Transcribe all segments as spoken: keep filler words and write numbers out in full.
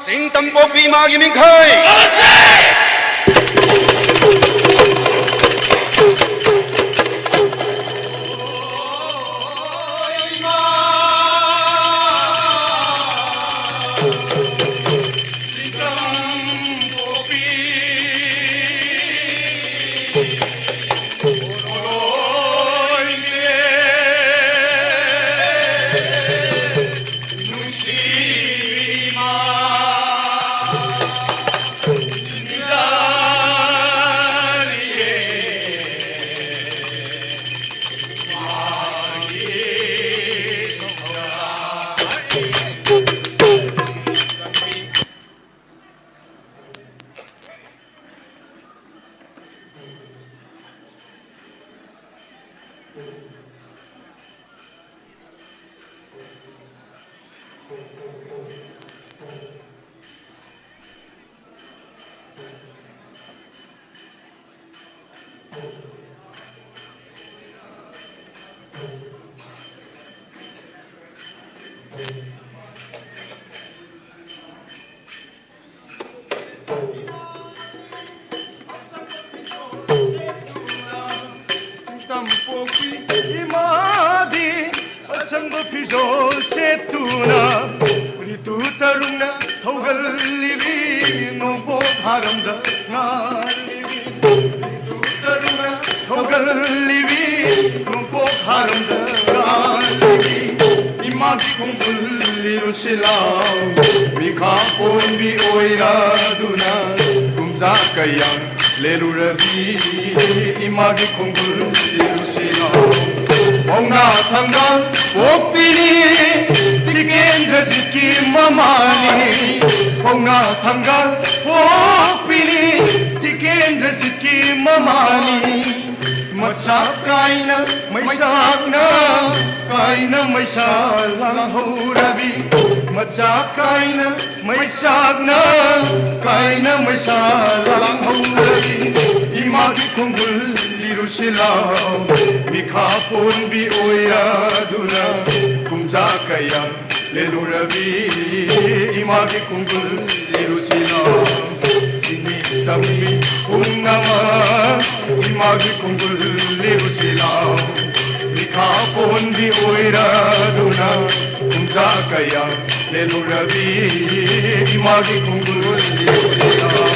ꯆꯤꯡ ꯇꯝ ꯄꯣꯛꯄꯤ ꯏꯃꯥꯒꯤ ꯃꯤꯡꯈꯩ꯫ ꯇꯝꯄꯣꯛꯄꯤ ꯏꯃꯥꯗꯤ ꯑꯁꯪꯕ ꯐꯤꯖꯣꯜ ꯁꯦꯠꯇꯨꯅ ꯔꯤꯇꯨ ꯇꯔꯨꯛꯅ ꯊꯧꯒꯜꯂꯤꯕꯤ ꯅꯣꯡꯄꯣꯛ ꯍꯥꯔꯝꯗ ꯉꯥꯜꯂꯤꯕꯤ ꯔꯤꯇꯨ ꯇꯔꯨꯛꯅ ꯊꯧꯒꯜꯂꯤꯕꯤ ꯅꯣꯡꯄꯣꯛ ꯍꯥꯔꯝꯗ ꯉꯥꯜꯂꯤꯕꯤ ꯏꯃꯥꯒꯤ ꯈꯣꯡꯒꯨꯜ ꯂꯤꯔꯨꯁꯤ ꯂꯥꯎ ꯃꯤꯈꯥ ꯄꯣꯟꯕꯤ ꯑꯣꯏꯔꯗꯨꯅ ꯀꯨꯝꯖꯥ ꯀꯌꯥ ꯂꯦꯂꯨꯔꯕꯤ ꯏꯃꯥꯒꯤ ꯈꯣꯡꯒꯨꯜ ꯁꯤꯔꯨꯁꯤꯅ ꯄꯥꯎꯅꯥ ꯊꯪꯒꯥꯜ ꯄꯣꯛꯄꯤꯅꯤ ꯇꯤꯀꯦꯟꯗ꯭ꯔꯖꯤꯠꯀꯤ ꯃꯃꯥꯅꯤ ꯄꯥꯎꯅꯥ ꯊꯪꯒꯥꯜ ꯄꯣꯛꯄꯤꯅꯤ ꯇꯤꯀꯦꯟꯗ꯭ꯔꯖꯤꯠꯀꯤ ꯃꯃꯥꯅꯤ ꯃꯆꯥ ꯀꯥꯏꯅ ꯃꯩꯁꯥꯛꯅ ꯀꯥꯏꯅ ꯃꯩꯁꯥ ꯂꯥꯡꯍꯧꯔꯕꯤ ꯃꯆꯥ ꯀꯥꯏꯅ ꯃꯩꯆꯥꯛꯅ ꯀꯥꯏꯅ ꯃꯩꯁꯥ ꯂꯥꯡꯍꯧꯔꯕꯤ ꯏꯃꯥꯒꯤ ꯈꯣꯡꯒꯨꯜ ꯂꯤꯔꯨꯁꯤ ꯂꯥꯎ꯫ ꯃꯤꯈꯥ ꯄꯣꯟꯕꯤ ꯑꯣꯏꯔꯗꯨꯅ ꯀꯨꯝꯖꯥ ꯀꯌꯥ ꯂꯦꯜꯂꯨꯔꯕꯤ ꯏꯃꯥꯒꯤ ꯈꯣꯡꯒꯨꯜ ꯂꯤꯔꯨꯁꯤ ꯂꯥꯎ꯫ ꯆꯤꯡꯃꯤ ꯇꯝꯃꯤ ꯄꯨꯝꯅꯃꯛ ꯏꯃꯥꯒꯤ ꯈꯣꯡꯒꯨꯜ ꯂꯤꯔꯨꯁꯤ ꯂꯥꯎ꯫ ꯃꯤꯈꯥ ꯄꯣꯟꯕꯤ ꯑꯣꯏꯔꯗꯨꯅ ꯀꯨꯝꯖꯥ ꯀꯌꯥ ꯂꯦꯜꯂꯨꯔꯕꯤ ꯏꯃꯥꯒꯤ ꯈꯣꯡꯒꯨꯜ ꯂꯤꯔꯨꯁꯤ ꯂꯥꯎ꯫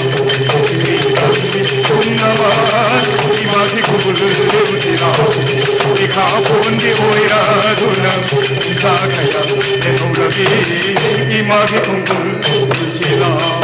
ꯆꯤꯡꯃꯤ ꯇꯝꯃꯤ ꯄꯨꯝꯅꯃꯛ ꯏꯃꯥꯒꯤ ꯈꯣꯡꯒꯨꯜ ꯂꯤꯔꯨꯁꯤ ꯂꯥꯎ꯫ ꯃꯤꯈꯥ ꯄꯣꯟꯕꯤ ꯑꯣꯏꯔꯗꯨꯅ ꯀꯨꯝꯖꯥ ꯀꯌꯥ ꯂꯦꯜꯍꯧꯔꯕꯤ ꯏꯃꯥꯒꯤ ꯈꯣꯡꯒꯨꯜ ꯂꯤꯔꯨꯁꯤ ꯂꯥꯎ꯫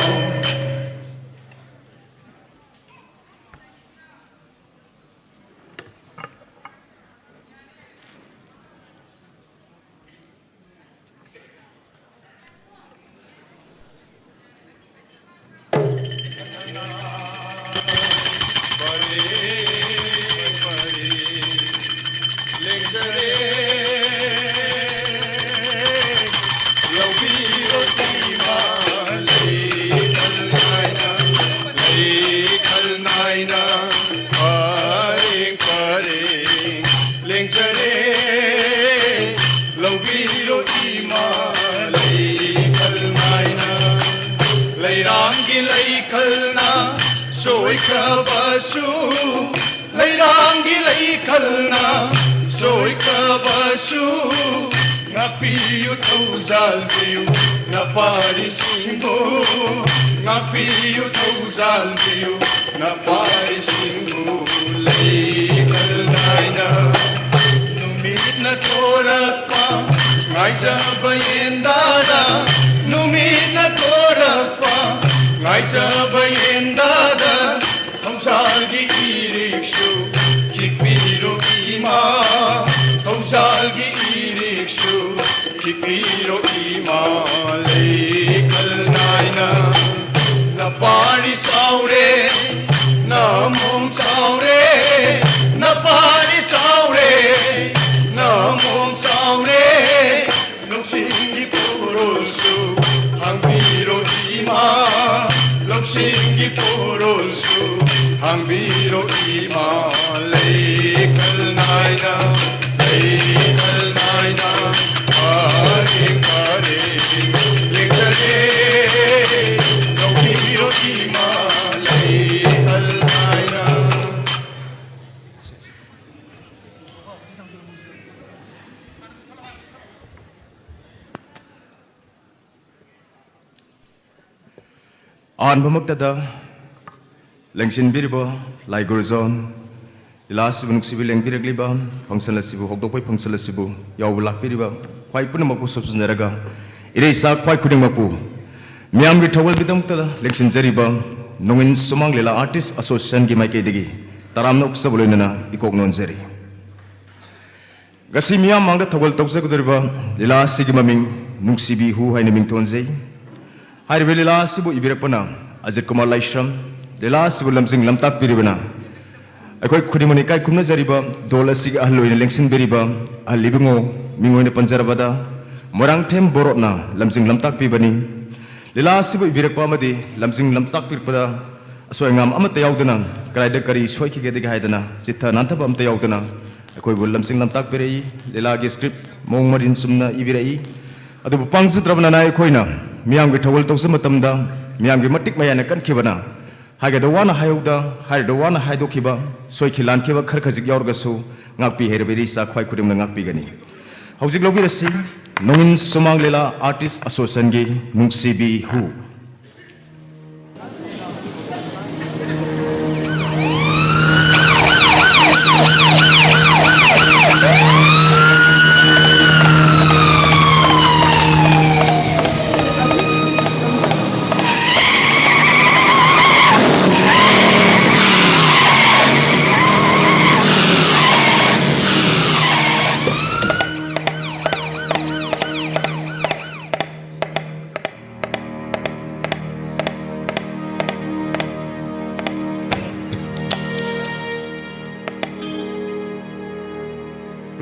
ꯂꯦꯡꯖꯔꯦ, ꯂꯧꯕꯤꯔꯣ ꯏꯃꯥ ꯂꯩꯈꯜ ꯅꯥꯏꯅ꯫ ꯂꯩꯔꯥꯡꯒꯤ ꯂꯩꯈꯜꯅ ꯁꯣꯏꯈ꯭ꯔꯕꯁꯨ, ꯂꯩꯔꯥꯡꯒꯤ ꯂꯩꯈꯜꯅ ꯁꯣꯏꯈ꯭ꯔꯕꯁꯨ, ꯉꯥꯛꯄꯤꯌꯨ ꯊꯧꯖꯥꯜꯕꯤꯌꯨ ꯅꯄꯥꯔꯤꯁꯤꯡꯕꯨ, ꯉꯥꯛꯄꯤꯌꯨ ꯊꯧꯖꯥꯜꯕꯤꯌꯨ ꯅꯄꯥꯔꯤꯁꯤꯡꯕꯨ꯫ ꯂꯩꯈꯜ ꯅꯥꯏꯅ ꯅꯨꯃꯤꯠꯅ ꯊꯣꯔꯛꯄ ꯉꯥꯏꯖꯕ ꯌꯦꯟꯗꯥꯗ, ꯅꯨꯃꯤꯠꯅ ꯊꯣꯔꯛꯄ ꯉꯥꯏꯖꯕ ꯌꯦꯟꯗꯥꯗ, ꯊꯧꯖꯥꯜꯒꯤ ꯏꯔꯤꯛꯁꯨ ꯈꯤꯛꯄꯤꯔꯣ ꯏꯃꯥ, ꯊꯧꯖꯥꯜꯒꯤ ꯏꯔꯤꯛꯁꯨ ꯈꯤꯛꯄꯤꯔꯣ ꯏꯃꯥ꯫ ꯂꯩꯈꯜ ꯅꯥꯏꯅ ꯅꯄꯥꯔꯤ ꯆꯥꯎꯔꯦ, ꯅꯃꯣꯝ ꯆꯥꯎꯔꯦ, ꯅꯄꯥꯔꯤ ꯆꯥꯎꯔꯦ, ꯅꯃꯣꯝ ꯆꯥꯎꯔꯦ꯫ ꯂꯧꯁꯤꯡꯒꯤ ꯄꯣꯔꯣꯁ ꯂꯥꯡꯕꯤꯔꯣ ꯏꯃꯥ, ꯂꯩ ꯈꯜ ꯅꯥꯏꯅ, ꯂꯩ ꯈꯜ ꯅꯥꯏꯅ, ꯄꯔꯦꯡ ꯄꯔꯦꯡ ꯂꯦꯡꯊꯔꯦ꯫ ꯂꯧꯕꯤꯔꯣ ꯏꯃꯥ, ꯂꯩ ꯈꯜ ꯅꯥꯏꯅ꯫ ꯑꯍꯥꯟꯕꯃꯛꯇꯗ ꯂꯦꯡꯁꯤꯟꯕꯤꯔꯤꯕ ꯂꯥꯏ ꯒꯨꯔꯨꯖꯣꯟ, ꯂꯤꯂꯥ ꯑꯁꯤꯕꯨ ꯅꯨꯡꯁꯤꯕꯤ ꯂꯦꯡꯕꯤꯔꯛꯂꯤꯕ, function ꯑꯁꯤꯕꯨ ꯍꯧꯗꯣꯛꯄꯒꯤ function ꯑꯁꯤꯕꯨ ꯌꯥꯎꯕ ꯂꯥꯛꯄꯤꯔꯤꯕ ꯈ꯭ꯋꯥꯏ ꯄꯨꯝꯅꯃꯛꯄꯨ ꯁꯣꯝꯖꯤꯟꯖꯔꯒ, ꯏꯔꯩꯆꯥ ꯈ꯭ꯋꯥꯏ ꯈꯨꯗꯤꯡꯃꯛꯄꯨ ꯃꯤꯌꯥꯝꯒꯤ ꯊꯧꯒꯜꯒꯤꯗꯃꯛꯇ ꯂꯦꯡꯁꯤꯟꯖꯔꯤꯕ ꯅꯣꯡꯏꯟ ꯁꯨꯃꯥꯡ ꯂꯤꯂꯥ Artist Associationꯒꯤ ꯃꯥꯏꯀꯩꯗꯒꯤ ꯇꯔꯥꯝꯅ ꯑꯣꯛꯆꯕ ꯂꯣꯏꯅꯅ ꯏꯀꯣꯛ ꯅꯣꯟꯖꯔꯤ꯫ ꯉꯁꯤ ꯃꯤꯌꯥꯝ ꯃꯥꯡꯗ ꯊꯧꯒꯜ ꯇꯧꯖꯒꯗꯧꯔꯤꯕ ꯂꯤꯂꯥ ꯑꯁꯤꯒꯤ ꯃꯃꯤꯡ ꯅꯨꯡꯁꯤꯕꯤ ꯍꯨ ꯍꯥꯏꯅ ꯃꯤꯡꯊꯣꯟꯖꯩ꯫ ꯍꯥꯏꯔꯤꯕ ꯂꯤꯂꯥ ꯑꯁꯤꯕꯨ ꯏꯕꯤꯔꯛꯄꯅ ꯑꯖꯤꯠ ꯀꯨꯃꯥꯔ ꯂꯥꯏꯁ꯭ꯔꯝ, ꯂꯤꯂꯥ ꯑꯁꯤꯕꯨ ꯂꯝꯖꯤꯡ ꯂꯝꯇꯥꯛꯄꯤꯔꯤꯕꯅ ꯑꯩꯈꯣꯏ ꯈꯨꯗꯤꯡꯃꯛꯅ ꯏꯀꯥꯏ ꯈꯨꯝꯅꯖꯔꯤꯕ ꯗꯣꯜ ꯑꯁꯤꯒꯤ ꯑꯍꯜ ꯑꯣꯏꯅ ꯂꯦꯡꯁꯤꯟꯕꯤꯔꯤꯕ ꯑꯍꯜ ꯏꯕꯨꯡꯉꯣ, ꯃꯤꯡ ꯑꯣꯏꯅ ꯄꯟꯖꯔꯕꯗ ꯃꯣꯏꯔꯥꯡꯊꯦꯝ ꯕꯣꯔꯣꯠꯅ ꯂꯝꯖꯤꯡ ꯂꯝꯇꯥꯛꯄꯤꯕꯅꯤ꯫ ꯂꯤꯂꯥ ꯑꯁꯤꯕꯨ ꯏꯕꯤꯔꯛꯄ ꯑꯃꯗꯤ ꯂꯝꯖꯤꯡ ꯂꯝꯇꯥꯛꯄꯤꯔꯛꯄꯗ ꯑꯁꯣꯏ ꯑꯉꯥꯝ ꯑꯃꯠꯇ ꯌꯥꯎꯗꯅ, ꯀꯗꯥꯏꯗ ꯀꯔꯤ ꯁꯣꯏꯈꯤꯒꯦꯗꯒꯦ ꯍꯥꯏꯗꯅ ꯆꯤꯠꯊ ꯅꯥꯟꯊꯕ ꯑꯃꯠꯇ ꯌꯥꯎꯗꯅ ꯑꯩꯈꯣꯏꯕꯨ ꯂꯝꯖꯤꯡ ꯂꯝꯇꯥꯛꯄꯤꯔꯛꯏ, ꯂꯤꯂꯥꯒꯤ script ꯃꯑꯣꯡ ꯃꯔꯤꯟ ꯆꯨꯝꯅ ꯏꯕꯤꯔꯛꯏ꯫ ꯑꯗꯨꯕꯨ ꯄꯥꯡꯖꯗ꯭ꯔꯕ ꯅꯅꯥꯏ ꯑꯩꯈꯣꯏꯅ ꯃꯤꯌꯥꯝꯒꯤ ꯊꯧꯒꯜ ꯇꯧꯖꯕ ꯃꯇꯝꯗ ꯃꯤꯌꯥꯝꯒꯤ ꯃꯇꯤꯛ ꯃꯌꯥꯏꯅ ꯀꯟꯈꯤꯕꯅ ꯍꯥꯏꯒꯗꯧ ꯋꯥꯅ ꯍꯥꯏꯍꯧꯗ, ꯍꯥꯏꯔꯗꯧ ꯋꯥꯅ ꯍꯥꯏꯗꯣꯛꯈꯤꯕ, ꯁꯣꯏꯈꯤ ꯂꯥꯟꯈꯤꯕ ꯈꯔ ꯈꯖꯤꯛ ꯌꯥꯎꯔꯒꯁꯨ ꯉꯥꯛꯄꯤ ꯍꯩꯔꯕ ꯏꯔꯩꯆꯥ ꯈ꯭ꯋꯥꯏ ꯈꯨꯗꯤꯡꯃꯛꯅ ꯉꯥꯛꯄꯤꯒꯅꯤ꯫ ꯍꯧꯖꯤꯛ ꯂꯧꯕꯤꯔꯁꯤ ꯅꯣꯡꯏꯟ ꯁꯨꯃꯥꯡ ꯂꯤꯂꯥ Artist Associationꯒꯤ ꯅꯨꯡꯁꯤꯕꯤ ꯍꯨ꯫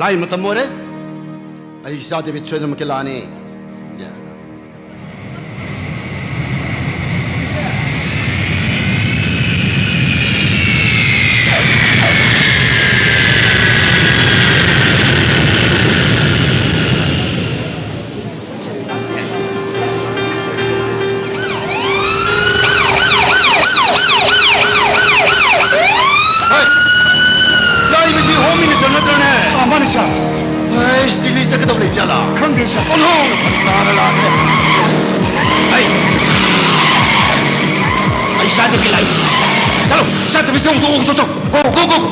ꯂꯥꯏ ꯃꯇꯝ ꯑꯣꯏꯔꯦ꯫ ꯑꯩ ꯏꯆꯥ ꯗꯦꯕꯤꯠ ꯁꯣꯏꯗꯅꯃꯛꯀꯤ ꯂꯥꯛꯑꯅꯤ꯫ ꯌꯥ꯫ ꯑꯩ ꯁꯥꯇ꯭ꯔꯒꯤ ꯂꯥꯏ꯫ ꯆꯠꯂꯣ, ꯁꯥꯇ꯭ꯔ ꯃꯤꯁ ꯇꯧ, ꯇꯧ, ꯇꯧ, ꯇꯧ꯫ Go, go, go, go.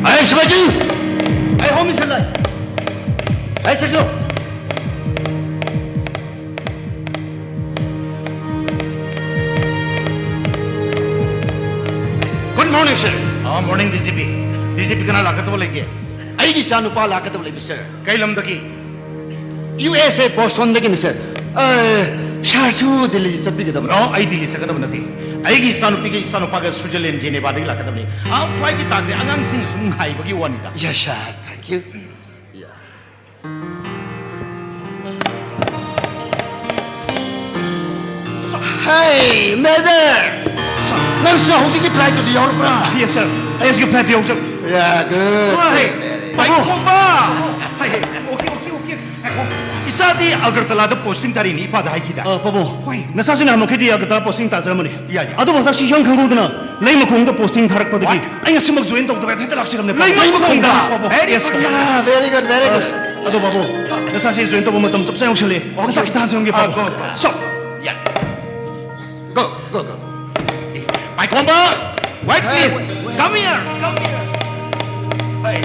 ꯑꯩ ꯁꯤꯐꯥꯏꯁꯤꯡ꯫ ꯑꯩ ꯍꯣꯝ ꯃꯤꯁꯟ ꯂꯥꯏ꯫ ꯑꯩ ꯁꯦꯛꯁꯟ꯫ Good morning, sir. ꯑꯥ, morning, D G P. D G P ꯀꯅꯥ ꯂꯥꯛꯀꯗꯕ ꯂꯩꯒꯦ? ꯑꯩꯒꯤ ꯏꯆꯥꯅꯨꯄꯥ ꯂꯥꯛꯀꯗꯕ ꯂꯩꯕ, sir꯫ ꯀꯩ ꯂꯝꯗꯒꯤ? U S A Boston ꯗꯒꯤꯅꯤ, sir꯫ ꯑ, sir ꯁꯨ ꯗꯤꯜꯂꯤ ꯆꯠꯄꯤꯒꯗꯕ꯭ꯔꯣ? No, ꯑꯩ ꯗꯤꯜꯂꯤ ꯆꯠꯀꯗꯕ ꯅꯠꯇꯦ꯫ ꯑꯩꯒꯤ ꯏꯆꯥꯅꯨꯄꯤꯒ ꯏꯆꯥꯅꯨꯄꯥꯒ Switzerland Geneva ꯗꯒꯤ ꯂꯥꯛꯀꯗꯕꯅꯤ꯫ ꯑꯥ, flight ꯀꯤ ꯇꯥꯈ꯭ꯔꯦ꯫ ꯑꯉꯥꯡꯁꯤꯡ ꯁꯨꯝ ꯉꯥꯏꯕꯒꯤ ꯋꯥꯅꯤꯗ꯫ Yes, sir. Thank you. Yeah. Hey, Major! ꯅꯪꯁꯨ ꯍꯧꯖꯤꯛꯀꯤ flight ꯇꯨꯗ ꯌꯥꯎꯔꯛꯄ꯭ꯔꯥ? Yes, sir. ꯑꯩ ꯍꯧꯖꯤꯛꯀꯤ flight ꯇ ꯌꯥꯎꯖꯕ꯫ Yeah, good. ꯍꯣꯏ, ꯄꯥꯏꯈꯣꯝꯕ! ꯍꯥꯏ, ꯍꯥꯏ, okay, okay, okay. ꯉꯥꯏꯈꯣ꯫ ꯏꯆꯥꯗꯤ ꯑꯒꯔꯇꯂꯥꯗ posting ꯇꯥꯔꯤꯅꯤ, ꯏꯄꯥꯗ ꯍꯥꯏꯈꯤꯗ꯫ ꯑ, ꯄꯥꯕꯨꯡ, ꯍꯣꯏ꯫ ꯅꯆꯥꯁꯤ ꯅꯍꯥꯟꯃꯨꯛꯈꯩꯗꯤ ꯑꯒꯔꯇꯂꯥ posting ꯇꯥꯖꯔꯝꯕꯅꯤ꯫ ꯌꯥ, ꯌꯥ꯫ ꯑꯗꯨꯕꯨ ꯍꯟꯗꯛꯁꯤ ꯏꯈꯪ ꯈꯪꯍꯧꯗꯅ ꯂꯩꯃꯈꯣꯡꯗ posting ꯊꯥꯔꯛꯄꯗꯒꯤ What? ꯑꯩ ꯉꯁꯤꯃꯛ join ꯇꯧꯗꯕ ꯌꯥꯗꯦ, ꯍꯦꯛꯇ ꯂꯥꯛꯆꯔꯝꯅꯦ, ꯄꯥꯕꯨꯡ꯫ ꯂꯩꯃꯈꯣꯡꯗ? Yes, ꯄꯥꯕꯨꯡ꯫ Very Yes, good. ꯄꯥꯕꯨꯡ꯫ Yeah, very good, very good. ꯑ, ꯑꯗꯣ, ꯄꯥꯕꯨꯡ, ꯅꯆꯥꯁꯤ join ꯇꯧꯕ ꯃꯇꯝ ꯆꯞ ꯆꯥ ꯌꯧꯁꯜꯂꯛꯑꯦ꯫ Okay. ꯅꯆꯥ ꯈꯤꯇ ꯍꯟꯖꯔꯝꯒꯦ, ꯑ, ꯄꯥꯕꯨꯡ꯫ Go, go. So. Yeah. Go, go, go. ꯄꯥꯏꯈꯣꯝꯕ! Wait, Hey, please. Wait, wait. Come here. Come here. Hey.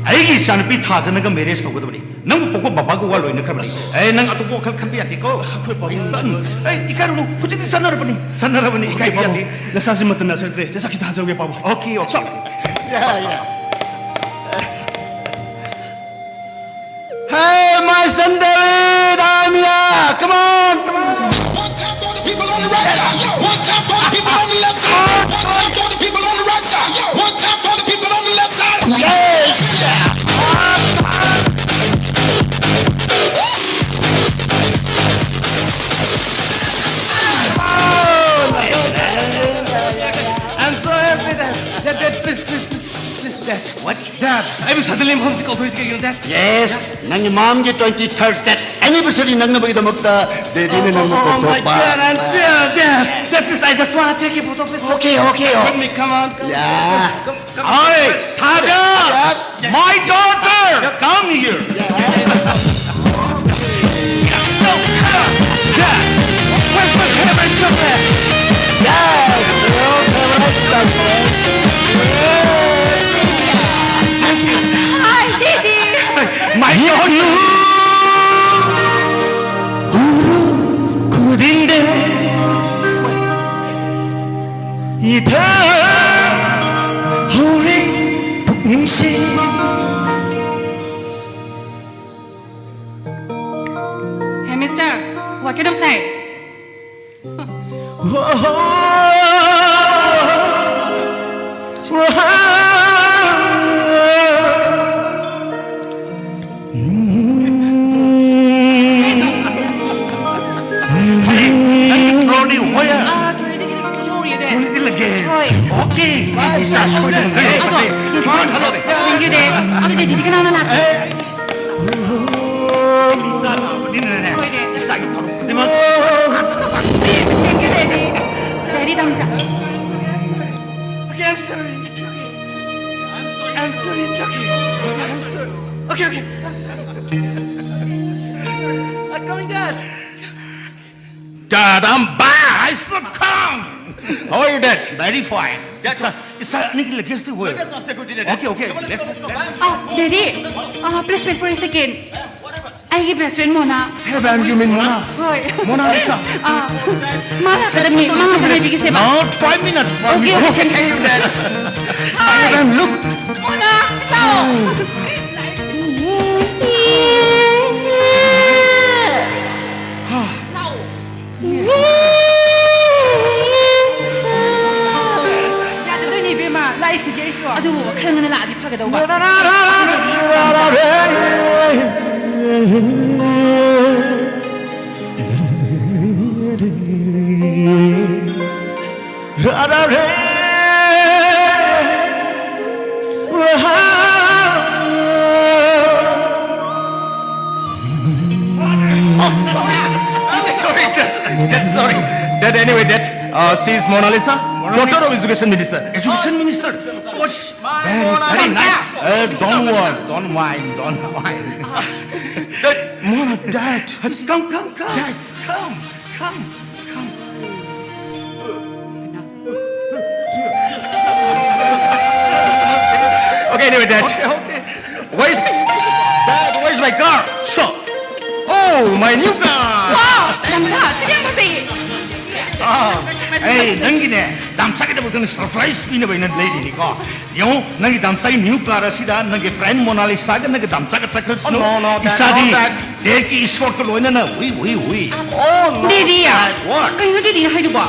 ꯑꯩꯒꯤ ꯏꯆꯥꯅꯨꯄꯤ ꯊꯥꯖꯅꯒ marriage ꯇꯧꯒꯗꯕꯅꯤ꯫ ꯅꯪꯕꯨ ꯄꯣꯛꯄ ꯕꯕꯥꯒ ꯋꯥ ꯂꯣꯏꯅꯈ꯭ꯔꯕꯅꯤ꯫ ꯑꯦ, ꯅꯪ ꯑꯇꯣꯞꯄ ꯋꯥꯈꯜ ꯈꯟꯕ ꯌꯥꯗꯦꯀꯣ꯫ ꯑꯩꯈꯣꯏ ꯄꯥꯕꯨꯡ꯫ My son. ꯑꯦ, ꯏꯀꯥꯏꯔꯨꯅꯨ꯫ ꯍꯧꯖꯤꯛꯇꯤ ꯆꯠꯅꯔꯕꯅꯤ꯫ ꯆꯠꯅꯔꯕꯅꯤ꯫ Okay, ꯏꯀꯥꯏꯕ ꯄꯥꯕꯨꯡ꯫ ꯌꯥꯗꯦ꯫ ꯅꯆꯥꯁꯤ ꯃꯇꯝ ꯅꯥꯏꯔꯛꯇ꯭ꯔꯦ꯫ ꯅꯆꯥ ꯈꯤꯇ ꯍꯟꯖꯔꯝꯒꯦ, ꯄꯥꯕꯨꯡ꯫ Okay, okay. So. Yeah, yeah. Hey, my son David, I'm here. Come on, come on. One time for the people on the right side. One time for the people on the left side. One time for the people on the right side. One time for the people on the left side. Yes. I'm so happy that, that, that, please, please, please, please, that. What? Dad, ꯑꯩꯕꯨ ꯁꯗꯟꯂꯤ ꯃꯐꯝꯁꯤ ꯀꯧꯊꯣꯛꯏꯁꯤ ꯀꯩꯒꯤꯅꯣ, Dad? Yes, ꯅꯪꯒꯤ ꯃꯥꯝꯒꯤ twenty third death anniversary ꯅꯪꯅꯕꯒꯤꯗꯃꯛꯇ ꯗꯦꯗꯤꯅ ꯅꯪꯕꯨ Oh, oh, my ꯀꯧꯊꯣꯛꯄ꯫ Dad, and, uh, Dad, Dad, please, I just wanna take a photo, please. Okay, okay, With okay. me, come on, come on. Yeah. Come, come, come. Hey, Father! Yes. My daughter! Come here! Yeah. What kind of sign? ꯅꯪꯒꯤ ꯊ꯭ꯔꯣꯗꯤ ꯍꯣꯏ꯫ ꯑꯥ, ꯊ꯭ꯔꯣꯗꯤ ꯈꯤꯇꯪ ꯊꯣꯛꯎꯔꯤꯗꯦ꯫ ꯊ꯭ꯔꯣꯗꯤ luggage. ꯍꯣꯏ꯫ Okay. ꯏꯁꯥ ꯁꯣꯏꯗꯅ ꯑꯗꯣ, ꯂꯩꯔꯦ꯫ thank you, ꯗꯦ꯫ ꯑꯗꯨꯗꯤ ꯀꯅꯥꯅ ꯂꯥꯛꯀꯦ? ꯏꯁꯥ ꯂꯥꯛꯄꯅꯤꯅꯅꯦ꯫ ꯍꯣꯏ, ꯗꯦ꯫ ꯏꯁꯥꯒꯤ ꯊꯕꯛ ꯈꯨꯗꯤꯡꯃꯛ꯫ Thank you, daddy. ꯗꯦꯗꯤ, ꯇꯝꯆꯥ꯫ Okay, I'm sorry. It's okay. I'm sorry. It's okay. I'm sorry. Okay, okay. I'm sorry. I'm coming, Dad. Dad, I'm back. I said come. How are you, Dad? Very fine. Dad, sir, sir, ꯑꯅꯤꯒꯤ ꯂꯒꯦꯖꯇꯤ ꯍꯣꯏ꯫ Okay, okay. Let's move. Ah, daddy. Ah, please wait for a second. ꯑꯩꯒꯤ best friend Mona. Hey, man, you mean Mona? ꯍꯣꯏ꯫ Mona Lisa. Ah, ꯃꯥ ꯂꯥꯛꯀꯗꯕꯅꯤ꯫ ꯃꯥ ꯉꯥꯛꯇ ꯉꯥꯏꯕꯤꯒꯤꯁꯦ, ꯃꯥ꯫ Not five minutes. Five Okay, minutes. okay. Can you, Dad? Hi. Hey, man, look. Mona, ꯁꯤ ꯂꯥꯛꯑꯣ꯫ ꯌꯥꯗꯗꯣꯏꯅꯦ, ꯏꯕꯦꯝꯃ꯫ ꯂꯥꯛꯏꯁꯤꯗꯤ ꯑꯩꯁꯨ꯫ ꯑꯗꯨꯕꯨ ꯈꯔ ꯉꯟꯅ ꯂꯥꯛꯑꯗꯤ ꯐꯒꯗꯧꯕ꯫ Sorry, that, that, sorry. That anyway, that uh, she is Mona Lisa, daughter of education minister. Education minister? What? Very, very nice. Uh, don't worry, don't mind, don't mind. That Mona, that. Come, come, come. That, come, come, come. Okay, anyway, Dad. Okay, okay. Where's Dad? Where's my car? So, oh, my new car. ꯋꯥꯎ! ꯇꯝꯆꯥ, ꯁꯤꯗꯤ ꯌꯥꯝ ꯐꯖꯩꯌꯦ꯫ ꯑꯥ, ꯑꯩ ꯅꯪꯒꯤꯅꯦ, ꯗꯥꯝꯆꯥꯒꯤꯗꯃꯛꯇ surprise ꯄꯤꯅꯕ ꯑꯩꯅ ꯂꯩꯔꯤꯅꯤꯀꯣ꯫ ꯌꯦꯡꯉꯨ, ꯅꯪꯒꯤ ꯗꯥꯝꯆꯥꯒꯤ new car ꯑꯁꯤꯗ ꯅꯪꯒꯤ ꯐ꯭ꯔꯦꯟ ꯃꯣꯅꯥꯂꯤꯁꯥꯒ ꯅꯪꯒꯤ ꯗꯥꯝꯆꯥꯒ ꯆꯠꯈ꯭ꯔꯁꯅꯨ꯫ Oh, no, no, that, ꯏꯁꯥꯗꯤ not that. ꯗꯦꯠꯀꯤ ꯏꯁꯀꯣꯔꯠꯀ ꯂꯣꯏꯅꯅ ꯍꯨꯏ, ꯍꯨꯏ, ꯍꯨꯏ꯫ Oh, no, daddy! That what? ꯀꯩꯅꯣ ꯗꯦꯗꯤ ꯍꯥꯏꯗꯨꯕꯣ?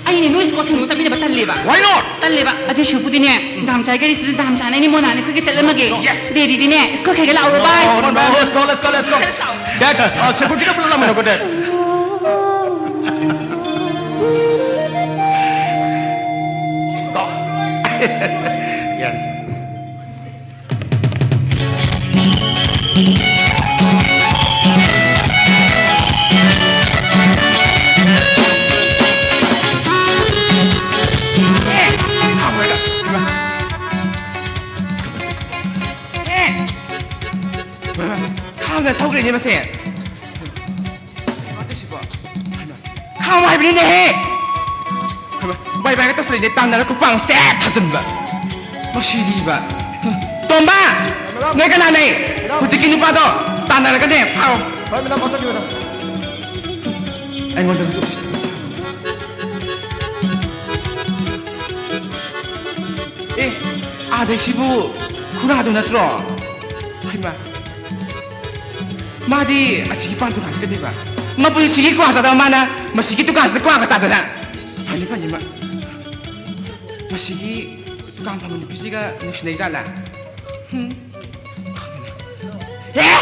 ꯑꯩꯅꯦ ꯅꯣꯏ ꯏꯁꯀꯣꯔꯠ ꯁꯦꯡꯗꯣꯛ ꯆꯠꯃꯤꯟꯅꯕ ꯇꯜꯂꯦꯕ꯫ Why not? ꯇꯜꯂꯦꯕ꯫ ꯑꯗꯨꯏ ꯁꯔꯨꯛꯄꯨꯗꯤꯅꯦ, ꯗꯥꯝꯆꯥꯒꯤ ꯒꯥꯔꯤꯁꯤꯗ ꯗꯥꯝꯆꯥꯅ ꯑꯩꯅꯦ ꯃꯣꯅꯥꯅꯦ ꯑꯩꯈꯣꯏꯒ ꯆꯠꯂꯝꯃꯒꯦ꯫ Yes. ꯗꯦꯗꯤꯗꯤꯅꯦ ꯏꯁꯀꯣꯔꯠ ꯈꯩꯒ ꯂꯥꯛꯑꯣ, ꯕꯥꯏ꯫ No, no, let's go, let's go, let's go. Dad, uh, security ꯒ ꯄꯨꯂꯞ ꯂꯥꯛꯃꯤꯟꯅꯧꯀꯣ, Dad. Yes. ꯈꯥꯝꯅ ꯊꯧꯈ꯭ꯔꯦꯅꯦ ꯃꯁꯦ꯫ ꯀꯩꯅꯣ ꯇꯧꯁꯤꯕꯣ? ꯈꯥꯝꯃꯣ ꯍꯥꯏꯕꯅꯤꯅꯦꯍꯦ! ꯕꯥꯏ ꯕꯥꯏꯒ ꯇꯧꯁꯜꯂꯛꯏꯅꯦ, ꯇꯥꯟꯅꯔ ꯈꯨꯄꯥꯡ ꯁꯦꯠ ꯊꯥꯖꯤꯟꯕ꯫ ꯃꯁꯤꯗꯤꯕ꯫ ꯇꯣꯝꯕ! ꯅꯣꯏ ꯀꯅꯥ ꯂꯩ? ꯍꯧꯖꯤꯛꯀꯤ ꯅꯨꯄꯥꯗꯣ ꯇꯥꯟꯅꯔꯒꯅꯦ ꯐꯥꯔꯣ꯫ ꯍꯣꯏ, ꯃꯦꯗꯥꯝ, ꯐꯥꯖꯒꯦ, ꯃꯦꯗꯥꯝ꯫ ꯑꯩꯉꯣꯟꯗꯒꯁꯨ ꯎꯁꯤꯠꯇꯕ꯫ ꯑꯦ, ꯑꯥꯗꯩꯁꯤꯕꯨ ꯈꯨꯔꯥꯗꯣ ꯅꯠꯇ꯭ꯔꯣ? ꯍꯩꯃꯥ, ꯃꯥꯗꯤ ꯑꯁꯤꯒꯤ ꯄꯥꯟ ꯗꯨꯀꯥꯟꯁꯤꯗ ꯀꯩꯗꯧꯕ? ꯃꯄꯨꯟꯁꯤꯒꯤ ꯀ꯭ꯋꯥ ꯆꯥꯗꯕ ꯃꯥꯅ ꯃꯁꯤꯒꯤ ꯗꯨꯀꯥꯟꯁꯤꯗ ꯀ꯭ꯋꯥꯒ ꯆꯥꯗꯅ? ꯐꯅꯤ, ꯐꯅꯤ, ꯃꯥ꯫ ꯃꯁꯤꯒꯤ ꯗꯨꯀꯥꯟ ꯐꯝꯕ ꯅꯨꯄꯤꯁꯤꯒ ꯅꯨꯡꯁꯤꯅꯩ ꯖꯥꯠꯂꯥ? ꯍꯨꯝ꯫ ꯑꯦ!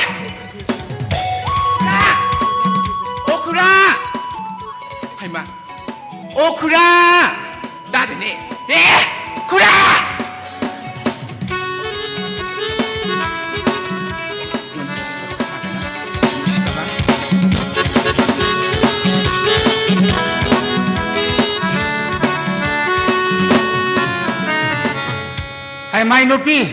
ꯈꯨꯔꯥ! ꯑꯣ, ꯈꯨꯔꯥ! ꯍꯩꯃꯥ! ꯑꯣ, ꯈꯨꯔꯥ! ꯇꯥꯗꯦꯅꯦ꯫ ꯑꯦ! ꯈꯨꯔꯥ! ꯍꯥꯏ, ꯃꯥꯏ ꯅꯨꯄꯤ꯫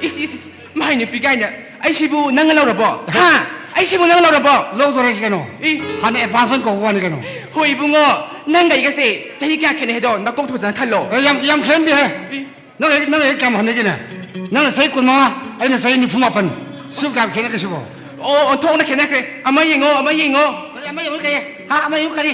ꯏꯁ, ꯏꯁ, ꯏꯁ, ꯃꯥꯏ ꯅꯨꯄꯤ ꯀꯥꯏꯅ꯫ ꯑꯩꯁꯤꯕꯨ ꯅꯪꯅ ꯂꯧꯔꯕꯣ? ꯍꯥ? ꯑꯩꯁꯤꯕꯨ ꯅꯪꯅ ꯂꯧꯔꯕꯣ? ꯂꯧꯗꯣꯔꯦ ꯀꯩꯅꯣ? ꯏ꯫ ꯍꯥꯟꯅ ꯑꯦꯗꯚꯥꯟꯁ ꯑꯣꯏꯅ ꯀꯧꯕ ꯋꯥꯅꯤ ꯀꯩꯅꯣ? ꯍꯣꯏ, ꯏꯕꯨꯡꯉꯣ, ꯅꯪꯒ ꯑꯩꯒꯁꯦ ꯆꯍꯤ ꯀꯌꯥ ꯈꯦꯠꯅꯩ ꯍꯥꯏꯗꯣ ꯅꯀꯣꯛꯇꯣ ꯐꯖꯅ ꯈꯜꯂꯣ꯫ ꯑꯦ, ꯌꯥꯝ, ꯌꯥꯝ ꯈꯦꯠꯅꯗꯦꯍꯦ꯫ ꯏ꯫ ꯅꯪ ꯑꯩ, ꯅꯪ ꯑꯩ ꯀꯌꯥꯝ ꯍꯟꯅꯒꯦꯅꯦ? ꯅꯪꯅ ꯆꯍꯤ ꯀꯨꯟꯃꯉꯥ, ꯑꯩꯅ ꯆꯍꯤ ꯅꯤꯐꯨ ꯃꯥꯄꯟ꯫ ꯁꯤꯕꯨ ꯀꯌꯥꯝ ꯈꯦꯠꯅꯈ꯭ꯔꯦ ꯁꯤꯕꯣ? ꯑꯣ, ꯑꯣꯟꯊꯣꯛꯅ ꯈꯦꯠꯅꯈ꯭ꯔꯦ꯫ ꯑꯃ ꯌꯦꯡꯉꯣ, ꯑꯃ ꯌꯦꯡꯉꯣ꯫ ꯀꯔꯤ ꯑꯃ ꯌꯦꯡꯉꯣ ꯀꯔꯤ? ꯍꯥ, ꯑꯃ ꯌꯦꯡꯉꯣ ꯀꯔꯤ?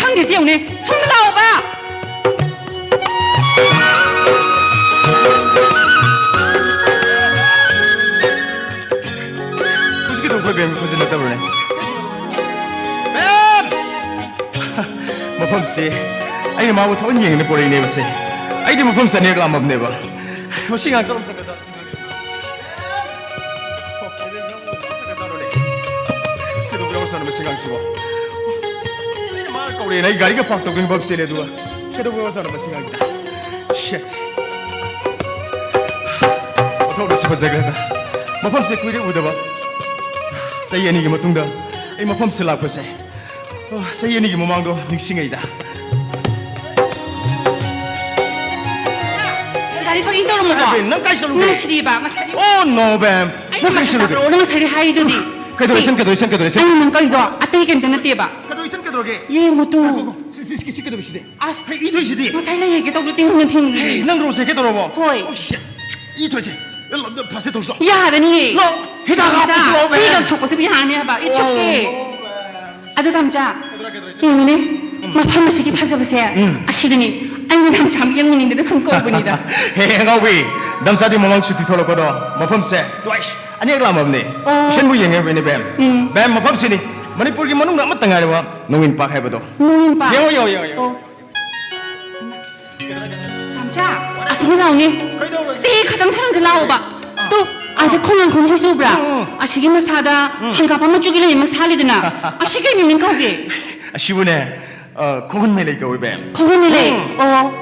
ꯈꯪꯗꯦꯁꯦ ꯌꯦꯡꯉꯨꯅꯦ꯫ ꯁꯣꯝꯗ ꯂꯥꯛꯑꯣꯕ꯫ ꯍꯧꯖꯤꯛꯀꯤꯗꯣ ꯑꯩꯈꯣꯏ ꯕꯦꯝꯒꯤ ꯈꯣꯟꯖꯦꯜ ꯅꯠꯇꯕ꯭ꯔꯅꯦ? ꯕꯦꯝ! ꯃꯐꯝꯁꯦ ꯑꯩꯅ ꯃꯥꯕꯨ ꯊꯑꯣꯏꯅ ꯌꯦꯡꯅ ꯄꯨꯔꯛꯏꯅꯦꯕꯁꯦ꯫ ꯑꯩꯗꯤ ꯃꯐꯝꯁꯦ ꯑꯅꯤꯔꯛ ꯂꯥꯛꯑꯝꯃꯕꯅꯦꯕ꯫ ꯃꯁꯤ ꯉꯥꯡ ꯀꯔꯝ ꯆꯠꯀꯗ꯭ꯔꯥ? ꯀꯩꯗꯧꯕ ꯌꯥꯎꯔꯖꯥꯠꯅꯣ ꯃꯁꯤ ꯑꯉꯥꯡꯁꯤꯕꯣ? ꯑꯩꯅ ꯃꯥꯅ ꯀꯧꯔꯦꯅ ꯑꯩ ꯒꯥꯔꯤꯒ ꯄꯥꯔꯛ ꯇꯧꯒꯦ ꯃꯐꯝ ꯆꯦꯜꯂꯦ ꯑꯗꯨꯒ ꯀꯩꯗꯧꯕ ꯌꯥꯎꯔꯖꯥꯠꯅꯣ ꯃꯁꯤ ꯑꯉꯥꯡꯁꯤꯕꯣ? Shit. ꯃꯐꯝꯗꯤ ꯁꯤ ꯐꯖꯈ꯭ꯔꯦꯗ꯫ ꯃꯐꯝꯁꯦ ꯀꯨꯏꯔꯦ ꯎꯗꯕ꯫ ꯆꯍꯤ ꯑꯅꯤꯒꯤ ꯃꯇꯨꯡꯗ ꯑꯩ ꯃꯐꯝꯁꯤꯗ ꯂꯥꯛꯄꯁꯦ꯫ ꯑꯣ, ꯆꯍꯤ ꯑꯅꯤꯒꯤ ꯃꯃꯥꯡꯗꯣ ꯅꯤꯡꯁꯤꯡꯉꯩꯗ꯫ ꯒꯥꯔꯤ parking ꯇꯧꯔꯝꯃꯣꯀꯣ꯫ ꯑꯦ, ꯅꯪ ꯀꯥꯏ ꯆꯠꯂꯨꯒꯦ? ꯅꯪ ꯁꯤꯗꯤꯕ, ꯉꯁꯥꯏꯗꯤ ꯑꯣ, no, ꯕꯦꯝ꯫ ꯑꯩꯅ ꯅꯪ ꯀꯥꯏ ꯃꯊꯛ ꯆꯠꯂꯨꯒꯦ? ꯀꯥꯈꯠꯂꯛꯑꯣ, ꯅꯪ ꯉꯁꯥꯏꯗꯤ ꯍꯥꯏꯔꯤꯗꯨꯗꯤ꯫ ꯀꯩꯗꯧꯔꯦ, ꯁꯦ, ꯁꯦꯝ, ꯀꯩꯗꯧꯔꯦ, ꯁꯦꯝ, ꯀꯩꯗꯧꯔꯦ, ꯁꯦꯝ? ꯑꯩꯅ ꯅꯪ ꯀꯧꯔꯤꯗꯣ ꯑꯇꯩ ꯀꯩꯝꯇ ꯅꯠꯇꯦꯕ꯫ ꯀꯩꯗꯧꯔꯦ, ꯁꯦꯝ, ꯀꯩꯗꯧꯔꯒꯦ? ꯌꯦꯡꯉꯨ ꯇꯨ꯫ ꯉꯥꯏꯈꯣ, ꯉꯥꯏꯈꯣ, ꯁꯤ, ꯁꯤ, ꯁꯤ, ꯁꯤ ꯀꯩꯗꯧꯕ ꯁꯤꯗꯤ? ꯑꯁ, ꯍꯩ, ꯏ ꯊꯣꯛꯏꯁꯤꯗꯤ? ꯉꯁꯥꯏ ꯂꯩꯔꯒꯦ ꯇꯧꯕꯗꯣ ꯇꯤꯡ ꯇꯤꯡ꯫ ꯍꯦ, ꯅꯪ ꯔꯣꯁꯦ ꯀꯩꯗꯧꯔꯕꯣ? ꯍꯣꯏ꯫ Oh, shit. ꯏ ꯊꯣꯛꯏꯁꯦ꯫ ꯐꯥꯁꯦ ꯇꯧꯁꯤ ꯂꯥꯛꯑꯣ꯫ ꯌꯥꯔꯅꯤꯌꯦ꯫ ꯂꯥꯛꯑꯣ꯫ ꯍꯤꯗꯥꯛ ꯇꯥꯃꯣꯆꯥ, ꯍꯥꯞꯄꯁꯤ ꯂꯥꯛꯑꯣ, ꯁꯤ ꯕꯦꯝ꯫ ꯈꯛ ꯁꯣꯛꯄꯁꯤꯕꯨ ꯌꯥꯔꯅꯤ ꯍꯥꯏꯕ? It's okay꯫ ꯑꯣ, ꯕꯦꯝ꯫ ꯑꯗꯣ ꯇꯥꯃꯣꯆꯥ, ꯀꯩꯗꯧꯔꯦ, ꯀꯩꯗꯧꯔꯦ, ꯆꯦ? ꯌꯦꯡꯉꯨꯅꯦ, ꯎꯝ꯫ ꯃꯐꯝ ꯑꯁꯤꯒꯤ ꯐꯖꯕꯁꯦ ꯎꯝ꯫ ꯑꯁꯤꯗꯅꯤ꯫ ꯑꯩꯅ ꯇꯥꯃꯣꯆꯥ ꯑꯃ ꯌꯦꯡꯅꯤꯡꯗꯅ ꯁꯨꯝ ꯀꯧꯕꯅꯤꯗ꯫ ꯍꯦ, ꯑꯉꯥꯎꯕꯤ, ꯇꯥꯃꯣꯆꯥꯗꯤ ꯃꯃꯥꯡ ꯁꯨꯇꯤ ꯊꯣꯛꯂꯛꯄꯗꯣ ꯃꯐꯝꯁꯦ twice, ꯑꯅꯤꯔꯛ ꯂꯥꯛꯑꯝꯃꯕꯅꯦ꯫ ꯑꯣ꯫ ꯏꯁꯟꯕꯨ ꯌꯦꯡꯉꯦ ꯍꯥꯏꯕꯅꯦ, ꯕꯦꯝ꯫ ꯎꯝ꯫ ꯕꯦꯝ, ꯃꯐꯝꯁꯤꯅꯤ꯫ ꯃꯅꯤꯄꯨꯔꯒꯤ ꯃꯅꯨꯡꯗ ꯑꯃꯠꯇ ꯉꯥꯏꯔꯕ ꯅꯣꯡꯏꯟ ꯄꯥꯛ ꯍꯥꯏꯕꯗꯣ꯫ ꯅꯣꯡꯏꯟ ꯄꯥꯛ? ꯌꯦꯡꯉꯣ, ꯌꯦꯡꯉꯣ, ꯌꯦꯡꯉꯣ, ꯌꯦꯡꯉꯣ꯫ ꯑꯣ꯫ ꯇꯥꯃꯣꯆꯥ, ꯑꯁꯤꯗ ꯂꯥꯎꯅꯦ꯫ ꯀꯩꯗꯧꯔꯒꯦ? ꯁꯤ ꯈꯇꯪ ꯊꯥꯡꯗ ꯂꯥꯛꯑꯣꯕ꯫ ꯑꯥ꯫ ꯇꯨ, ꯑꯥꯗ ꯈꯣꯡꯅꯥꯡ ꯈꯣꯡ ꯍꯩꯁꯨ ꯎꯕ꯭ꯔꯥ? ꯑꯥ, ꯑꯥ꯫ ꯑꯁꯤꯒꯤ ꯃꯁꯥꯗ ꯎꯝ꯫ ꯍꯪꯒꯥꯝꯄꯥꯟ ꯃꯆꯨꯒꯤ ꯂꯩ ꯑꯃ ꯁꯥꯠꯂꯤꯗꯅ, ꯑꯁꯤ ꯀꯩ ꯃꯃꯤꯡ ꯀꯧꯒꯦ? ꯑꯁꯤꯕꯨꯅꯦ, ꯑ, ꯈꯣꯡꯒꯨꯟ ꯃꯩꯂꯩ ꯀꯧꯏ, ꯕꯦꯝ꯫ ꯈꯣꯡꯒꯨꯟ ꯃꯩꯂꯩ? ꯎꯝ꯫ ꯑꯣ꯫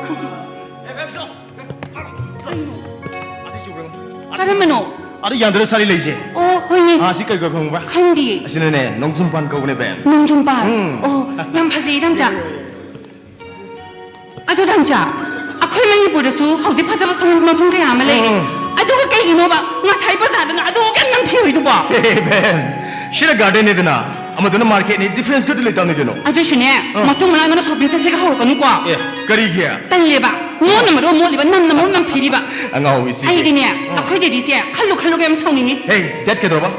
ꯀꯔꯝꯕꯅꯣ? ꯑꯗ ꯌꯥꯟꯗ꯭ꯔ ꯁꯥꯠꯂꯤ ꯂꯩꯁꯦ꯫ ꯑꯣ, ꯍꯣꯏꯅꯦ꯫ ꯑꯥ, ꯁꯤ ꯀꯩ ꯀꯧꯏ ꯈꯪꯕ꯭ꯔꯥ? ꯈꯪꯗꯤꯌꯦ꯫ ꯑꯁꯤꯅꯅꯦ, ꯅꯣꯡꯖꯨꯝꯄꯥꯟ ꯀꯧꯕꯅꯦ, ꯕꯦꯝ꯫ ꯅꯣꯡꯖꯨꯝꯄꯥꯟ? ꯎꯝ꯫ ꯑꯣ, ꯌꯥꯝ ꯐꯖꯩꯌꯦ, ꯇꯥꯃꯣꯆꯥ꯫ ꯑꯗꯣ ꯇꯥꯃꯣꯆꯥ, ꯑꯩꯈꯣꯏ ꯃꯅꯤꯄꯨꯔꯗꯁꯨ ꯍꯧꯖꯤꯛ ꯐꯖꯕ ꯁꯉꯥꯏ ꯃꯐꯝ ꯀꯌꯥ ꯑꯃ ꯂꯩꯔꯦ꯫ ꯎꯝ꯫ ꯑꯗꯨꯒ ꯀꯩꯒꯤꯅꯣꯕ ꯉꯁꯥꯏ ꯕꯖꯥꯔꯗꯅ ꯑꯗꯨ ꯌꯥꯝ ꯅꯝꯊꯤꯔꯤꯗꯨꯕꯣ? ꯑꯦ, ꯕꯦꯝ, ꯁꯤꯅ gardenꯅꯤꯗꯅ, ꯑꯃꯗꯨꯅ marketꯅꯤ, difference ꯈꯔꯗꯤ ꯂꯩꯇꯕꯅꯤ ꯀꯩꯅꯣ꯫ ꯑꯗꯨꯏꯁꯨꯅꯦ, ꯑꯥ꯫ ꯃꯇꯨꯡ ꯃꯅꯥꯎ ꯅꯪꯅ shopping ꯆꯠꯁꯦꯒ ꯍꯧꯔꯛꯀꯅꯨꯀꯣ꯫ ꯑꯦ, ꯀꯔꯤꯒꯤ? ꯇꯜꯂꯦꯕ꯫ ꯃꯣꯠꯅ ꯃꯔꯣꯟ ꯃꯣꯠꯂꯤꯕ, ꯅꯝꯅ ꯃꯔꯣꯟ ꯅꯝꯊꯤꯔꯤꯕ꯫ ꯑꯉꯥꯎꯕꯤꯁꯤ꯫ ꯑꯩꯗꯤꯅꯦ, ꯑꯥ꯫ ꯑꯩꯈꯣꯏ daddyꯁꯦ ꯈꯜꯂꯨ ꯈꯜꯂꯨꯒ ꯌꯥꯝ ꯁꯥꯎꯅꯤꯡꯉꯤ꯫ ꯍꯦ, dad ꯀꯩꯗꯧꯔꯕ?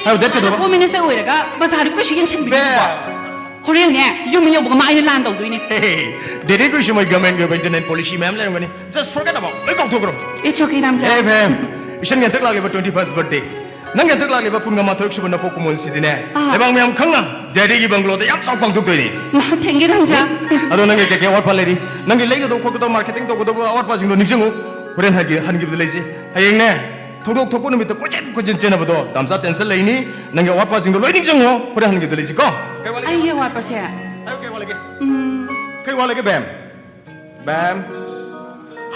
ꯍꯥꯏꯌꯨ, dad ꯀꯩꯗꯧꯔꯕ? Home minister ꯑꯣꯏꯔꯒ ꯕꯖꯥꯔꯗ ꯀꯩꯁꯨ ꯌꯦꯡꯁꯤꯟꯕꯤꯗꯦꯀꯣ꯫ ꯕꯦꯝ꯫ ꯍꯣꯔꯦꯟꯅꯦ, ꯌꯨꯝ ꯌꯧꯕꯒ ꯃꯥ ꯑꯩꯅ ꯂꯥꯟ ꯇꯧꯗꯣꯏꯅꯦ꯫ ꯍꯦ, ꯗꯦꯗꯤꯒꯤ ꯁꯨꯃꯥꯏ ꯒꯚꯔꯟꯃꯦꯟꯒꯤ ꯑꯣꯏꯕ ꯏꯟꯇꯔꯅꯦꯜ ꯄꯣꯂꯤꯁꯤ ꯃꯌꯥꯝ ꯂꯩꯔꯝꯒꯅꯤ꯫ Just forget about, ꯂꯣꯏ ꯀꯥꯎꯊꯣꯛꯈ꯭ꯔꯣ꯫ It's okay, ꯗꯥꯝꯆꯥ꯫ Hey, ꯕꯦꯝ, ꯏꯁꯟꯒꯤ ꯍꯟꯗꯛ ꯂꯥꯛꯂꯤꯕ twenty first birthday, ꯅꯪꯒꯤ ꯍꯟꯗꯛ ꯂꯥꯛꯂꯤꯕ ꯀꯨꯟꯒ ꯃꯥꯊꯣꯏꯔꯛ ꯁꯨꯕ ꯅꯄꯣꯛ ꯀꯨꯝꯑꯣꯟꯁꯤꯗꯤꯅꯦ, ꯑꯥ꯫ ꯂꯩꯕꯥꯛ ꯃꯌꯥꯝ ꯈꯪꯅ ꯗꯦꯗꯤꯒꯤ ꯕꯪꯒ꯭ꯂꯣꯗ ꯌꯥꯝ ꯆꯥꯎ ꯄꯥꯡꯊꯣꯛꯇꯣꯏꯅꯤ꯫ ꯃꯥ, thank you, ꯗꯥꯝꯆꯥ꯫ ꯑꯗꯣ ꯅꯪꯒꯤ ꯀꯩꯀꯩ ꯑꯋꯥꯠꯄ ꯂꯩꯔꯤ? ꯅꯪꯒꯤ ꯂꯩꯒꯗꯧꯕ ꯈꯣꯠꯀꯗꯧꯕ, ꯃꯥꯔꯀꯦꯇꯤꯡ ꯇꯧꯒꯗꯧꯕ ꯑꯋꯥꯠꯄꯁꯤꯡꯗꯣ ꯅꯤꯡꯁꯤꯡꯉꯨ꯫ ꯍꯣꯔꯦꯟ ꯍꯟꯒꯦ-, ꯍꯟꯈꯤꯕꯗ ꯂꯩꯁꯤ꯫ ꯍꯌꯦꯡꯅꯦ, ꯊꯧꯗꯣꯛ ꯊꯣꯛꯄ ꯅꯨꯃꯤꯠꯇ ꯀꯣꯏꯆꯦꯟ ꯀꯣꯏꯆꯦꯟ ꯆꯦꯟꯅꯕꯗꯣ, ꯗꯥꯝꯆꯥ tension ꯂꯩꯅꯤ꯫ ꯅꯪꯒꯤ ꯑꯋꯥꯠꯄꯁꯤꯡꯗꯣ ꯂꯣꯏ ꯅꯤꯡꯁꯤꯡꯉꯣ, ꯍꯣꯔꯦꯟ ꯍꯟꯈꯤꯕꯗ ꯂꯩꯁꯤꯀꯣ꯫ ꯀꯩ ꯋꯥꯠꯂꯤꯒꯦ? ꯑꯩꯒꯤ ꯑꯋꯥꯠꯄꯁꯦ? ꯍꯥꯏꯌꯨ, ꯀꯩ ꯋꯥꯠꯂꯤꯒꯦ? ꯎꯝ꯫ ꯀꯩ ꯋꯥꯠꯂꯤꯒꯦ, ꯕꯦꯝ? ꯕꯦꯝ?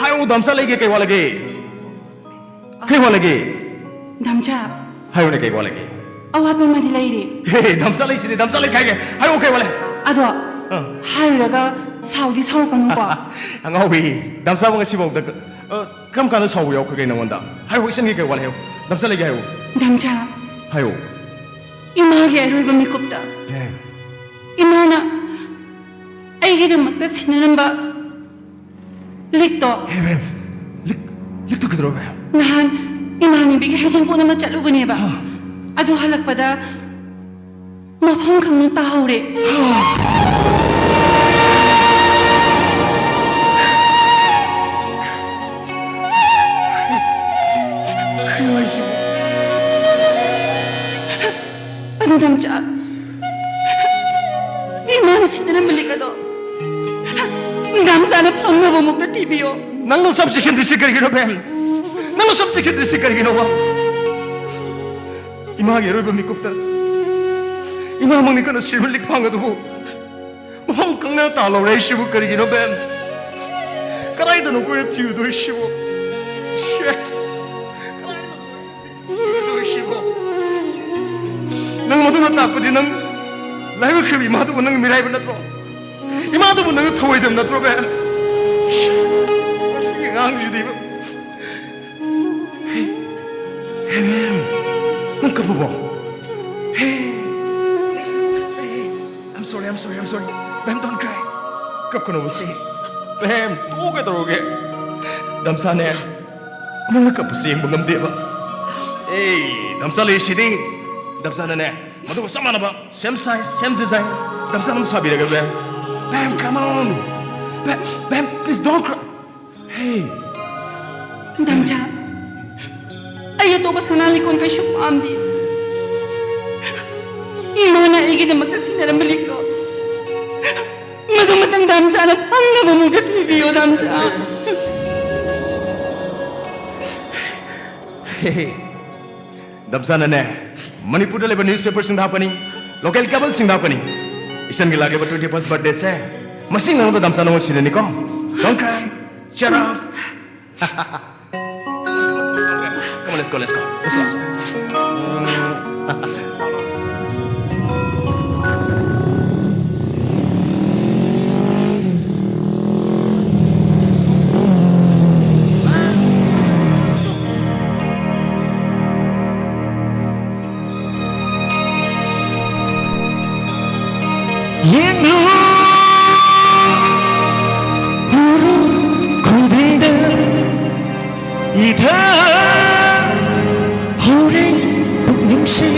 ꯍꯥꯏꯌꯨ, ꯗꯥꯝꯆꯥ ꯂꯩꯒꯦ, ꯀꯩ ꯋꯥꯠꯂꯤꯒꯦ? ꯀꯩ ꯋꯥꯠꯂꯤꯒꯦ? ꯗꯥꯝꯆꯥ꯫ ꯍꯥꯏꯌꯨꯅꯦ, ꯀꯩ ꯋꯥꯠꯂꯤꯒꯦ? ꯑꯋꯥꯠꯄ ꯑꯃꯗꯤ ꯂꯩꯔꯤ꯫ ꯍꯦ, ꯍꯦ, ꯗꯥꯝꯆꯥ ꯂꯩꯁꯤꯗꯤ, ꯗꯥꯝꯆꯥ ꯂꯩ ꯍꯥꯏꯒꯦ꯫ ꯍꯥꯏꯌꯨ, ꯀꯩ ꯋꯥꯠꯂꯤ? ꯑꯗꯣ, ꯑꯥ꯫ ꯍꯥꯏꯔꯨꯔꯒ ꯁꯥꯎꯗꯤ ꯁꯥꯎꯔꯛꯀꯅꯨꯀꯣ꯫ ꯑꯉꯥꯎꯕꯤ, ꯗꯥꯝꯆꯥꯕꯨ ꯉꯁꯤꯐꯥꯎꯗ ꯀ-, ꯑ, ꯀꯔꯝ ꯀꯥꯟꯗ ꯁꯥꯎꯕ ꯌꯥꯎꯈ꯭ꯔꯒꯦ ꯅꯉꯣꯟꯗ? ꯍꯥꯏꯌꯨ, ꯏꯆꯟꯒꯤ ꯀꯩ ꯋꯥꯠꯂꯤ ꯍꯥꯏꯌꯨ꯫ ꯗꯥꯝꯆꯥ ꯂꯩꯒꯦ ꯍꯥꯏꯌꯨ꯫ ꯗꯥꯝꯆꯥ꯫ ꯍꯥꯏꯌꯨ꯫ ꯏꯃꯥꯒꯤ ꯑꯔꯣꯏꯕ ꯃꯤꯀꯨꯞꯇ꯫ ꯕꯦꯝ꯫ ꯏꯃꯥꯅ ꯑꯩꯒꯤꯗꯃꯛꯇ ꯁꯤꯟꯅꯔꯝꯕ ꯂꯤꯛꯇꯣ꯫ ꯍꯦ, ꯕꯦꯝ, ꯂꯤꯛ, ꯂꯤꯛꯇꯨ ꯀꯩꯗꯧꯔꯕ, ꯕꯦꯝ? ꯅꯍꯥꯟ ꯏꯃꯥꯟꯅꯕꯤꯒꯤ ꯍꯩꯖꯤꯡꯄꯣꯠ ꯑꯃ ꯆꯠꯂꯨꯕꯅꯦꯕ꯫ ꯍꯥ꯫ ꯑꯗꯨ ꯍꯜꯂꯛꯄꯗ ꯃꯐꯝ ꯈꯪꯅ ꯇꯥꯍꯧꯔꯦ꯫ ꯀꯩꯅꯣ ꯍꯥꯏꯁꯤꯕꯨ? ꯑꯗꯨ ꯗꯥꯝꯆꯥ, ꯏꯃꯥꯅ ꯁꯤꯟꯅꯔꯝꯕ ꯂꯤꯛ ꯑꯗꯣ ꯗꯥꯝꯆꯥꯅ ꯐꯪꯅꯕꯃꯨꯛꯇ ꯊꯤꯕꯤꯌꯣ꯫ ꯅꯪꯅ subjection ꯗ꯭ꯔꯤꯁꯤ ꯀꯔꯤꯒꯤꯅꯣ, ꯕꯦꯝ? ꯅꯪꯅ subjection ꯗ꯭ꯔꯤꯁꯤ ꯀꯔꯤꯒꯤꯅꯣꯕ? ꯏꯃꯥꯒꯤ ꯑꯔꯣꯏꯕ ꯃꯤꯀꯨꯞꯇ ꯏꯃꯥꯃꯛꯅꯤ ꯀꯟꯅ ꯁꯤꯔꯕ ꯂꯤꯛꯐꯥꯡ ꯑꯗꯨꯕꯨ ꯃꯐꯝ ꯈꯪꯅ ꯇꯥꯍꯧꯔꯦ ꯍꯥꯏꯁꯤꯕꯨ ꯀꯔꯤꯒꯤꯅꯣ, ꯕꯦꯝ? ꯀꯗꯥꯏꯗꯅꯣ ꯑꯩꯈꯣꯏꯅ ꯊꯤꯔꯨꯗꯣꯏꯁꯤꯕꯨ? Shit! ꯀꯗꯥꯏꯗꯅꯣ ꯑꯩꯈꯣꯏꯅ ꯊꯤꯔꯨꯗꯣꯏꯁꯤꯕꯨ? ꯅꯪ ꯃꯗꯨꯅ ꯇꯥꯛꯄꯗꯤ ꯅꯪ ꯂꯥꯏꯑꯣꯏꯈ꯭ꯔꯕ ꯏꯃꯥꯗꯨꯕꯨ ꯅꯪ ꯃꯤꯔꯥꯏꯕ ꯅꯠꯇ꯭ꯔꯣ? ꯏꯃꯥꯗꯨꯕꯨ ꯅꯪ ꯊꯧꯑꯣꯏꯗꯕ ꯅꯠꯇ꯭ꯔꯣ, ꯕꯦꯝ? ꯃꯁꯤꯒꯤ ꯑꯉꯥꯡꯁꯤꯗꯤꯕ꯫ ꯍꯦ, ꯍꯦ, ꯕꯦꯝ, ꯅꯪ ꯀꯞꯄꯕꯣ? ꯍꯦ, I'm sorry, I'm sorry, I'm sorry. ꯕꯦꯝ, don't cry. ꯀꯞꯀꯅꯣꯕ ꯁꯤ꯫ ꯕꯦꯝ, ꯇꯣꯛꯑꯣ, ꯀꯩꯗꯧꯔꯒꯦ? ꯗꯥꯝꯆꯥꯅꯦ, ꯅꯪꯅ ꯀꯞꯄꯁꯦ ꯌꯦꯡꯕ ꯉꯝꯗꯦꯕ꯫ ꯑꯦ, ꯗꯥꯝꯆꯥ ꯂꯩꯔꯤꯁꯤꯗꯤ꯫ ꯗꯥꯝꯆꯥꯅꯅꯦ, ꯃꯗꯨꯒ ꯆꯞ ꯃꯥꯟꯅꯕ, same size, same design꯫ ꯗꯥꯝꯆꯥꯅ ꯑꯃ ꯁꯥꯕꯤꯔꯒꯦ, ꯕꯦꯝ꯫ ꯕꯦꯝ, come on. ꯕꯦꯝ, ꯕꯦꯝ, please don't cry. Hey. ꯗꯥꯝꯆꯥ, ꯑꯩ ꯑꯇꯣꯞꯄ ꯁꯅꯥ ꯂꯤꯛꯀꯣꯟ ꯀꯩꯁꯨ ꯄꯥꯝꯗꯦ꯫ ꯏꯃꯥꯅ ꯑꯩꯒꯤꯗꯃꯛꯇ ꯁꯤꯟꯅꯔꯝꯕ ꯂꯤꯛꯇꯣ ꯃꯗꯨ ꯃꯇꯪ ꯗꯥꯝꯆꯥꯅ ꯐꯪꯅꯕ ꯑꯃꯨꯛꯇ ꯄꯤꯕꯤꯌꯣ, ꯗꯥꯝꯆꯥ꯫ ꯗꯥꯝꯆꯥꯅꯅꯦ, ꯃꯅꯤꯄꯨꯔꯗ ꯂꯩꯕ newspaperꯁꯤꯡꯗ ꯍꯥꯞꯀꯅꯤ, local cableꯁꯤꯡꯗ ꯍꯥꯞꯀꯅꯤ꯫ ꯏꯆꯟꯒꯤ ꯂꯥꯛꯂꯤꯕ twenty first birthdayꯁꯦ ꯃꯁꯤ ꯉꯥꯡꯕ ꯗꯥꯝꯆꯥ ꯅꯉꯣꯟ ꯁꯤꯟꯅꯅꯤꯀꯣ꯫ Don't cry, cheer up. Come on, let's go, let's go. Let's go. ꯌꯦꯡꯂꯨ, ꯎꯔꯨ ꯈꯨꯗꯤꯡꯗ ꯏꯊꯛ ꯍꯧꯔꯦ ꯄꯨꯛꯅꯤꯡꯁꯦ꯫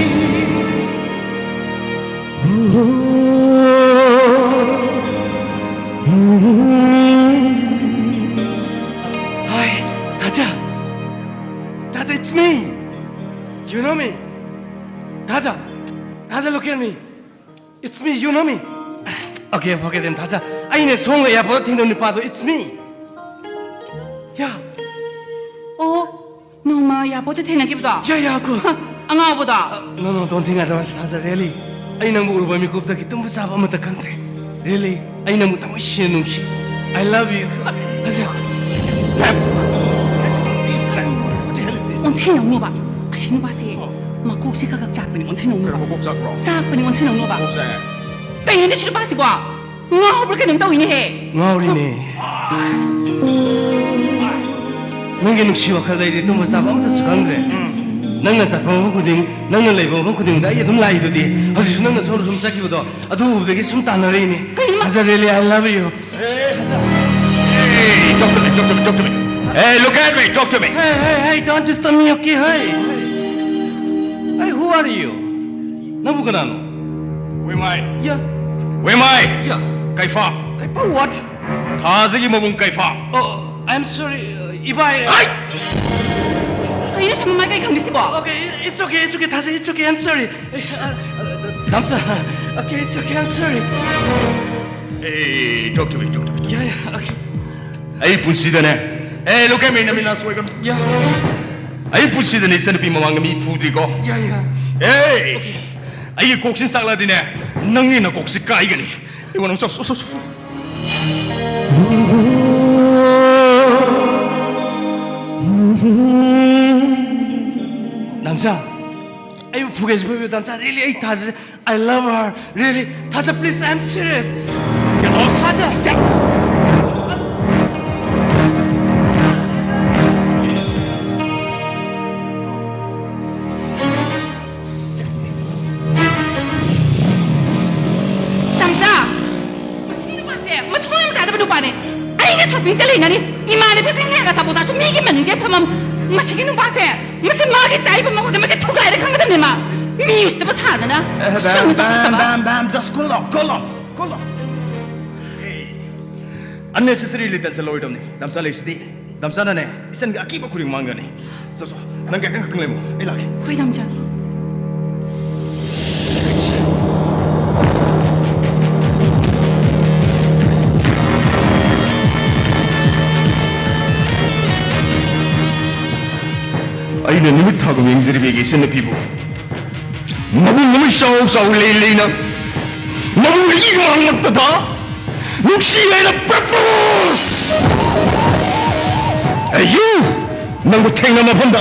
Hi, Taja. Taja, it's me. You know me? Taja, Taja, look at me. It's me, you know me. Okay, forget him, Taja. ꯑꯩꯅ ꯁꯣꯝꯒ airportꯇ ꯊꯦꯡꯅꯕ ꯅꯨꯄꯥꯗꯣ, it's me. Yeah. ꯑꯣ, ꯅꯣꯡꯃ airportꯇ ꯊꯦꯡꯅꯈꯤꯕꯗꯣ? Yeah, yeah, of course. ꯍ, ꯑꯉꯥꯎꯕꯗꯣ? No, no, don't think otherwise, Taja, really. ꯑꯩ ꯅꯪꯕꯨ ꯎꯔꯨꯕ ꯃꯤꯀꯨꯞꯇꯒꯤ ꯇꯨꯝꯕ ꯆꯥꯕ ꯑꯃꯠꯇ ꯈꯪꯗ꯭ꯔꯦ꯫ Really, ꯑꯩ ꯅꯪꯕꯨ ꯊꯃꯣꯏ ꯁꯦꯡꯅ ꯅꯨꯡꯁꯤ꯫ I love you. Taja. What the hell is this? ꯑꯣꯟꯁꯤꯟꯅꯧꯅꯣꯕ꯫ ꯑꯁꯤ ꯅꯨꯄꯥꯁꯦ ꯃꯀꯣꯛꯁꯦ ꯈꯔ ꯈꯔ ꯆꯥꯛꯄꯅꯤ, ꯑꯣꯟꯁꯤꯟꯅꯧꯅꯣꯕ꯫ ꯀꯩꯅꯣ ꯃꯀꯣꯛ ꯆꯥꯛꯄ꯭ꯔꯣ? ꯆꯥꯛꯄꯅꯤ, ꯑꯣꯟꯁꯤꯟꯅꯧꯅꯣꯕ꯫ ꯃꯀꯣꯛ ꯆꯥꯛꯑꯦ꯫ ꯀꯩꯅꯣꯅꯦ ꯁꯤ ꯅꯨꯄꯥꯁꯤꯕꯣ? ꯉꯥꯎꯕ꯭ꯔꯥ ꯀꯩꯅꯣꯝ ꯇꯧꯏꯅꯦꯍꯦ꯫ ꯉꯥꯎꯔꯤꯅꯦ꯫ ꯅꯪꯒꯤ ꯅꯨꯡꯁꯤ ꯋꯥꯈꯜꯗ ꯑꯩꯗꯤ ꯇꯨꯝꯕ ꯆꯥꯕ ꯑꯝꯇꯁꯨ ꯈꯪꯗ꯭ꯔꯦ꯫ ꯅꯪꯅ ꯆꯠꯄ ꯃꯐꯝ ꯈꯨꯗꯤꯡ, ꯅꯪꯅ ꯂꯩꯕ ꯃꯐꯝ ꯈꯨꯗꯤꯡꯗ ꯑꯩ ꯑꯗꯨꯝ ꯂꯥꯛꯏꯗꯨꯗꯤ꯫ ꯍꯧꯖꯤꯛꯁꯨ ꯅꯪꯅ ꯁꯣꯝꯗ ꯁꯨꯝ ꯆꯠꯈꯤꯕꯗꯣ ꯑꯗꯨ ꯎꯕꯗꯒꯤ ꯁꯨꯝ ꯇꯥꯟꯅꯔꯛꯏꯅꯦ꯫ ꯀꯩꯅꯣ ꯃꯥ- Taja, really, I love you. Hey, talk to me, talk to me, talk to me. Hey, look at me, talk to me. Hey, hey, hey, don't disturb me, okay? Hey. Hey, who are you? ꯅꯪꯕꯨ ꯀꯅꯥꯅꯣ? Who am I? Yeah. ꯋꯦꯃꯥꯏ! ꯌꯥ꯫ ꯀꯩꯐꯥ! ꯀꯩꯐꯥ what? ꯊꯥꯖꯒꯤ ꯃꯕꯨꯡ ꯀꯩꯐꯥ! Oh, I'm sorry, uh, ꯏꯕꯥꯏ꯫ ꯑꯩ! ꯀꯩꯅꯣ ꯁꯤ ꯃꯃꯥꯏ ꯀꯩ ꯈꯪꯗꯦ ꯁꯤꯕꯣ? Okay, it's okay, it's okay, ꯊꯥꯖ, it's okay, I'm sorry. Uh, uh, ꯗꯥꯝꯆꯥ, okay, it's okay, I'm sorry. Hey, talk to me, talk to me. Yeah, yeah, okay. ꯑꯩ ꯄꯨꯟꯁꯤꯗꯅꯦ, hey, look at me, ꯅꯃꯤꯠ ꯅꯥ ꯁꯣꯏꯒꯅꯨ꯫ Yeah. ꯑꯩ ꯄꯨꯟꯁꯤꯗꯅꯦ ꯏꯆꯟꯅꯨꯄꯤ ꯃꯃꯥꯡꯗ ꯃꯤ ꯐꯨꯗ꯭ꯔꯤꯀꯣ꯫ Yeah, yeah. Hey! ꯑꯩꯒꯤ ꯀꯣꯛꯁꯤ ꯆꯥꯛꯂꯗꯤꯅꯦ, ꯅꯪꯒꯤ ꯅꯀꯣꯛꯁꯤ ꯀꯥꯏꯒꯅꯤ꯫ ꯑꯩꯉꯣꯟꯗ ꯆꯠ-, ꯆꯠ-, ꯆꯠ-, ꯆꯠ-, ꯗꯥꯝꯆꯥ, ꯑꯩꯕꯨ ꯐꯨꯒꯦꯁꯨ ꯐꯨꯕꯤꯌꯨ, ꯗꯥꯝꯆꯥ, really, ꯑꯩ ꯊꯥꯖ-, I love her, really, ꯊꯥꯖ, please, I'm serious. ꯊꯥꯖ꯫ ꯗꯥꯝꯆꯥ! ꯃꯁꯤꯒꯤ ꯅꯨꯄꯥꯁꯦ ꯃꯊꯣꯡ ꯌꯥꯝ ꯆꯥꯗꯕ ꯅꯨꯄꯥꯅꯦ꯫ ꯑꯩꯅ shopping ꯆꯠꯂꯤꯉꯩꯗꯅꯤ, ꯏꯃꯥꯟꯅꯕꯤꯁꯤꯡꯅ ꯑꯆꯥꯄꯣꯠ ꯆꯥꯁꯨ ꯃꯤꯒꯤ ꯃꯅꯤꯡꯗ ꯐꯝꯃꯝ-, ꯃꯁꯤꯒꯤ ꯅꯨꯄꯥꯁꯦ, ꯃꯁꯤ ꯃꯥꯒꯤ ꯆꯥꯔꯤꯕ ꯃꯑꯣꯡꯁꯦ ꯃꯁꯤ ꯊꯨꯒꯥꯏꯔ ꯈꯪꯒꯗꯕꯅꯦ ꯃꯥ꯫ ꯃꯤ ꯎꯁꯤꯠꯇꯕ ꯁꯥꯗꯅ, ꯑꯦ, ꯁꯨꯝ ꯕꯦꯝ, ꯆꯠꯊꯣꯛꯇꯕ꯫ ꯕꯦꯝ, ꯕꯦꯝ, just cool down, cool down, cool down. ꯑꯦ, unnecessarily tension ꯂꯧꯔꯣꯏꯗꯕꯅꯤ꯫ ꯗꯥꯝꯆꯥ ꯂꯩꯔꯤꯁꯤꯗꯤ꯫ ꯗꯥꯝꯆꯥꯅꯅꯦ, ꯏꯆꯟꯒꯤ ꯑꯀꯤꯕ ꯈꯨꯗꯤꯡ ꯃꯥꯡꯒꯅꯤ꯫ ꯆꯣ, ꯆꯣ, ꯅꯪ ꯉꯥꯛꯇꯪ, ꯉꯥꯛꯇꯪ ꯂꯩꯃꯣ, ꯑꯩ ꯂꯥꯛꯀꯦ꯫ ꯍꯣꯏ, ꯗꯥꯝꯆꯥ꯫ ꯑꯩꯅ ꯅꯨꯃꯤꯠ ꯊꯥꯒꯨꯝ ꯌꯦꯡꯖꯔꯤꯕ ꯑꯩꯒꯤ ꯏꯆꯟꯅꯨꯄꯤꯕꯨ ꯃꯕꯨꯡ ꯑꯃ ꯏꯆꯥꯎ ꯆꯥꯎ ꯂꯩ ꯂꯩꯅ ꯃꯕꯨꯡ ꯏ ꯃꯥꯡꯂꯛꯇꯗ ꯅꯨꯡꯁꯤ ꯍꯥꯏꯅ propose! ꯑꯩ ꯌꯨ! ꯅꯪꯕꯨ ꯊꯦꯡꯅ ꯃꯐꯝꯗ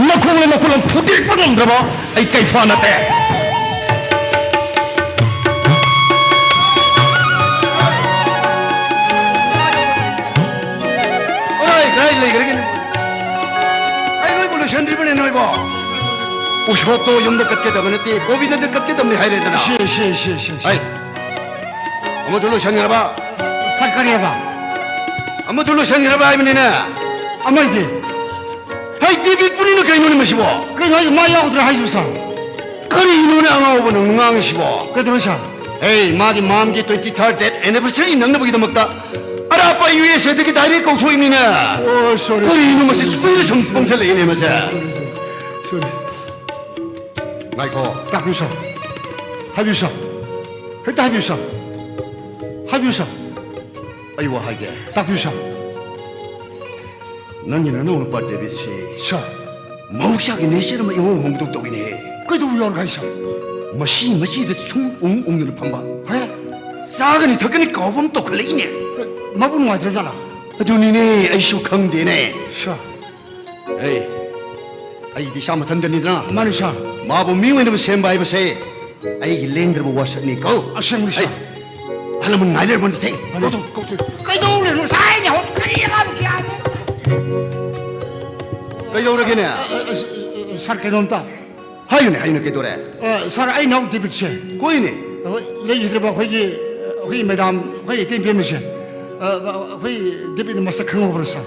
ꯅꯈꯣꯡꯅ ꯅꯈꯨꯠꯅ ꯊꯨꯗꯦꯛꯄ ꯉꯝꯗ꯭ꯔꯕ ꯑꯩ ꯀꯩꯐꯥ ꯅꯠꯇꯦ꯫ ꯑꯣꯏ, ꯀꯗꯥꯏ ꯂꯩꯈ꯭ꯔꯒꯦ ꯅꯪ? ꯑꯩ ꯅꯣꯏꯕꯨ ꯂꯣꯏꯁꯟꯗ꯭ꯔꯤꯕꯅꯦ ꯅꯣꯏꯕꯣ? ꯎꯁꯣꯞꯇꯣ ꯌꯨꯝꯗ ꯀꯠꯀꯗꯕ ꯅꯠꯇꯦ, ꯒꯣꯕꯤꯟꯗꯗ ꯀꯠꯀꯗꯕꯅꯤ ꯍꯥꯏꯔꯦꯗꯅ꯫ ꯁꯤ, ꯁꯤ, ꯁꯤ, ꯁꯤ, ꯁꯤ꯫ ꯍꯥꯏ꯫ ꯑꯃꯗꯨ ꯂꯣꯏꯁꯟꯈ꯭ꯔꯕ? ꯁꯔꯀꯥꯔꯤꯕ? ꯑꯃꯗꯨ ꯂꯣꯏꯁꯟꯈ꯭ꯔꯕ ꯍꯥꯏꯕꯅꯤꯅꯦ꯫ ꯑꯃꯩꯗꯤ? ꯍꯩ, ꯗꯦꯕꯤꯠꯄꯨꯅꯤꯅ ꯀꯩꯅꯣꯅꯦ ꯃꯁꯤꯕꯣ? ꯀꯩꯅꯣ ꯍꯥꯏꯁꯦ? ꯃꯥ ꯌꯥꯎꯗ꯭ꯔꯥ ꯍꯥꯏꯁꯤꯕꯣ, ꯁꯥꯔ? ꯀꯔꯤꯅꯣꯅꯦ ꯑꯉꯥꯎꯕ ꯅꯪ ꯉꯥꯡꯉꯤꯁꯤꯕꯣ? ꯀꯩꯗꯧꯔꯦ, ꯁꯥꯔ? ꯑꯦ, ꯃꯥꯒꯤ ꯃꯥꯝꯒꯤ twenty third death anniversary ꯅꯪꯅꯕꯒꯤꯗꯃꯛꯇ ꯑꯔꯥꯞꯄ ꯌꯨ ꯑꯦꯁ ꯑꯦꯗꯒꯤ direct ꯀꯧꯊꯣꯛꯏꯅꯤꯅꯦ꯫ ꯑꯣ, sorry, ꯀꯔꯤꯅꯣ sorry, ꯃꯁꯤ sorry, ꯁꯣꯏꯔ ꯁꯨꯝ ꯄꯣꯡꯁꯜꯂꯛꯏꯅꯦ ꯃꯁꯦ꯫ Sorry꯫ ꯉꯥꯏꯈꯣ꯫ ꯇꯥꯛꯄꯤꯌꯨ sir꯫ ꯍꯥꯏꯕꯤꯌꯨ sir꯫ ꯍꯦꯛꯇ ꯍꯥꯏꯕꯤꯌꯨ sir꯫ ꯍꯥꯏꯕꯤꯌꯨ sir꯫ ꯑꯩ ꯋꯥ ꯍꯥꯏꯒꯦ꯫ ꯇꯥꯛꯄꯤꯌꯨ sir꯫ ꯅꯪꯒꯤ ꯅꯅꯥꯎ ꯅꯨꯄꯥ ꯗꯦꯕꯤꯠꯁꯤ sir꯫ ꯃꯍꯧꯁꯥꯒꯤ nature ꯑꯃ ꯏꯍꯣꯡ ꯍꯣꯡꯗꯧ ꯇꯧꯏꯅꯦ꯫ ꯀꯩꯗꯧꯕ ꯌꯥꯎꯔꯒꯦ ꯍꯥꯏ sir? ꯃꯁꯤ ꯃꯁꯤꯗ ꯁꯨꯝ ꯎꯪ ꯎꯪꯗꯨꯅ ꯐꯝꯕ꯫ ꯍꯦ? ꯆꯥꯒꯅꯤ ꯊꯛꯀꯅꯤ ꯀꯥꯎꯕ ꯑꯃ ꯇꯧꯈꯠꯂꯛꯏꯅꯦ꯫ ꯃꯕꯨ ꯅꯨꯡꯉꯥꯏꯇ꯭ꯔ ꯖꯥꯠꯂꯥ? ꯑꯗꯨꯅꯤꯅꯦ ꯑꯩꯁꯨ ꯈꯪꯗꯦꯅꯦ꯫ Sir꯫ ꯑꯩ, ꯑꯩꯗꯤ ꯏꯁꯥ ꯃꯊꯟꯇꯅꯤꯗꯅ꯫ ꯃꯥꯅꯤ sir꯫ ꯃꯥꯕꯨ ꯃꯤ ꯑꯣꯏꯅꯕ ꯁꯦꯝꯕ ꯍꯥꯏꯕꯁꯦ ꯑꯩꯒꯤ ꯂꯦꯡꯗ꯭ꯔꯕ ꯋꯥꯁꯛꯅꯤ ꯀꯣ꯫ ꯑꯁꯦꯡꯕꯅꯤ sir꯫ ꯑꯩ, ꯑꯍꯜ ꯂꯃꯟ ꯉꯥꯏ ꯂꯩꯔꯝꯃꯣ ꯊꯦꯡ꯫ ꯃꯥꯅꯤ꯫ ꯀꯧꯊꯣꯛ, ꯀꯧꯊꯣꯛ꯫ ꯀꯩꯗꯧꯔꯦ? ꯉꯁꯥꯏꯅ ꯍꯧꯒꯠꯈ꯭ꯔꯦ, ꯃꯥꯗꯤ ꯒ꯭ꯌꯥꯟ ꯃꯦꯟ ꯇꯥꯗꯦ꯫ ꯀꯩꯗꯧꯔꯒꯦꯅꯦ? ꯑ, ꯑ, ꯑ, sir, ꯀꯩꯅꯣꯝꯇ꯫ ꯍꯥꯏꯌꯨꯅꯦ, ꯍꯥꯏꯌꯨꯅꯦ, ꯀꯩꯗꯧꯔꯦ? ꯑ, sir, ꯑꯩ ꯏꯅꯥꯎ ꯗꯦꯕꯤꯠꯁꯦ꯫ ꯍꯣꯏꯅꯦ꯫ ꯍꯣꯏ, ꯂꯩꯈꯤꯗ꯭ꯔꯕ ꯑꯩꯈꯣꯏꯒꯤ, ꯑꯩꯈꯣꯏ madam, ꯑꯩꯈꯣꯏ ꯏꯇꯩ ꯏꯕꯦꯝꯃꯁꯦ꯫ ꯑ, ꯑ, ꯑꯩꯈꯣꯏ ꯗꯦꯕꯤꯠꯅ ꯃꯁꯛ ꯈꯪꯍꯧꯕ꯭ꯔꯥ sir?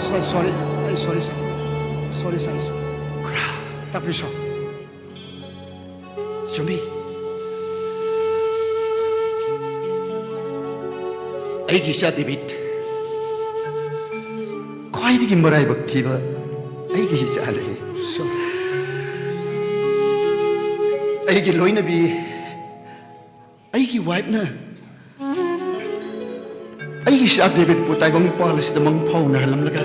Sir, sorry, ꯑꯩ sorry sir, sorry sir, ꯇꯥꯛꯄꯤꯌꯨ sir꯫ ꯆꯨꯝꯃꯤ꯫ ꯑꯩꯒꯤ ꯏꯆꯥ ꯗꯦꯕꯤꯠ, ꯈ꯭ꯋꯥꯏꯗꯒꯤ ꯃꯔꯥꯏꯕꯛ ꯊꯤꯕ ꯑꯩꯒꯤ ꯏꯆꯥꯅꯤ꯫ Sir꯫ ꯑꯩꯒꯤ ꯂꯣꯏꯅꯕꯤ, ꯑꯩꯒꯤ wifeꯅ ꯑꯩꯒꯤ ꯏꯆꯥ ꯗꯦꯕꯤꯠꯄꯨ ꯇꯥꯏꯕꯪ ꯃꯄꯥꯜ ꯑꯁꯤꯗ ꯃꯪ ꯐꯥꯎꯅꯍꯜꯂꯝꯂꯒ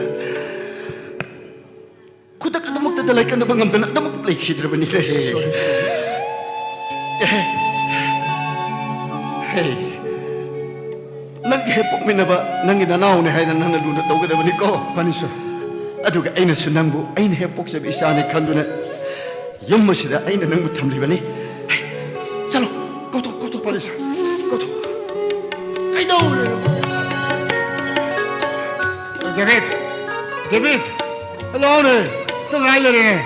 ꯈꯨꯗꯛ ꯑꯗꯨꯃꯛꯇꯗ ꯂꯥꯏꯀꯠꯅꯕ ꯉꯝꯗꯅ ꯑꯗꯨꯃꯛ ꯂꯩꯈꯤꯗ꯭ꯔꯕꯅꯤ꯫ Sorry, sorry꯫ ꯑꯦ, ꯍꯦ, ꯅꯪꯒ ꯍꯦꯛ ꯄꯣꯛꯃꯤꯟꯅꯕ ꯅꯪꯒꯤ ꯅꯅꯥꯎꯅꯦ ꯍꯥꯏꯅ ꯅꯪꯅ ꯂꯨꯅ ꯇꯧꯒꯗꯕꯅꯤꯀꯣ꯫ ꯐꯅꯤ sir꯫ ꯑꯗꯨꯒ ꯑꯩꯅꯁꯨ ꯅꯪꯕꯨ ꯑꯩꯅ ꯍꯦꯛ ꯄꯣꯛꯆꯕ ꯏꯆꯥꯅꯤ ꯈꯟꯗꯨꯅ ꯌꯨꯝ ꯑꯁꯤꯗ ꯑꯩꯅ ꯅꯪꯕꯨ ꯊꯝꯂꯤꯕꯅꯤ꯫ ꯆꯠꯂꯣ, ꯀꯧꯊꯣꯛ, ꯀꯧꯊꯣꯛ꯫ ꯐꯅꯤ sir꯫ ꯀꯧꯊꯣꯛ꯫ ꯀꯩꯗꯧꯔꯦ? ꯗꯦꯕꯤꯠ, ꯗꯦꯕꯤꯠ, ꯂꯥꯛꯑꯣꯅꯦ꯫ ꯁꯤꯗ ꯉꯥꯏ ꯂꯩꯔꯦꯅꯦ꯫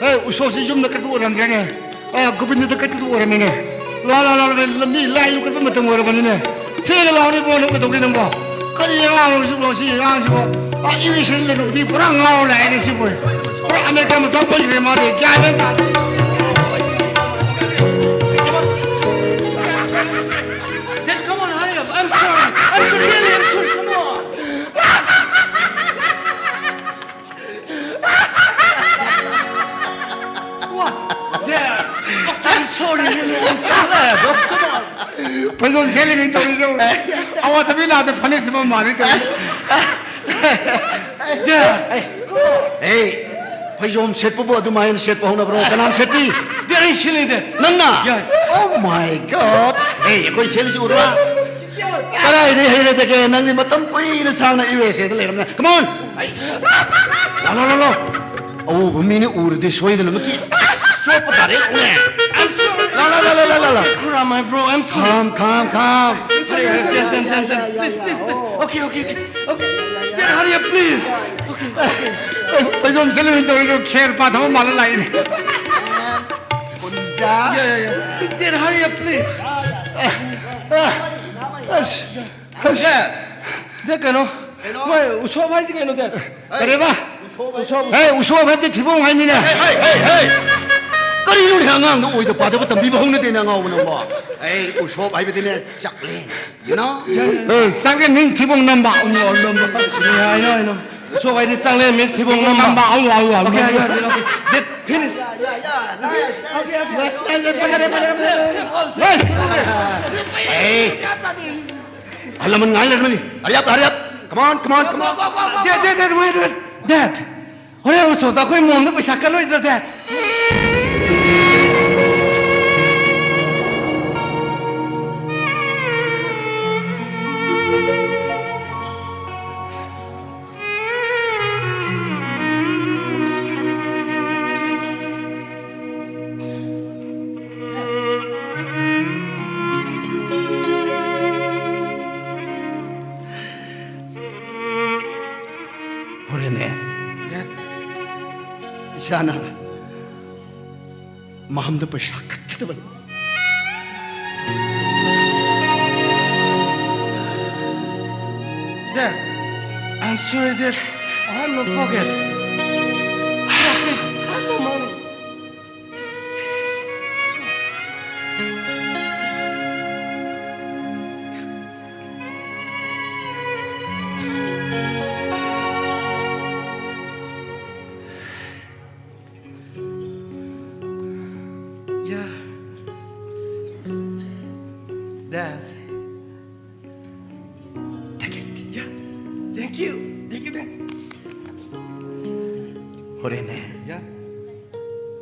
ꯑꯦ, ꯎꯁꯣꯞꯁꯤ ꯌꯨꯝꯗ ꯀꯠꯄ ꯑꯣꯏꯔꯝꯗ꯭ꯔꯦꯅꯦ꯫ ꯑ, ꯒꯣꯕꯤꯟꯗꯗ ꯀꯠꯄꯗꯨ ꯑꯣꯏꯔꯝꯃꯤꯅꯦ꯫ ꯂꯥ, ꯂꯥ, ꯂꯥ, ꯂꯥ, ꯂꯝꯕꯤ ꯂꯥꯏ ꯂꯨ ꯀꯠꯄ ꯃꯇꯝ ꯑꯣꯏꯔꯕꯅꯤꯅꯦ꯫ ꯊꯦꯡꯅ ꯂꯥꯛꯑꯣꯅꯦ ꯏꯕꯨꯡꯉꯣ, ꯅꯪ ꯀꯩꯗꯧꯒꯦ ꯅꯪꯕꯣ? ꯀꯔꯤ ꯑꯉꯥꯡꯅꯣ ꯁꯤꯕꯣ, ꯁꯤ ꯑꯉꯥꯡꯁꯤꯕꯣ? ꯑ, ꯏꯪꯂꯤꯁ ꯂꯩꯔꯨꯕꯤ ꯄꯨꯔꯥ ꯉꯥꯎꯔ ꯂꯥꯛꯑꯦꯅꯦ ꯁꯤꯕꯣ꯫ ꯄꯨꯔꯥ ꯑꯃꯦꯔꯤꯀꯥ ꯃꯆꯥ ꯑꯣꯏꯈ꯭ꯔꯦ ꯃꯥꯗꯤ, ꯒ꯭ꯌꯥꯟ ꯃꯦꯟ ꯇꯥꯗꯦ꯫ ꯐꯩꯖꯣꯝ ꯁꯦꯠꯂꯤꯃꯤ ꯇꯧꯔꯤꯁꯦ꯫ ꯑꯋꯥꯊꯕꯤ ꯂꯥꯗ ꯐꯅꯦꯛ ꯁꯦꯠꯄ ꯃꯥꯜꯂꯤ ꯇꯧꯔꯤꯁꯦ꯫ Dad! ꯑꯦ, ꯐꯩꯖꯣꯝ ꯁꯦꯠꯄꯕꯨ ꯑꯗꯨꯃꯥꯏꯅ ꯁꯦꯠꯄ ꯍꯧꯅꯕ꯭ꯔꯣ? ꯀꯅꯥꯅ ꯁꯦꯠꯄꯤ? Dad, ꯑꯩ ꯁꯦꯠꯂꯤ, Dad꯫ ꯅꯪꯅ? Yeah. Oh my God! ꯑꯦ, ꯑꯩꯈꯣꯏ ꯁꯦꯠꯂꯤꯁꯤ ꯎꯔꯕ? ꯀꯗꯥꯏꯗꯩ ꯍꯩꯔꯗꯒꯦ? ꯅꯪꯗꯤ ꯃꯇꯝ ꯀꯨꯏꯅ ꯁꯥꯡꯅ ꯌꯨ ꯑꯦꯁ ꯑꯦꯗ ꯂꯩꯔꯝꯅ꯫ Come on! ꯂꯥ, ꯂꯥ, ꯂꯥ, ꯂꯥ꯫ ꯑꯎꯕ ꯃꯤꯅ ꯎꯔꯗꯤ ꯁꯣꯏꯗꯅꯃꯛꯀꯤ ꯆꯣꯞꯄ ꯇꯥꯔꯦ꯫ I'm sorry. ꯂꯥ, ꯂꯥ, ꯂꯥ, ꯂꯥ, ꯂꯥ, ꯂꯥ꯫ Where am I, bro? I'm sorry. Come, come, come. Sorry, just, just, just, just. Please, please, please. Okay, okay, okay. Okay. Dad, hurry up, please. Okay, okay. ꯑꯁ, ꯐꯩꯖꯣꯝ ꯁꯦꯠꯂꯨꯏ ꯇꯧꯔꯤꯗꯣ ꯈꯦꯔ ꯄꯥꯊꯕ ꯃꯥꯜꯂ ꯂꯥꯛꯏꯅꯦ꯫ ꯀꯨꯟꯖꯥ꯫ Yeah, yeah, yeah. Dad, hurry up, please. ꯑꯁ, ꯑꯁ꯫ Dad, Dad, ꯀꯩꯅꯣ? ꯀꯩꯅꯣ? ꯃꯣꯏ ꯎꯁꯣꯞ ꯍꯥꯏꯁꯤ ꯀꯩꯅꯣ, Dad? ꯀꯔꯤꯕ? ꯎꯁꯣꯞ꯫ ꯍꯦ, ꯎꯁꯣꯞ ꯍꯥꯏꯕꯗꯤ ꯊꯤꯕꯣꯡ ꯍꯥꯏꯃꯤꯅꯦ꯫ ꯍꯦ, ꯍꯦ, ꯍꯦ, ꯍꯦ꯫ ꯀꯔꯤꯅꯣꯅꯦ, ꯑꯉꯥꯡꯗ ꯑꯣꯏꯗ ꯄꯥꯗꯕ ꯇꯝꯕꯤꯕ ꯍꯧꯅꯗꯦꯅꯦ, ꯑꯉꯥꯎꯕ ꯅꯪꯕꯣ꯫ ꯑꯩ ꯎꯁꯣꯞ ꯍꯥꯏꯕꯗꯤꯅꯦ, ꯆꯥꯛꯂꯦꯟ꯫ You know? ꯑꯦ, ꯆꯥꯛꯂꯦꯟ means ꯊꯤꯕꯣꯡ ꯅꯝꯕ꯫ ꯎꯝ, ꯑꯣ, ꯅꯝꯕ꯫ Yeah, I know, I know. ꯎꯁꯣꯞ ꯍꯥꯏꯗꯤ ꯆꯥꯛꯂꯦꯟ means ꯊꯤꯕꯣꯡ ꯅꯝꯕ꯫ ꯅꯝꯕ, ꯑꯧ, ꯑꯧ, ꯑꯧ, Okay, I ꯅꯝꯕ꯫ Got it, okay. Dad, finish. Yeah, yeah, yeah. Nice, nice. ꯐꯖꯔꯦ, ꯐꯖꯔꯦ, ꯐꯖꯔꯦ꯫ ꯍꯦ! ꯑꯍꯜ ꯂꯃꯟ ꯉꯥꯏ ꯂꯩꯔꯝꯃꯅꯤ꯫ Hurry up, hurry up. Come on, come on, come on. Dad, Dad, Dad, wait, wait. Dad, ꯍꯣꯔꯦꯟ ꯎꯁꯣꯞꯇ ꯑꯩꯈꯣꯏ ꯃꯣꯝꯗ ꯄꯩꯁꯥ ꯀꯠꯂꯣꯏꯗ꯭ꯔꯣ, Dad? ꯍꯣꯔꯦꯟꯅꯦ, Dad꯫ ꯏꯁꯥꯅ ꯃꯝꯗ ꯄꯩꯁꯥ ꯀꯠꯀꯗꯕꯅꯤ꯫ Dad, I'm sorry, Dad. I have no pocket. Dad, please, I have no money. Yeah. Dad. Thank you. Thank you, thank you. ꯍꯣꯔꯦꯟꯅꯦ꯫ Yeah.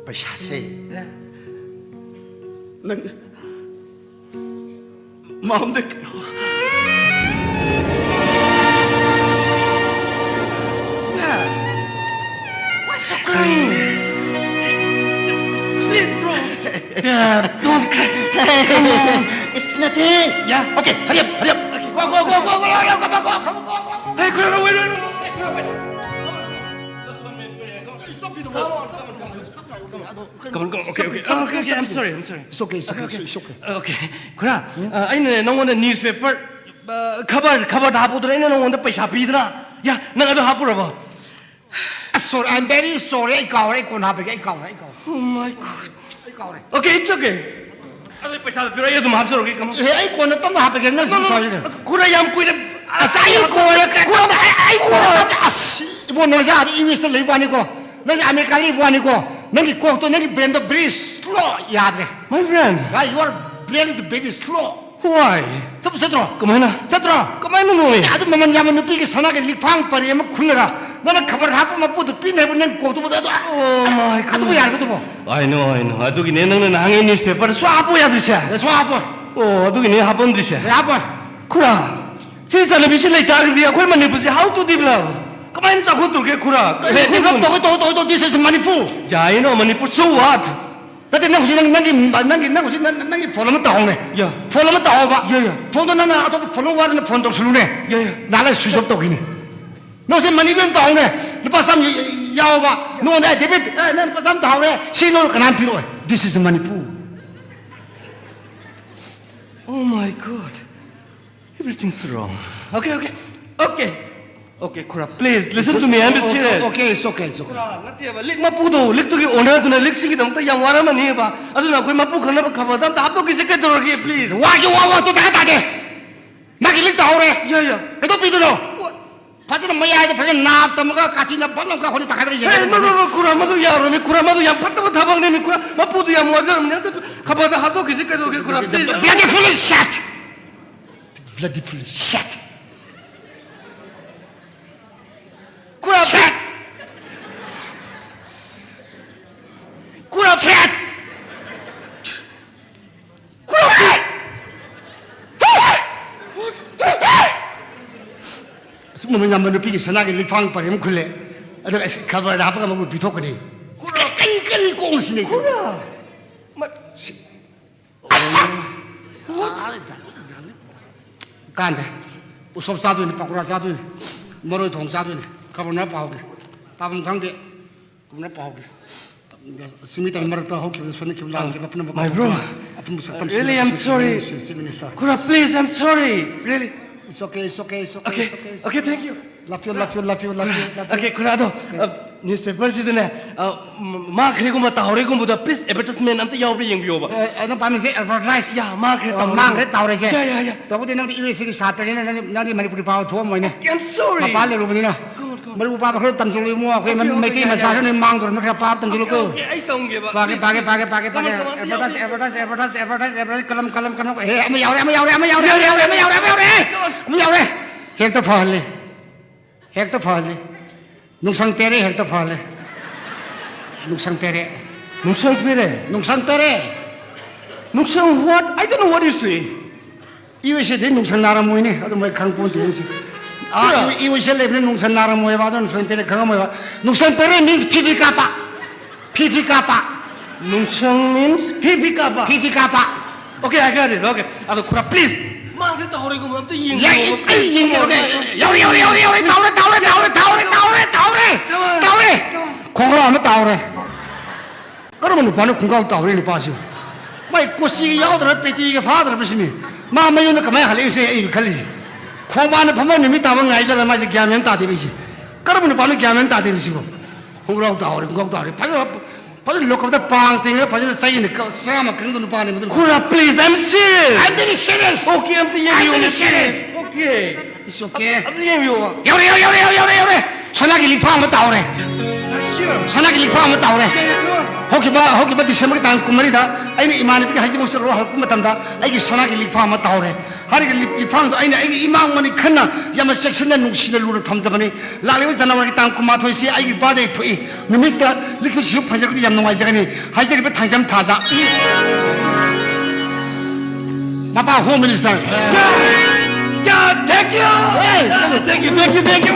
ꯄꯩꯁꯥꯁꯦ꯫ Yeah. ꯅꯪ ꯃꯥꯝꯗ ꯀꯩꯅꯣ꯫ Yeah. What's so crying? Please, bro. Dad, don't cry. Come on. It's nothing. Yeah. Okay, hurry up, hurry up. Okay, go, go, go, go, go, go, go, go, go, go, go, go. Hey, Kura, wait, wait, wait. Hey, Kura, wait. Come on, come on, come on. Come on, come on. Okay, okay. Oh, okay, okay. I'm sorry, I'm sorry. It's okay, it's okay, okay, it's okay. Okay. Kura, ꯑ, ꯑꯩꯅꯅꯦ ꯅꯪꯉꯣꯟꯗ newspaper, ꯑ, ꯈꯕꯔ, ꯈꯕꯔꯗ ꯍꯥꯞꯄꯨꯗꯅ ꯑꯩꯅ ꯅꯪꯉꯣꯟꯗ ꯄꯩꯁꯥ ꯄꯤꯗꯅ꯫ ꯌꯥ, ꯅꯪ ꯑꯗꯨ ꯍꯥꯞꯄꯨꯔꯕꯣ? Sorry, I'm very sorry. ꯑꯩ ꯀꯥꯎꯔꯦ, ꯑꯩ ꯀꯣꯟꯅ ꯍꯥꯞꯄꯒꯦ, ꯑꯩ ꯀꯥꯎꯔꯦ, ꯑꯩ ꯀꯥꯎꯔꯦ꯫ Oh my God. ꯑꯩ ꯀꯥꯎꯔꯦ꯫ Okay, it's okay. ꯑꯗꯨ ꯄꯩꯁꯥꯗꯣ ꯄꯤꯔꯣ, ꯑꯩ ꯑꯗꯨꯝ ꯍꯥꯞꯆꯔꯒꯦ, ꯀꯃꯥꯏ? ꯑꯦ, ꯑꯩ ꯀꯣꯟꯅ ꯇꯞꯅ ꯍꯥꯞꯄꯒꯦ, ꯅꯪ ꯁꯤ ꯁꯥꯎꯔꯤꯗꯣ꯫ ꯈꯨꯔꯥ ꯌꯥꯝ ꯀꯨꯏꯅ ꯑꯁ, ꯑꯩ ꯀꯣꯟꯅ ꯀ-, ꯀꯣꯟꯅ, ꯑꯩ, ꯑꯩ ꯀꯣꯟꯅ ꯇꯞꯅ, ꯑꯁ, ꯏꯕꯣ, ꯅꯪꯁꯦ ꯑꯥꯗ English ꯇ ꯂꯩꯕ ꯋꯥꯅꯤꯀꯣ, ꯅꯪꯁꯦ America ꯗ ꯂꯩꯕ ꯋꯥꯅꯤꯀꯣ, ꯅꯪꯒꯤ ꯀꯣꯛꯇꯣ, ꯅꯪꯒꯤ brain ꯗꯣ very slow, ꯌꯥꯗ꯭ꯔꯦ꯫ My friend. Why your brain is very slow? Why? ꯆꯠꯄ ꯆꯠꯇ꯭ꯔꯣ? ꯀꯃꯥꯏꯅ? ꯆꯠꯇ꯭ꯔꯣ? ꯀꯃꯥꯏꯅꯅꯣꯃꯤ? ꯑꯗꯨ ꯃꯃꯜ ꯌꯥꯝꯕ ꯅꯨꯄꯤꯒꯤ ꯁꯅꯥꯒꯤ ꯂꯤꯛꯐꯥꯡ ꯄꯔꯦꯡ ꯑꯃ ꯈꯨꯜꯂꯒ, ꯅꯪꯅ ꯈꯕꯔ ꯍꯥꯞꯄ ꯃꯄꯨꯗꯨ ꯄꯤꯅꯦ ꯍꯥꯏꯕ, ꯅꯪ ꯀꯣꯛꯇꯨꯕꯗ ꯑꯗꯨ, Oh my God. ꯑꯗꯨꯕꯨ ꯌꯥꯔꯕ ꯑꯗꯨꯕꯨ? I know, I know. ꯑꯗꯨꯒꯤꯅꯦ ꯅꯪꯅ ꯅꯍꯥꯟꯉꯩ newspaper ꯁꯨꯡꯍꯥꯞ ꯍꯥꯞꯄ ꯌꯥꯗ꯭ꯔꯤꯁꯦ꯫ ꯑꯦ, ꯁꯨꯡꯍꯥꯞ ꯍꯥꯞꯄꯣꯏ꯫ ꯑꯣ, ꯑꯗꯨꯒꯤꯅꯦ ꯍꯥꯞꯄꯝꯗ꯭ꯔꯤꯁꯦ꯫ ꯑꯦ, ꯍꯥꯞꯄꯣꯏ꯫ ꯈꯨꯔꯥ, ꯁꯤ ꯆꯠꯅꯕꯤꯁꯤ ꯂꯩꯇꯥꯔꯒꯗꯤ ꯑꯩꯈꯣꯏ ꯃꯅꯤꯄꯨꯔꯁꯦ how to develop? ꯀꯃꯥꯏꯅ ꯆꯥꯎꯈꯠꯇꯧꯔꯤꯒꯦ ꯈꯨꯔꯥ? ꯀꯔꯤ ꯑꯦ, develop ꯈꯨꯔꯥ? ꯇꯧꯒꯦ, ꯇꯧꯒꯦ, ꯇꯧꯒꯦ, ꯇꯧꯒꯦ, this is Manipur. ꯌꯥꯏꯅꯣ, Manipur, so what? ꯅꯠꯇꯦ, ꯅꯪ ꯍꯧꯖꯤꯛ ꯅꯪ, ꯅꯪꯒꯤ, ꯅꯪꯒꯤ, ꯅꯪ ꯍꯧꯖꯤꯛ ꯅꯪ, ꯅꯪꯒꯤ phone ꯑꯃ ꯇꯧꯍꯧꯅꯦ꯫ ꯌꯥ꯫ Phone ꯑꯃ ꯇꯧꯍꯧꯕ꯫ ꯌꯥ, ꯌꯥ꯫ Phone ꯗꯣ ꯅꯪꯅ ꯑꯇꯣꯞꯄ phone ꯋꯥꯗꯅ phone ꯇꯧꯁꯜꯂꯨꯅꯦ꯫ ꯌꯥ, ꯌꯥ꯫ ꯅꯍꯥꯟ switch off ꯇꯧꯈꯤꯅꯤ꯫ ꯅꯪ ꯍꯧꯖꯤꯛ money ꯕꯦꯛ ꯑꯃ ꯇꯧꯍꯧꯅꯦ꯫ ꯂꯨꯄꯥ ꯆꯥꯝꯃ ꯌꯥꯎꯕ꯫ ꯅꯉꯣꯟꯗ, "ꯑꯦ, ꯗꯦꯕꯤꯠ, ꯑꯦ, ꯅꯪ ꯂꯨꯄꯥ ꯆꯥꯝꯃ ꯇꯧꯍꯧꯔꯦ꯫ ꯁꯤ ꯂꯧꯔꯣ," ꯀꯅꯥꯝ ꯄꯤꯔꯛꯑꯣꯏ꯫ This is Manipur. Oh my God. Everything's wrong. Okay, okay. Okay. Okay, Khura, please, listen to me. I'm Okay, serious. Okay, it's okay, it's okay. ꯈꯨꯔꯥ, ꯅꯠꯇꯦꯕ, ꯂꯤꯛ ꯃꯄꯨꯗꯣ, ꯂꯤꯛꯇꯨꯒꯤ owner ꯗꯨꯅ ꯂꯤꯛꯁꯤꯒꯤꯗꯃꯛꯇ ꯌꯥꯝ ꯋꯥꯔꯝꯃꯅꯤꯕ꯫ ꯑꯗꯨꯅ ꯑꯩꯈꯣꯏ ꯃꯄꯨ ꯈꯪꯅꯕ ꯈꯕꯔꯗ ꯑꯝꯇ ꯍꯥꯞꯇꯣꯛꯈꯤꯁꯦ ꯀꯩꯗꯧꯔꯒꯦ, please? ꯋꯥꯒꯤ ꯋꯥ ꯋꯥ ꯑꯝꯇ ꯗꯔꯀꯥꯔ ꯇꯥꯗꯦ꯫ ꯃꯥꯒꯤ ꯂꯤꯛ ꯇꯧꯍꯧꯔꯦ꯫ ꯌꯥ, ꯌꯥ꯫ ꯀꯩꯗꯧ ꯄꯤꯗꯣꯏꯅꯣ? What? ꯐꯖꯅ ꯃꯌꯥꯏꯗ ꯐꯖꯅ ꯅꯥꯞ ꯇꯝꯃꯒ ꯀꯥꯆꯤꯟꯗ ꯕꯠ ꯂꯥꯎ ꯀꯥꯞꯈꯠꯂ ꯇꯥꯈꯠꯂꯒ ꯌꯦꯡꯉꯦ꯫ Hey, no, no, no, ꯈꯨꯔꯥ, ꯃꯗꯨ ꯌꯥꯔꯣꯏꯃꯤ, ꯈꯨꯔꯥ, ꯃꯗꯨ ꯌꯥꯝ ꯐꯠꯇꯕ ꯊꯕꯛꯅꯦꯃꯤ, ꯈꯨꯔꯥ, ꯃꯄꯨꯗꯨ ꯌꯥꯝ ꯋꯥꯖꯔꯝꯅꯤ, ꯑꯝꯇ ꯈꯕꯔꯗ ꯍꯥꯞꯇꯣꯛꯈꯤꯁꯦ ꯀꯩꯗꯧꯔꯒꯦ, ꯈꯨꯔꯥ, please꯫ Bloody fool shit! Bloody fool shit! ꯑꯁꯨꯛ ꯃꯃꯜ ꯌꯥꯝꯕ ꯅꯨꯄꯤꯒꯤ ꯁꯅꯥꯒꯤ ꯂꯤꯛꯐꯥꯡ ꯄꯔꯦꯡ ꯑꯃ ꯈꯨꯜꯂꯦ, ꯑꯗꯨꯒ ꯑꯁ ꯈꯕꯔꯗ ꯍꯥꯞꯄꯒ ꯃꯉꯣꯟꯗ ꯄꯤꯊꯣꯛꯀꯅꯤ꯫ ꯀꯔꯤ, ꯀꯔꯤ ꯀꯣꯛꯅ ꯁꯤꯟꯅꯩ? ꯈꯨꯔꯥ! ꯃ- ꯀꯥꯟꯗꯦ꯫ ꯎꯁꯣꯞ ꯆꯥꯗꯣꯏꯅꯤ, ꯄꯀꯣꯔꯥ ꯆꯥꯗꯣꯏꯅꯤ, ꯃꯔꯣꯏ ꯊꯣꯡ ꯆꯥꯗꯣꯏꯅꯤ꯫ ꯈꯕꯔꯅ ꯄꯥꯍꯧꯒꯦ, ꯄꯥꯐꯝ ꯈꯪꯗꯦ꯫ ꯀꯨꯝꯅ ꯄꯥꯍꯧꯒꯦ꯫ ꯁꯤꯃꯤꯇꯝ ꯃꯔꯛꯇ ꯍꯧꯈꯤꯕꯗ ꯁꯣꯏꯅꯈꯤꯕ ꯂꯥꯟꯈꯤꯕ ꯄꯨꯝꯅꯃꯛ My bro, ꯀꯥꯎꯊꯣꯛꯇꯨꯅ ꯑꯄꯨꯟꯕ ꯁꯛꯇꯝ really, I'm sorry. Chief Minister. Khura, please, I'm sorry. Really. It's okay, it's okay, it's okay, okay, it's okay, it's okay. Okay, thank you. Love you, love you, love you, love you, love you. Okay, ꯈꯨꯔꯥ, ꯑꯗꯣ, ꯑ, newspaper ꯁꯤꯗꯅꯦ, ꯑ, ꯃ-, ꯃꯥꯡꯈ꯭ꯔꯦꯒꯨꯝꯕ ꯇꯥꯍꯧꯔꯦꯒꯨꯝꯕꯗ please advertisement ꯑꯝꯇ ꯌꯥꯎꯕ꯭ꯔꯥ ꯌꯦꯡꯕꯤꯌꯣꯕ꯫ ꯑ, ꯑ, ꯅꯪ ꯄꯥꯝꯃꯤꯁꯦ advertise? ꯌꯥ, ꯃꯥꯡꯈ꯭ꯔꯦ ꯑ, ꯇꯥꯍꯧꯔꯦ꯫ ꯃꯥꯡꯈ꯭ꯔꯦ ꯇꯥꯍꯧꯔꯦꯁꯦ꯫ ꯌꯥ, ꯌꯥ, ꯌꯥ꯫ ꯇꯧꯕꯗꯤ ꯅꯪꯗꯤ ꯌꯨ ꯑꯦꯁ ꯑꯦꯒꯤ ꯁꯥꯇ꯭ꯔꯅꯤꯅ ꯅꯪꯗꯤ, ꯅꯪꯗꯤ ꯃꯅꯤꯄꯨꯔꯤ ꯄꯥꯕ ꯊꯣꯛꯑꯝꯃꯣꯏꯅꯦ꯫ Okay, I'm sorry. ꯃꯄꯥꯟ ꯂꯩꯔꯨꯕꯅꯤꯅ꯫ Come on, come on. ꯃꯔꯨ ꯄꯥꯕ ꯈꯔ ꯇꯝꯁꯤꯜꯂꯨ ꯏꯕꯨꯡꯉꯣ, ꯑꯩꯈꯣꯏ Okay, okay, ꯃꯩꯇꯩ ꯌꯥ, ꯌꯥ, ꯃꯆꯥꯁꯨ ꯌꯥ꯫ ꯅꯣꯏ ꯃꯥꯡꯗꯣꯔꯝꯅ ꯈꯔ ꯄꯥꯕ ꯇꯝꯁꯤꯜꯂꯨꯀꯣ꯫ Okay, okay, ꯑꯩ ꯇꯝꯒꯦꯕ꯫ ꯄꯥꯒꯦ, Please, ꯄꯥꯒꯦ, please. ꯄꯥꯒꯦ, ꯄꯥꯒꯦ, Come on, ꯄꯥꯒꯦ꯫ Come on, ꯑꯝꯇ Advertise, ꯌꯥꯎꯕꯤꯌꯨ꯫ Advertise, Advertise, Advertise, Advertise, ꯀꯂꯝ, ꯀꯂꯝ, ꯀꯂꯝ꯫ ꯍꯦ, ꯑꯃ ꯌꯥꯎꯔꯦ, ꯑꯃ ꯌꯥꯎꯔꯦ, ꯑꯃ ꯌꯥꯎꯔꯦ, ꯑꯃ ꯌꯥꯎꯔꯦ, ꯑꯃ ꯌꯥꯎꯔꯦ꯫ Come on. ꯑꯃ ꯌꯥꯎꯔꯦ꯫ ꯍꯦꯛꯇ ꯐꯍꯜꯂꯤ꯫ ꯍꯦꯛꯇ ꯐꯍꯜꯂꯤ꯫ ꯅꯨꯡꯁꯪ ꯄꯦꯔꯦ ꯍꯦꯛꯇ ꯐꯍꯜꯂꯦ꯫ ꯅꯨꯡꯁꯪ ꯄꯦꯔꯦ꯫ ꯅꯨꯡꯁꯪ ꯄꯦꯔꯦ? ꯅꯨꯡꯁꯪ ꯄꯦꯔꯦ꯫ ꯅꯨꯡꯁꯪ what? I don't know what you say. E ꯑꯣꯏꯁꯦꯗꯤ ꯅꯨꯡꯁꯪ ꯅꯥꯔꯝꯃꯣꯏꯅꯦ, ꯑꯗꯨ ꯃꯣꯏ ꯈꯪ ꯄꯣꯟꯇꯦ ꯁꯤ꯫ ꯑꯥ, ꯏ-, ꯏ ꯑꯣꯏꯁꯦ ꯂꯩꯕꯅꯤ ꯅꯨꯡꯁꯪ ꯅꯥꯔꯝꯃꯣꯏꯕ, ꯑꯗꯣ ꯅꯨꯡꯁꯪ ꯄꯦꯔꯦ ꯈꯪꯉꯝꯃꯣꯏꯕ꯫ ꯅꯨꯡꯁꯪ ꯄꯦꯔꯦ means ꯐꯤꯐꯤ ꯀꯥꯞꯄ꯫ ꯐꯤꯐꯤ ꯀꯥꯞꯄ꯫ ꯅꯨꯡꯁꯪ means ꯐꯤꯐꯤ ꯀꯥꯞꯄ꯫ ꯐꯤꯐꯤ ꯀꯥꯞꯄ꯫ Okay, I got it. Okay. ꯑꯗꯣ ꯈꯨꯔꯥ, please. ꯃꯥꯡꯈ꯭ꯔꯦ ꯇꯥꯍꯧꯔꯦꯒꯨꯝꯕ ꯑꯝꯇ ꯌꯦꯡꯕꯤꯌꯣ꯫ ꯌꯥꯏ, ꯑꯩ ꯌꯦꯡꯒꯦ, okay꯫ ꯌꯧꯔꯦ, ꯌꯧꯔꯦ, ꯌꯧꯔꯦ, ꯌꯧꯔꯦ, ꯇꯥꯍꯧꯔꯦ, ꯇꯥꯍꯧꯔꯦ, ꯇꯥꯍꯧꯔꯦ꯫ Come on. ꯈꯣꯡꯒ꯭ꯔꯥꯎ ꯑꯃ ꯇꯥꯍꯧꯔꯦ꯫ ꯀꯔꯝꯕ ꯅꯨꯄꯥꯅꯣ ꯈꯣꯡꯒ꯭ꯔꯥꯎ ꯇꯥꯍꯧꯔꯤ ꯅꯨꯄꯥꯁꯤꯕꯨ? ꯃꯥꯏ ꯀꯣꯆꯤꯒ ꯌꯥꯎꯗ꯭ꯔ ꯄꯦꯇꯤꯒ ꯐꯥꯗ꯭ꯔꯕꯁꯤꯅꯤ꯫ ꯃꯥ ꯃꯌꯨꯝꯗ ꯀꯃꯥꯏꯅ ꯍꯜꯂꯛꯏꯁꯦ ꯑꯩ ꯈꯜꯂꯤꯁꯦ꯫ ꯈꯣꯡꯕꯥꯟꯗ ꯐꯝꯕ ꯅꯨꯃꯤꯠ ꯇꯥꯕ ꯉꯥꯏꯖꯔ ꯃꯥꯁꯦ ꯒ꯭ꯌꯥꯟ ꯃꯦꯟ ꯇꯥꯗꯦꯕ ꯑꯩꯁꯦ꯫ ꯀꯔꯝꯕ ꯅꯨꯄꯥꯅꯣ ꯒ꯭ꯌꯥꯟ ꯃꯦꯟ ꯇꯥꯗꯦꯕ ꯁꯤꯕꯨ? ꯈꯣꯡꯒ꯭ꯔꯥꯎ ꯇꯥꯍꯧꯔꯦ, ꯈꯣꯡꯒ꯭ꯔꯥꯎ ꯇꯥꯍꯧꯔꯦ꯫ ꯐꯖꯅ, ꯐꯖꯅ ꯂꯣꯀꯞꯇ ꯄꯥꯡ ꯇꯤꯡꯉꯒ ꯐꯖꯅ ꯆꯩꯅ ꯀ-, ꯆꯥꯝꯃ ꯀꯔꯤꯝꯗ ꯅꯨꯄꯥꯅꯤ ꯃꯗꯨ꯫ ꯈꯨꯔꯥ, please, I'm serious. I'm very serious. Okay, ꯑꯝꯇ ꯌꯦꯡꯕꯤꯌꯨ꯫ I'm very serious. Okay. It's okay. ꯑꯝꯇ ꯌꯦꯡꯕꯤꯌꯨ꯫ ꯌꯧꯔꯦ, ꯌꯧꯔꯦ, ꯌꯧꯔꯦ, ꯌꯧꯔꯦ, ꯌꯧꯔꯦ, ꯌꯧꯔꯦ꯫ ꯁꯅꯥꯒꯤ ꯂꯤꯛꯐꯥꯡ ꯑꯃ ꯇꯥꯍꯧꯔꯦ꯫ Sure. ꯁꯅꯥꯒꯤ ꯂꯤꯛꯐꯥꯡ ꯑꯃ ꯇꯥꯍꯧꯔꯦ꯫ Okay, go on. ꯍꯧꯈꯤꯕ, ꯍꯧꯈꯤꯕ ꯗꯤꯁꯦꯝꯕꯔꯒꯤ ꯇꯥꯡ ꯀꯨꯟꯃꯔꯤꯗ ꯑꯩꯅ ꯏꯃꯥꯟꯅꯕꯤꯒꯤ ꯍꯩꯖꯤꯡꯄꯣꯠ ꯆꯠꯂꯨꯔ ꯍꯜꯂꯛꯄ ꯃꯇꯝꯗ ꯑꯩꯒꯤ ꯁꯅꯥꯒꯤ ꯂꯤꯛꯐꯥꯡ ꯑꯃ ꯇꯥꯍꯧꯔꯦ꯫ ꯍꯥꯏꯔꯤꯕ ꯂꯤꯛ-, ꯂꯤꯛꯐꯥꯡꯗꯣ ꯑꯩꯅ ꯑꯩꯒꯤ ꯏꯃꯥꯡ ꯃꯅꯤꯡ ꯈꯟꯅ ꯌꯥꯝꯅ ꯆꯦꯛꯁꯤꯟꯅ ꯅꯨꯡꯁꯤꯅ ꯂꯨꯅ ꯊꯝꯖꯕꯅꯤ꯫ ꯂꯥꯛꯂꯤꯕ ꯖꯅꯋꯥꯔꯤꯒꯤ ꯇꯥꯡ ꯀꯨꯟꯃꯥꯊꯣꯏꯁꯤ ꯑꯩꯒꯤ birthday ꯊꯣꯛꯏ꯫ ꯅꯨꯃꯤꯠꯁꯤꯗ ꯂꯤꯛꯁꯨ ꯁꯤꯁꯨ ꯐꯪꯖꯔꯒꯗꯤ ꯌꯥꯝ ꯅꯨꯡꯉꯥꯏꯖꯒꯅꯤ꯫ ꯍꯥꯏꯖꯔꯤꯕ ꯊꯥꯡꯖꯝ ꯊꯥꯖ꯫ ꯃꯄꯥ Home Minister꯫ Yeah, thank you. Hey. Thank you, Thank you, thank you.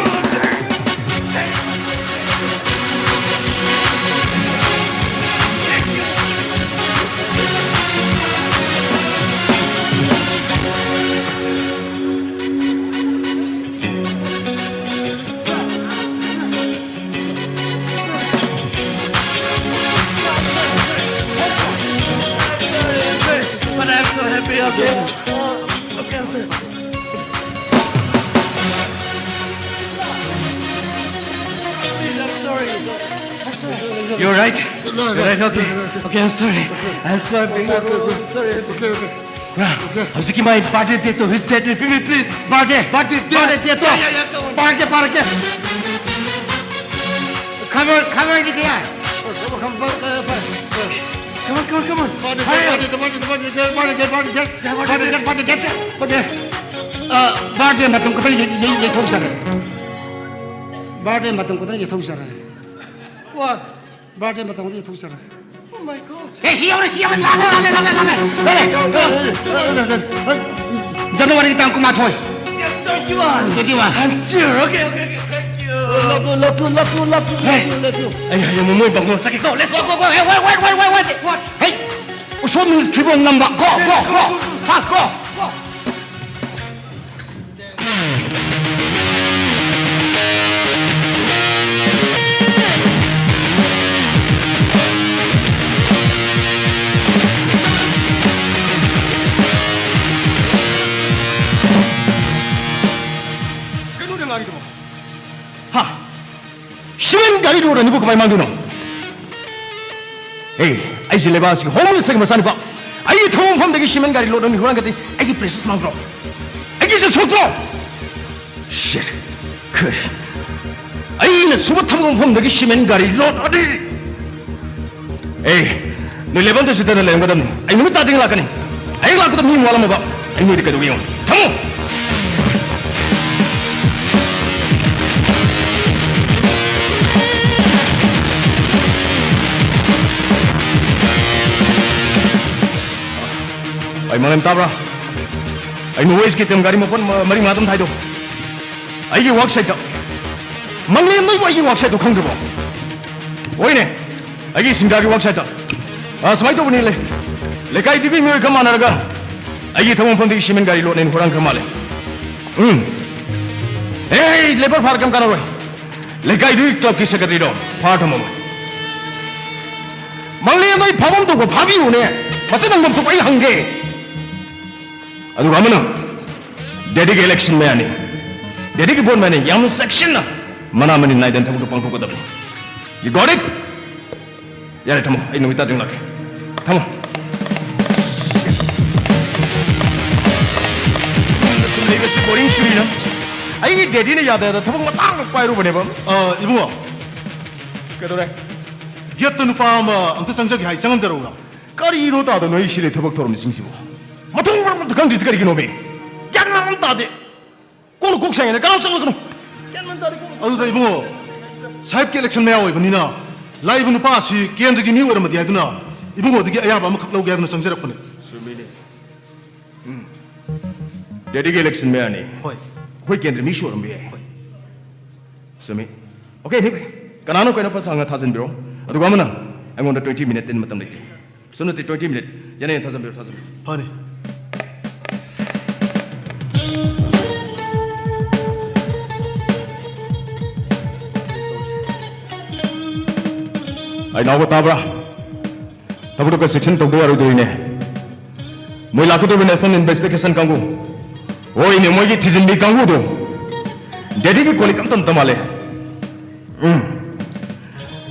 But I'm so happy again. Okay, okay. Please, I'm sorry. You're right. You're right. Okay. Okay, I'm sorry. I'm sorry. I'm sorry. ꯍꯧꯖꯤꯛꯀꯤ ꯃꯥꯏ birthday date ꯇꯣ, his date ꯄꯤꯕꯤ, please. Birthday. Birthday date. Birthday date to. Yeah, yeah, yeah, come on. ꯄꯥꯔꯛꯀꯦ, ꯄꯥꯔꯛꯀꯦ. Come on, come on, ꯀꯌꯥ? Come on, come on, come on. Hurry up. Birthday, birthday, birthday, birthday, birthday, birthday, birthday. ꯑ, birthday ꯃꯇꯝ ꯈꯛꯇꯪ ꯌꯩ-, ꯌꯩ-, ꯌꯩꯊꯣꯛꯆꯔꯦ꯫ Birthday ꯃꯇꯝ ꯈꯛꯇꯪ ꯌꯩꯊꯣꯛꯆꯔꯦ꯫ What? Birthday ꯃꯇꯝ ꯈꯛꯇꯪ ꯌꯩꯊꯣꯛꯆꯔꯦ꯫ Oh my God. ꯑꯦ, ꯁꯤ ꯌꯧꯔꯦ, ꯁꯤ ꯌꯧꯔꯦ, ꯂꯥꯛꯂꯦ, ꯂꯥꯛꯂꯦ, ꯂꯥꯛꯂꯦ, ꯂꯥꯛꯂꯦ, ꯂꯥꯛꯂꯦ꯫ January ꯇꯥꯡ ꯀꯨꯟꯃꯥꯊꯣꯏ꯫ Yes, twenty-one. Twenty-one. I'm sure. Okay, okay, okay. Thank you. Love you, love you, love you, love you, love you, love you. ꯑꯩ ꯍꯌꯦꯡ ꯃꯣꯏ bungalow ꯆꯠꯀꯦꯀꯣ꯫ Let's go, go, go. Hey, wait, wait, wait, wait, wait. What? Hey, ꯎꯁꯣꯞ means ꯐꯤꯕꯣꯡ ꯅꯝꯕ꯫ Go, go, go. Fast, go. Go. ꯀꯩꯅꯣꯅꯦ ꯃꯥꯒꯤꯗꯨꯕꯣ? ꯍꯥ? Cement ꯒꯥꯔꯤ load ꯑꯅꯤꯕꯨ ꯀꯃꯥꯏ ꯃꯥꯡꯗꯣꯏꯅꯣ? ꯑꯦ, ꯑꯩꯁꯦ ꯂꯩꯕꯥꯛ ꯑꯁꯤꯒꯤ Home Minister ꯒꯤ ꯃꯆꯥꯅꯨꯄꯥ꯫ ꯑꯩꯒꯤ ꯊꯕꯛ ꯃꯐꯝꯗꯒꯤ ꯁꯤꯃꯦꯟ ꯒꯥꯔꯤ ꯂꯣꯗ ꯑꯅꯤ ꯍꯨꯔꯥꯟꯒꯗꯤ ꯑꯩꯒꯤ prestige ꯃꯥꯡꯗ꯭ꯔꯣ? ꯑꯩꯒꯤ ꯏꯖꯠ ꯁꯣꯛꯇ꯭ꯔꯣ? Shit. ꯀꯔꯤ? ꯑꯩꯅ ꯁꯨꯕ ꯊꯕꯛ ꯃꯐꯝꯗꯒꯤ ꯁꯤꯃꯦꯟ ꯒꯥꯔꯤ ꯂꯣꯗ ꯑꯅꯤ? ꯑꯦ, ꯅꯣꯏ ꯂꯦꯕꯔ ꯑꯝꯇ ꯁꯤꯗꯅ ꯂꯩꯔꯝꯒꯗꯕꯅꯤ꯫ ꯑꯩ ꯅꯨꯃꯤꯠ ꯇꯥꯗ꯭ꯔꯤꯉꯩ ꯂꯥꯛꯀꯅꯤ꯫ ꯑꯩ ꯂꯥꯛꯄꯗ ꯃꯤ ꯑꯃ ꯋꯥꯠꯂꯝꯃꯕ ꯑꯩ ꯅꯣꯏꯗ ꯀꯩꯗꯧꯒꯦ ꯌꯦꯡꯉꯣ꯫ ꯊꯝꯃꯣ! ꯑꯩ ꯃꯔꯝ ꯇꯥꯕ꯭ꯔꯥ? ꯑꯩ ꯅꯣꯋꯦꯁꯀꯤ ꯇꯤꯝ ꯒꯥꯔꯤ ꯃꯄꯣꯠ ꯃ-, ꯃꯔꯤ ꯃꯉꯥ ꯑꯗꯨꯝ ꯊꯥꯏꯗꯣ꯫ ꯑꯩꯒꯤ ꯋꯥꯛ ꯁꯥꯏꯠꯇ꯫ ꯃꯪꯂꯦꯝ, ꯅꯣꯏꯕꯨ ꯑꯩꯒꯤ ꯋꯥꯛ ꯁꯥꯏꯠꯇꯣ ꯈꯪꯗ꯭ꯔꯕꯣ? ꯍꯣꯏꯅꯦ, ꯑꯩꯒꯤ ꯁꯤꯡꯒꯥꯒꯤ ꯋꯥꯛ ꯁꯥꯏꯠꯇ꯫ ꯑꯥ, ꯁꯨꯃꯥꯏꯅ ꯇꯧꯕꯅꯤ, ꯂꯩ-, ꯂꯩꯀꯥꯏꯗꯨꯒꯤ ꯃꯤꯑꯣꯏ ꯈꯔ ꯃꯥꯟꯅꯔꯒ ꯑꯩꯒꯤ ꯊꯕꯛ ꯃꯐꯝꯗꯒꯤ ꯁꯤꯃꯦꯟ ꯒꯥꯔꯤ ꯂꯣꯠꯅꯦꯅ ꯍꯨꯔꯥꯟꯈ꯭ꯔ ꯃꯥꯜꯂꯦ꯫ ꯎꯝ꯫ ꯑꯦ, ꯂꯦꯕꯔ ꯐꯥꯔ ꯀꯩꯝ ꯀꯥꯟꯅꯔꯣꯏ꯫ ꯂꯩꯀꯥꯏꯗꯨꯒꯤ ꯀ꯭ꯂꯕꯀꯤ ꯁꯦꯀ꯭ꯔꯦꯇꯔꯤꯗꯣ ꯐꯥꯔ ꯊꯝꯃꯝꯃꯣ꯫ ꯃꯪꯂꯦꯝꯗꯣ ꯑꯩ ꯐꯥꯐꯝ ꯊꯣꯛꯄ ꯐꯥꯕꯤꯌꯨꯅꯦ꯫ ꯃꯆꯤꯟ ꯍꯪꯐꯝ ꯊꯣꯛꯄ ꯑꯩ ꯍꯪꯒꯦ꯫ ꯑꯗꯨꯒ ꯑꯃꯅ, ꯗꯦꯗꯤꯒꯤ ꯏꯂꯦꯛꯁꯟ ꯃꯌꯥꯅꯤ꯫ ꯗꯦꯗꯤꯒꯤ ꯚꯣꯠ ꯃꯌꯥꯅꯤ꯫ ꯌꯥꯝꯅ ꯆꯦꯛꯁꯤꯟꯅ, ꯃꯅꯥ ꯃꯅꯤꯟ ꯅꯥꯏꯗꯅ ꯊꯕꯛꯇꯣ ꯄꯥꯡꯊꯣꯛꯀꯗꯕꯅꯤ꯫ You got it? ꯌꯥꯔꯦ, ꯊꯝꯃꯣ꯫ ꯑꯩ ꯅꯨꯃꯤꯠ ꯇꯥꯗ꯭ꯔꯤ ꯂꯥꯛꯀꯦ꯫ ꯊꯝꯃꯣ꯫ ꯁꯨꯝ ꯂꯩꯕꯁꯤ ꯕꯣꯔꯤꯡ ꯆꯨꯏꯅ꯫ ꯑꯩꯒꯤ ꯗꯦꯗꯤꯅ ꯌꯥꯗ ꯌꯥꯗ ꯊꯕꯛ ꯃꯆꯥ ꯑꯃ ꯄꯥꯏꯔꯨꯕꯅꯦꯕ꯫ ꯑ, ꯏꯕꯨꯡꯉꯣ꯫ ꯀꯩꯗꯧꯔꯦ? ꯒꯦꯠꯇ ꯅꯨꯄꯥ ꯑꯃ ꯑꯝꯇ ꯆꯪꯖꯒꯦ ꯍꯥꯏ, ꯆꯪꯍꯟꯖꯔꯛꯎꯔꯥ? ꯀꯔꯤꯅꯣ ꯇꯥꯗ ꯅꯣꯏ ꯁꯤ ꯂꯩ ꯊꯕꯛ ꯊꯧꯔꯝꯁꯤꯡꯁꯤꯕꯨ? ꯃꯊꯣꯡ ꯃꯔꯝ ꯑꯝꯇ ꯈꯪꯗ꯭ꯔꯤꯁꯤ ꯀꯔꯤꯒꯤꯅꯣꯃꯤ? ꯒ꯭ꯌꯥꯟ ꯃꯦꯟ ꯑꯃ ꯇꯥꯗꯦ꯫ ꯀꯣꯟꯅ ꯀꯣꯛ ꯁꯥꯏꯅ ꯀꯅꯥꯝ ꯆꯪꯂꯛꯀꯅꯨ꯫ ꯒ꯭ꯌꯥꯟ ꯃꯦꯟ ꯇꯥꯗꯦ, ꯀꯣꯟꯅ ꯑꯗꯨꯗ ꯏꯕꯨꯡꯉꯣ, ꯁꯥꯍꯦꯕꯀꯤ ꯏꯂꯦꯛꯁꯟ ꯃꯌꯥ ꯑꯣꯏꯕꯅꯤꯅ ꯂꯥꯛꯏꯕ ꯅꯨꯄꯥ ꯑꯁꯤ ꯀꯦꯟꯗ꯭ꯔꯒꯤ ꯃꯤ ꯑꯣꯏꯔꯝꯃꯗꯤ ꯍꯥꯏꯗꯨꯅ ꯏꯕꯨꯡꯉꯣꯗꯒꯤ ꯑꯌꯥꯕ ꯑꯃꯈꯛ ꯂꯧꯒꯦ ꯍꯥꯏꯗꯨꯅ ꯆꯪꯖꯔꯛꯄꯅꯦ꯫ ꯆꯨꯝꯃꯤꯅꯦ꯫ ꯎꯝ꯫ ꯗꯦꯗꯤꯒꯤ ꯏꯂꯦꯛꯁꯟ ꯃꯌꯥꯅꯤ꯫ ꯍꯣꯏ꯫ ꯑꯩꯈꯣꯏ ꯀꯦꯟꯗ꯭ꯔ ꯃꯤꯁꯨ ꯑꯣꯏꯔꯝꯕ ꯌꯥꯏ꯫ ꯍꯣꯏ꯫ ꯆꯨꯝꯃꯤ꯫ Okay, anyway, ꯀꯅꯥꯅꯣ ꯀꯩꯅꯣ ꯄꯩꯁꯥ ꯉꯥ ꯊꯥꯖꯤꯟꯕꯤꯔꯣ꯫ ꯑꯗꯨꯒ ꯑꯃꯅ ꯑꯩꯉꯣꯟꯗ twenty minute ꯇꯤꯟ ꯃꯇꯝ ꯂꯩꯇꯦ꯫ ꯁꯨꯞ ꯅꯠꯇꯦ, twenty minute꯫ ꯌꯥꯅꯤ, ꯌꯥꯅꯤ, ꯊꯥꯖꯤꯟꯕꯤꯔꯣ, ꯊꯥꯖꯤꯟꯕꯤꯔꯣ꯫ ꯐꯅꯤ꯫ ꯑꯩ ꯅꯥꯎꯕ ꯇꯥꯕ꯭ꯔꯥ? ꯊꯕꯛꯇꯣ ꯈꯔ ꯆꯦꯛꯁꯤꯟ ꯇꯧꯗ ꯌꯥꯔꯣꯏꯗꯣꯔꯤꯅꯦ꯫ ꯃꯣꯏ ꯂꯥꯛꯀꯗꯧꯔꯤꯕ National Investigation ꯀꯥꯡꯕꯨ, ꯍꯣꯏꯅꯦ, ꯃꯣꯏꯒꯤ ꯊꯤꯖꯤꯟꯕꯤ ꯀꯥꯡꯕꯨꯗꯣ ꯗꯦꯗꯤꯒꯤ ꯀꯣꯂꯤꯛ ꯑꯝꯇ ꯅꯠꯇ ꯃꯥꯜꯂꯦ꯫ ꯎꯝ꯫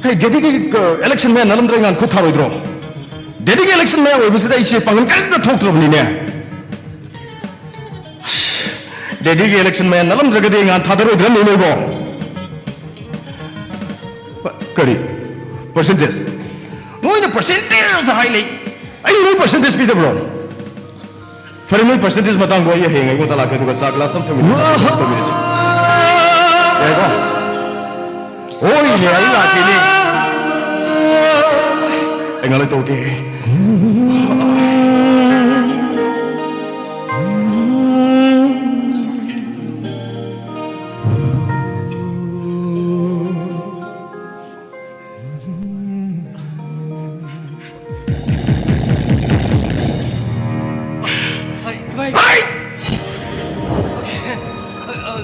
ꯍꯦ, ꯗꯦꯗꯤꯒꯤ, ꯑ, ꯏꯂꯦꯛꯁꯟ ꯃꯌꯥ ꯅꯠꯂꯝꯗ꯭ꯔ ꯉꯥꯟ ꯈꯨꯠ ꯊꯥꯔꯣꯏꯗ꯭ꯔꯣ? ꯗꯦꯗꯤꯒꯤ ꯏꯂꯦꯛꯁꯟ ꯃꯌꯥ ꯑꯣꯏꯕꯁꯤꯗ ꯑꯩꯁꯦ ꯄꯥꯡꯒꯜ ꯀꯔꯤꯝꯇ ꯊꯣꯛꯇ꯭ꯔꯕꯅꯤꯅꯦ꯫ ꯗꯦꯗꯤꯒꯤ ꯏꯂꯦꯛꯁꯟ ꯃꯌꯥ ꯅꯠꯂꯝꯗ꯭ꯔꯒꯗꯤ ꯉꯥꯟ ꯊꯥꯗꯔꯣꯏꯗ꯭ꯔꯅꯦ ꯅꯣꯏꯕꯣ? ꯀꯔꯤ? Percentage? ꯅꯣꯏꯅ percentage ꯍꯥꯏ ꯂꯩ꯫ ꯑꯩ ꯅꯣꯏ percentage ꯄꯤꯗꯕ꯭ꯔꯣ? ꯐꯔꯦ, ꯅꯣꯏ percentage ꯃꯇꯥꯡꯗꯣ ꯑꯩ ꯍꯌꯦꯡ ꯑꯩꯉꯣꯟꯗ ꯂꯥꯛꯀꯦ, ꯑꯗꯨꯒ ꯆꯥ glass ꯑꯃ ꯊꯝꯃꯤꯟꯅꯁꯤ, ꯇꯧꯃꯤꯟꯅꯁꯤ꯫ ꯌꯥꯏꯀꯣ? ꯍꯣꯏꯅꯦ, ꯑꯩ ꯂꯥꯛꯀꯦꯅꯦ꯫ ꯑꯩ ꯉꯥꯏꯍꯥꯛ ꯂꯩ ꯇꯧꯔꯛꯀꯦ꯫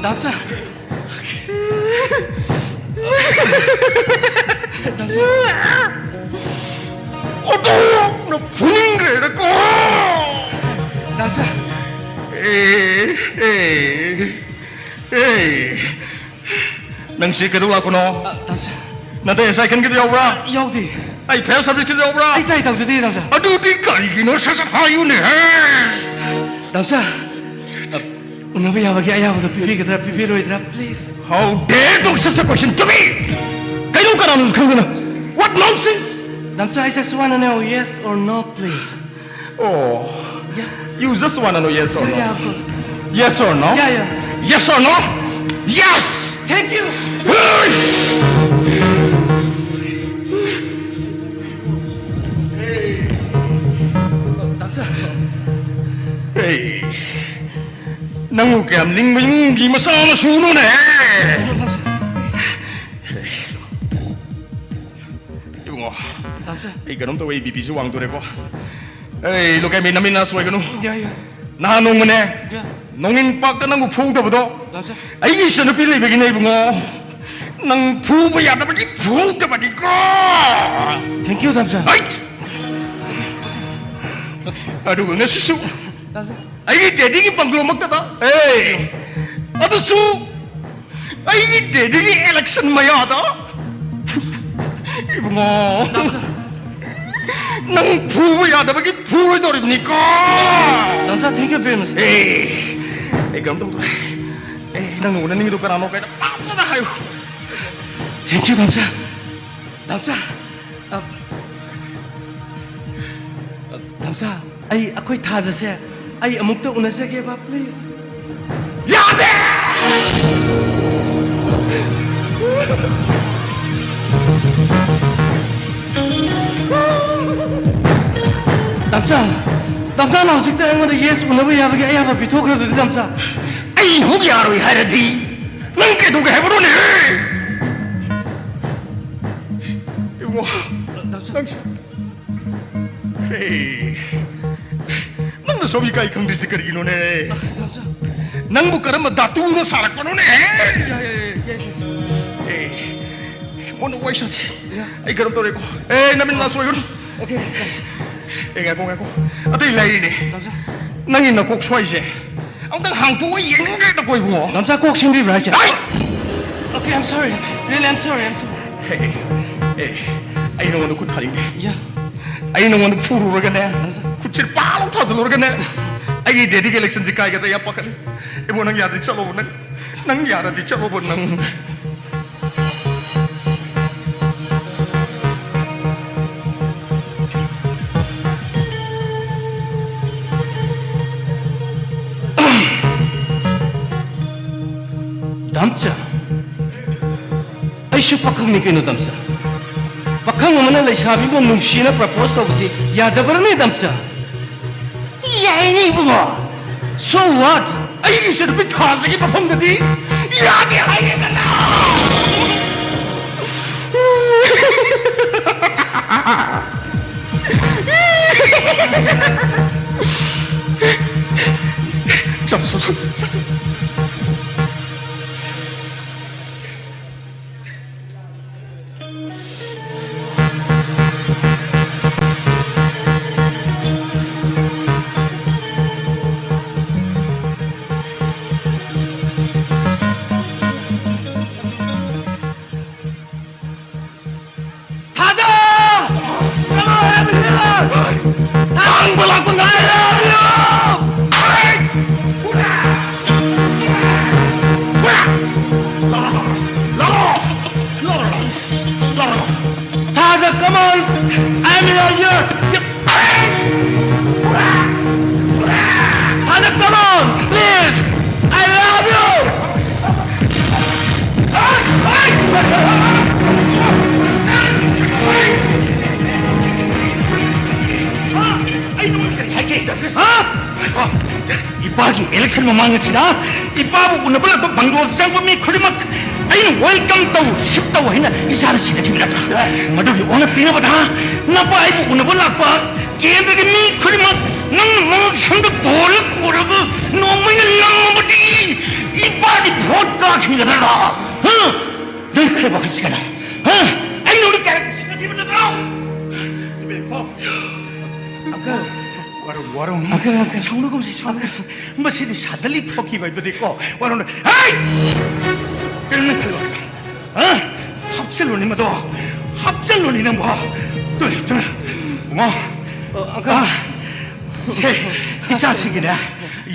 ꯗꯥꯝꯆꯥ꯫ ꯗꯥꯝꯆꯥ꯫ ꯑꯣꯟꯊꯣꯛꯅ ꯐꯨꯅꯤꯡꯈ꯭ꯔꯦꯗꯀꯣ꯫ ꯗꯥꯝꯆꯥ꯫ ꯑꯦ, ꯑꯦ, ꯑꯦ꯫ ꯅꯪꯁꯤ ꯀꯩꯗꯧ ꯂꯥꯛꯄꯅꯣ? ꯑ, ꯗꯥꯝꯆꯥ꯫ ꯅꯠꯇꯦ, ꯁꯥꯏꯀꯜꯒꯤꯗ ꯌꯥꯎꯕ꯭ꯔꯥ? ꯌꯥꯎꯗꯦ꯫ ꯑꯩ ꯐꯥꯌꯔ ꯁꯥꯔꯚꯤꯁꯀꯤꯗ ꯌꯥꯎꯕ꯭ꯔꯥ? ꯑꯩ ꯇꯥꯏ ꯇꯧꯖꯗꯦ, ꯗꯥꯝꯆꯥ꯫ ꯑꯗꯨꯗꯤ ꯀꯔꯤꯒꯤꯅꯣ? ꯁꯠ ꯁꯠ ꯍꯥꯏꯌꯨꯅꯦ꯫ ꯗꯥꯝꯆꯥ, ꯑ, ꯎꯅꯕ ꯌꯥꯕꯒꯤ ꯑꯌꯥꯕꯗꯣ ꯄꯤꯕꯤꯒꯗ꯭ꯔꯥ, ꯄꯤꯕꯤꯔꯣꯏꯗ꯭ꯔꯥ? Please. How dare you such a question to me? ꯀꯩꯅꯣ, ꯀꯅꯥꯅꯣꯁꯨ ꯈꯪꯗꯅ? What nonsense? ꯗꯥꯝꯆꯥ, I just wanna know yes or no, please. Oh, yeah. You just wanna know yes or no? Yeah, of course. Yes or no? Yeah, yeah. Yes or no? Yes! Thank you. Hey. ꯅꯪꯕꯨ ꯀꯌꯥꯝ ꯂꯤꯡꯕ ꯏꯃꯨꯡꯒꯤ ꯃꯆꯥ ꯃꯁꯨꯅꯣꯅꯦ? ꯏꯕꯨꯡꯉꯣ, ꯗꯥꯝꯆꯥ꯫ ꯑꯩ ꯀꯩꯅꯣꯝ ꯇꯧꯋꯦ, ꯑꯩ B ꯄꯤꯁꯨ ꯋꯥꯡꯗꯣꯔꯦꯀꯣ꯫ ꯑꯩ ꯂꯣꯀꯦꯜ ꯃꯤ ꯅꯃꯤꯟꯅ ꯁꯣꯏꯒꯅꯨ꯫ ꯌꯥꯏ, ꯌꯥꯏ꯫ ꯅꯍꯥꯟ ꯅꯣꯡꯃꯅꯦ, ꯌꯥꯏ꯫ ꯅꯣꯡꯏꯟ ꯄꯥꯛꯇ ꯅꯪꯕꯨ ꯐꯨꯍꯧꯗꯕꯗꯣ, ꯗꯥꯝꯆꯥ꯫ ꯑꯩꯒꯤ ꯏꯆꯟꯅꯨꯄꯤ ꯂꯩꯕꯒꯤꯅꯦ ꯏꯕꯨꯡꯉꯣ꯫ ꯅꯪ ꯐꯨꯕ ꯌꯥꯗꯕꯒꯤ ꯐꯨꯍꯧꯗꯕꯅꯤꯀꯣ꯫ Thank you, ꯗꯥꯝꯆꯥ꯫ ꯍꯩꯠ! ꯑꯗꯨꯒ ꯉꯁꯤꯁꯨ ꯗꯥꯝꯆꯥ꯫ ꯑꯩꯒꯤ ꯗꯦꯗꯤꯒꯤ ꯕꯪꯒ꯭ꯂꯣꯃꯛꯇꯗ, ꯑꯦ, ꯑꯗꯨꯁꯨ ꯑꯩꯒꯤ ꯗꯦꯗꯤꯒꯤ ꯏꯂꯦꯛꯁꯟ ꯃꯌꯥꯗ, ꯏꯕꯨꯡꯉꯣ, ꯗꯥꯝꯆꯥ꯫ ꯅꯪ ꯐꯨꯕ ꯌꯥꯗꯕꯒꯤ ꯐꯨꯔꯣꯏꯗꯧꯔꯤꯕꯅꯤꯀꯣ꯫ ꯗꯥꯝꯆꯥ, thank you very much꯫ ꯑꯦ, ꯑꯩ ꯀꯩꯅꯣꯝ ꯇꯧꯗꯣꯔꯦ꯫ ꯑꯦ, ꯅꯪ ꯎꯅꯅꯤꯡꯉꯤꯗꯣ ꯀꯅꯥꯅꯣ ꯀꯥꯏꯅ ꯐꯖꯅ ꯍꯥꯏꯌꯨ꯫ Thank you, ꯗꯥꯝꯆꯥ꯫ ꯗꯥꯝꯆꯥ꯫ ꯑ, ꯗꯥꯝꯆꯥ, ꯑꯩ, ꯑꯩꯈꯣꯏ ꯊꯥꯖꯁꯦ, ꯑꯩ ꯑꯃꯨꯛꯇ ꯎꯅꯖꯒꯦꯕ, please꯫ ꯌꯥꯗꯦ! ꯗꯥꯝꯆꯥ, ꯗꯥꯝꯆꯥꯅ ꯍꯧꯖꯤꯛꯇ ꯑꯩꯉꯣꯟꯗ yes ꯎꯅꯕ ꯌꯥꯕꯒꯤ ꯑꯌꯥꯕ ꯄꯤꯊꯣꯛꯈ꯭ꯔꯗꯨꯗꯤ, ꯗꯥꯝꯆꯥ꯫ ꯑꯩꯅ ꯑꯃꯨꯛ ꯌꯥꯔꯣꯏ ꯍꯥꯏꯔꯗꯤ ꯅꯪ ꯀꯩꯗꯧꯒꯦ ꯍꯥꯏꯕꯅꯣꯅꯦ? ꯏꯕꯨꯡꯉꯣ, ꯗꯥꯝꯆꯥ꯫ ꯅꯪ ꯍꯦ, ꯅꯪꯅ ꯁꯣꯝ ꯏꯀꯥꯏ ꯈꯪꯗ꯭ꯔꯤꯁꯦ ꯀꯔꯤꯒꯤꯅꯣꯅꯦ? ꯗꯥꯝꯆꯥ꯫ ꯅꯪꯕꯨ ꯀꯔꯝꯕ ꯙꯥꯇꯨꯅ ꯁꯥꯔꯛꯄꯅꯣꯅꯦ? ꯑꯦ, ꯃꯣꯟꯗ ꯋꯥꯔꯤ ꯁꯥꯁꯤ꯫ ꯑꯩ ꯀꯔꯝ ꯇꯧꯔꯦꯀꯣ? ꯑꯦ, ꯅꯃꯤꯠ ꯅꯥ ꯁꯣꯏꯒꯅꯨ꯫ Okay, okay. ꯑꯦ, ꯉꯥꯏꯈꯣ, ꯉꯥꯏꯈꯣ꯫ ꯑꯇꯩ ꯂꯩꯔꯤꯅꯦ꯫ ꯅꯪꯒꯤ ꯅꯀꯣꯛ ꯁ꯭ꯋꯥꯏꯁꯦ ꯑꯃꯨꯛꯇꯪ ꯍꯥꯡꯇꯣꯛꯑ ꯌꯦꯡꯅꯤꯡꯈ꯭ꯔꯦ ꯅꯀꯣꯏꯕꯨꯡꯉꯣ꯫ ꯂꯝꯆꯥ ꯀꯣꯛ ꯁꯦꯝꯕꯤꯕ꯭ꯔꯥ ꯍꯥꯏꯁꯦ? ꯑꯩ! Okay, I'm sorry. Really, I'm sorry, I'm sorry. ꯑꯦ, ꯑꯦ, ꯑꯩ ꯅꯉꯣꯟꯗ ꯈꯨꯠ ꯊꯥꯅꯤꯡꯗꯦ꯫ Yeah. ꯑꯩ ꯅꯉꯣꯟꯗ ꯐꯨꯔꯨꯔꯒꯅꯦ, ꯈꯨꯠꯁꯦ ꯄꯥꯛ ꯂꯥꯎ ꯊꯥꯖꯤꯜꯂꯨꯔꯒꯅꯦ, ꯑꯩꯒꯤ ꯗꯦꯗꯤꯒꯤ election ꯁꯦ ꯀꯥꯏꯒꯗ꯭ꯔꯥ ꯌꯥꯝ ꯄꯥꯈꯠꯂꯤ꯫ ꯏꯕꯣ, ꯅꯪ ꯌꯥꯔꯗꯤ ꯆꯠꯂꯣꯕ, ꯅꯪ, ꯅꯪ ꯌꯥꯔꯗꯤ ꯆꯠꯂꯣꯕ, ꯅꯪ꯫ ꯗꯥꯝꯆꯥ, ꯑꯩꯁꯨ ꯄꯥꯈꯪꯅꯤ ꯀꯩꯅꯣ, ꯗꯥꯝꯆꯥ꯫ ꯄꯥꯈꯪ ꯑꯃꯅ ꯂꯩꯁꯥꯕꯤꯕꯨ ꯅꯨꯡꯁꯤꯅ propose ꯇꯧꯕꯁꯤ ꯌꯥꯗꯕ꯭ꯔꯅꯦ, ꯗꯥꯝꯆꯥ? ꯌꯥꯏꯅꯦ, ꯏꯕꯨꯡꯉꯣ꯫ So what? ꯑꯩꯒꯤ ꯏꯆꯟꯅꯨꯄꯤ ꯊꯥꯖꯒꯤ ꯃꯐꯝꯗꯗꯤ ꯌꯥꯗꯦ ꯍꯥꯏꯔꯦꯗꯅ꯫ ꯆꯠꯂꯣ, ꯆꯠꯂꯣ, ꯆꯠꯂꯣ꯫ ꯊꯥꯖ! Come on, I'm here! ꯇꯥꯡꯕ ꯂꯥꯛꯄ ꯉꯥꯏꯔꯦ! I love you! ꯂꯥꯛꯑꯣ! ꯂꯥꯛꯑꯣ! ꯊꯥꯖ, come on! I'm here! Father, come on, please. I love you. ꯏꯄꯥꯒꯤ election ꯃꯃꯥꯡ ꯑꯁꯤꯗ ꯏꯄꯥꯕꯨ ꯎꯅꯕ ꯂꯥꯛꯄ ꯕꯪꯒ꯭ꯂꯣꯗ ꯆꯪꯕ ꯃꯤ ꯈꯨꯗꯤꯡꯃꯛ ꯑꯩꯅ welcome ꯇꯧ, ꯁꯤꯞ ꯇꯧ ꯍꯥꯏꯅ ꯏꯆꯥꯗ ꯁꯤꯟꯅꯈꯤꯕ ꯅꯠꯇ꯭ꯔꯥ? ꯃꯗꯨꯒꯤ ꯑꯣꯟꯅ ꯇꯩꯅꯕꯗ ꯅꯄꯥ ꯑꯩꯕꯨ ꯎꯅꯕ ꯂꯥꯛꯄ ꯀꯦꯟꯗ꯭ꯔꯒꯤ ꯃꯤ ꯈꯨꯗꯤꯡꯃꯛ ꯅꯪꯅ ꯃꯉꯛ ꯁꯝꯗ ꯄꯣꯔꯒ ꯄꯨꯔꯒ ꯅꯣꯡꯃꯩꯅ ꯂꯪꯕꯗꯤ ꯈꯤꯒꯗ꯭ꯔꯣ? ꯍꯥ? ꯅꯪ ꯈꯔ ꯋꯥꯈꯜ ꯁꯤꯒꯠꯂꯦ꯫ ꯍꯥ? ꯑꯩ ꯅꯉꯣꯟꯗ ꯀꯌꯥꯔꯛ ꯅꯨꯡꯁꯤꯅꯈꯤꯕ ꯅꯠꯇ꯭ꯔꯣ? ꯏꯕꯦꯝꯃ, ꯑꯪꯀꯜ꯫ ꯋꯥꯔꯧ, ꯋꯥꯔꯧꯅꯨ꯫ ꯑꯪꯀꯜ, ꯑꯪꯀꯜ꯫ ꯁꯥꯎꯅꯒꯨꯝꯁꯤ, ꯁꯥꯎꯅꯒꯨꯝꯁꯤ꯫ ꯃꯁꯤꯗꯤ ꯁꯥꯗꯜꯂꯤ ꯊꯣꯛꯈꯤꯕ ꯍꯥꯏꯗꯨꯅꯤꯀꯣ꯫ ꯋꯥꯔꯧꯅꯨ꯫ ꯍꯩ! ꯀꯩꯅꯣ ꯅꯪ ꯈꯜꯂꯣ? ꯍꯥ? ꯍꯥꯞꯆꯜꯂꯨꯅꯤ ꯃꯗꯣ꯫ ꯍꯥꯞꯆꯜꯂꯨꯅꯤ ꯅꯪꯕꯣ꯫ ꯇꯨ, ꯇꯨ꯫ ꯕꯨꯡꯉꯣ꯫ ꯑ, ꯑꯪꯀꯜ꯫ ꯑ, ꯁꯦ, ꯏꯆꯥꯁꯤꯒꯤꯅꯦ,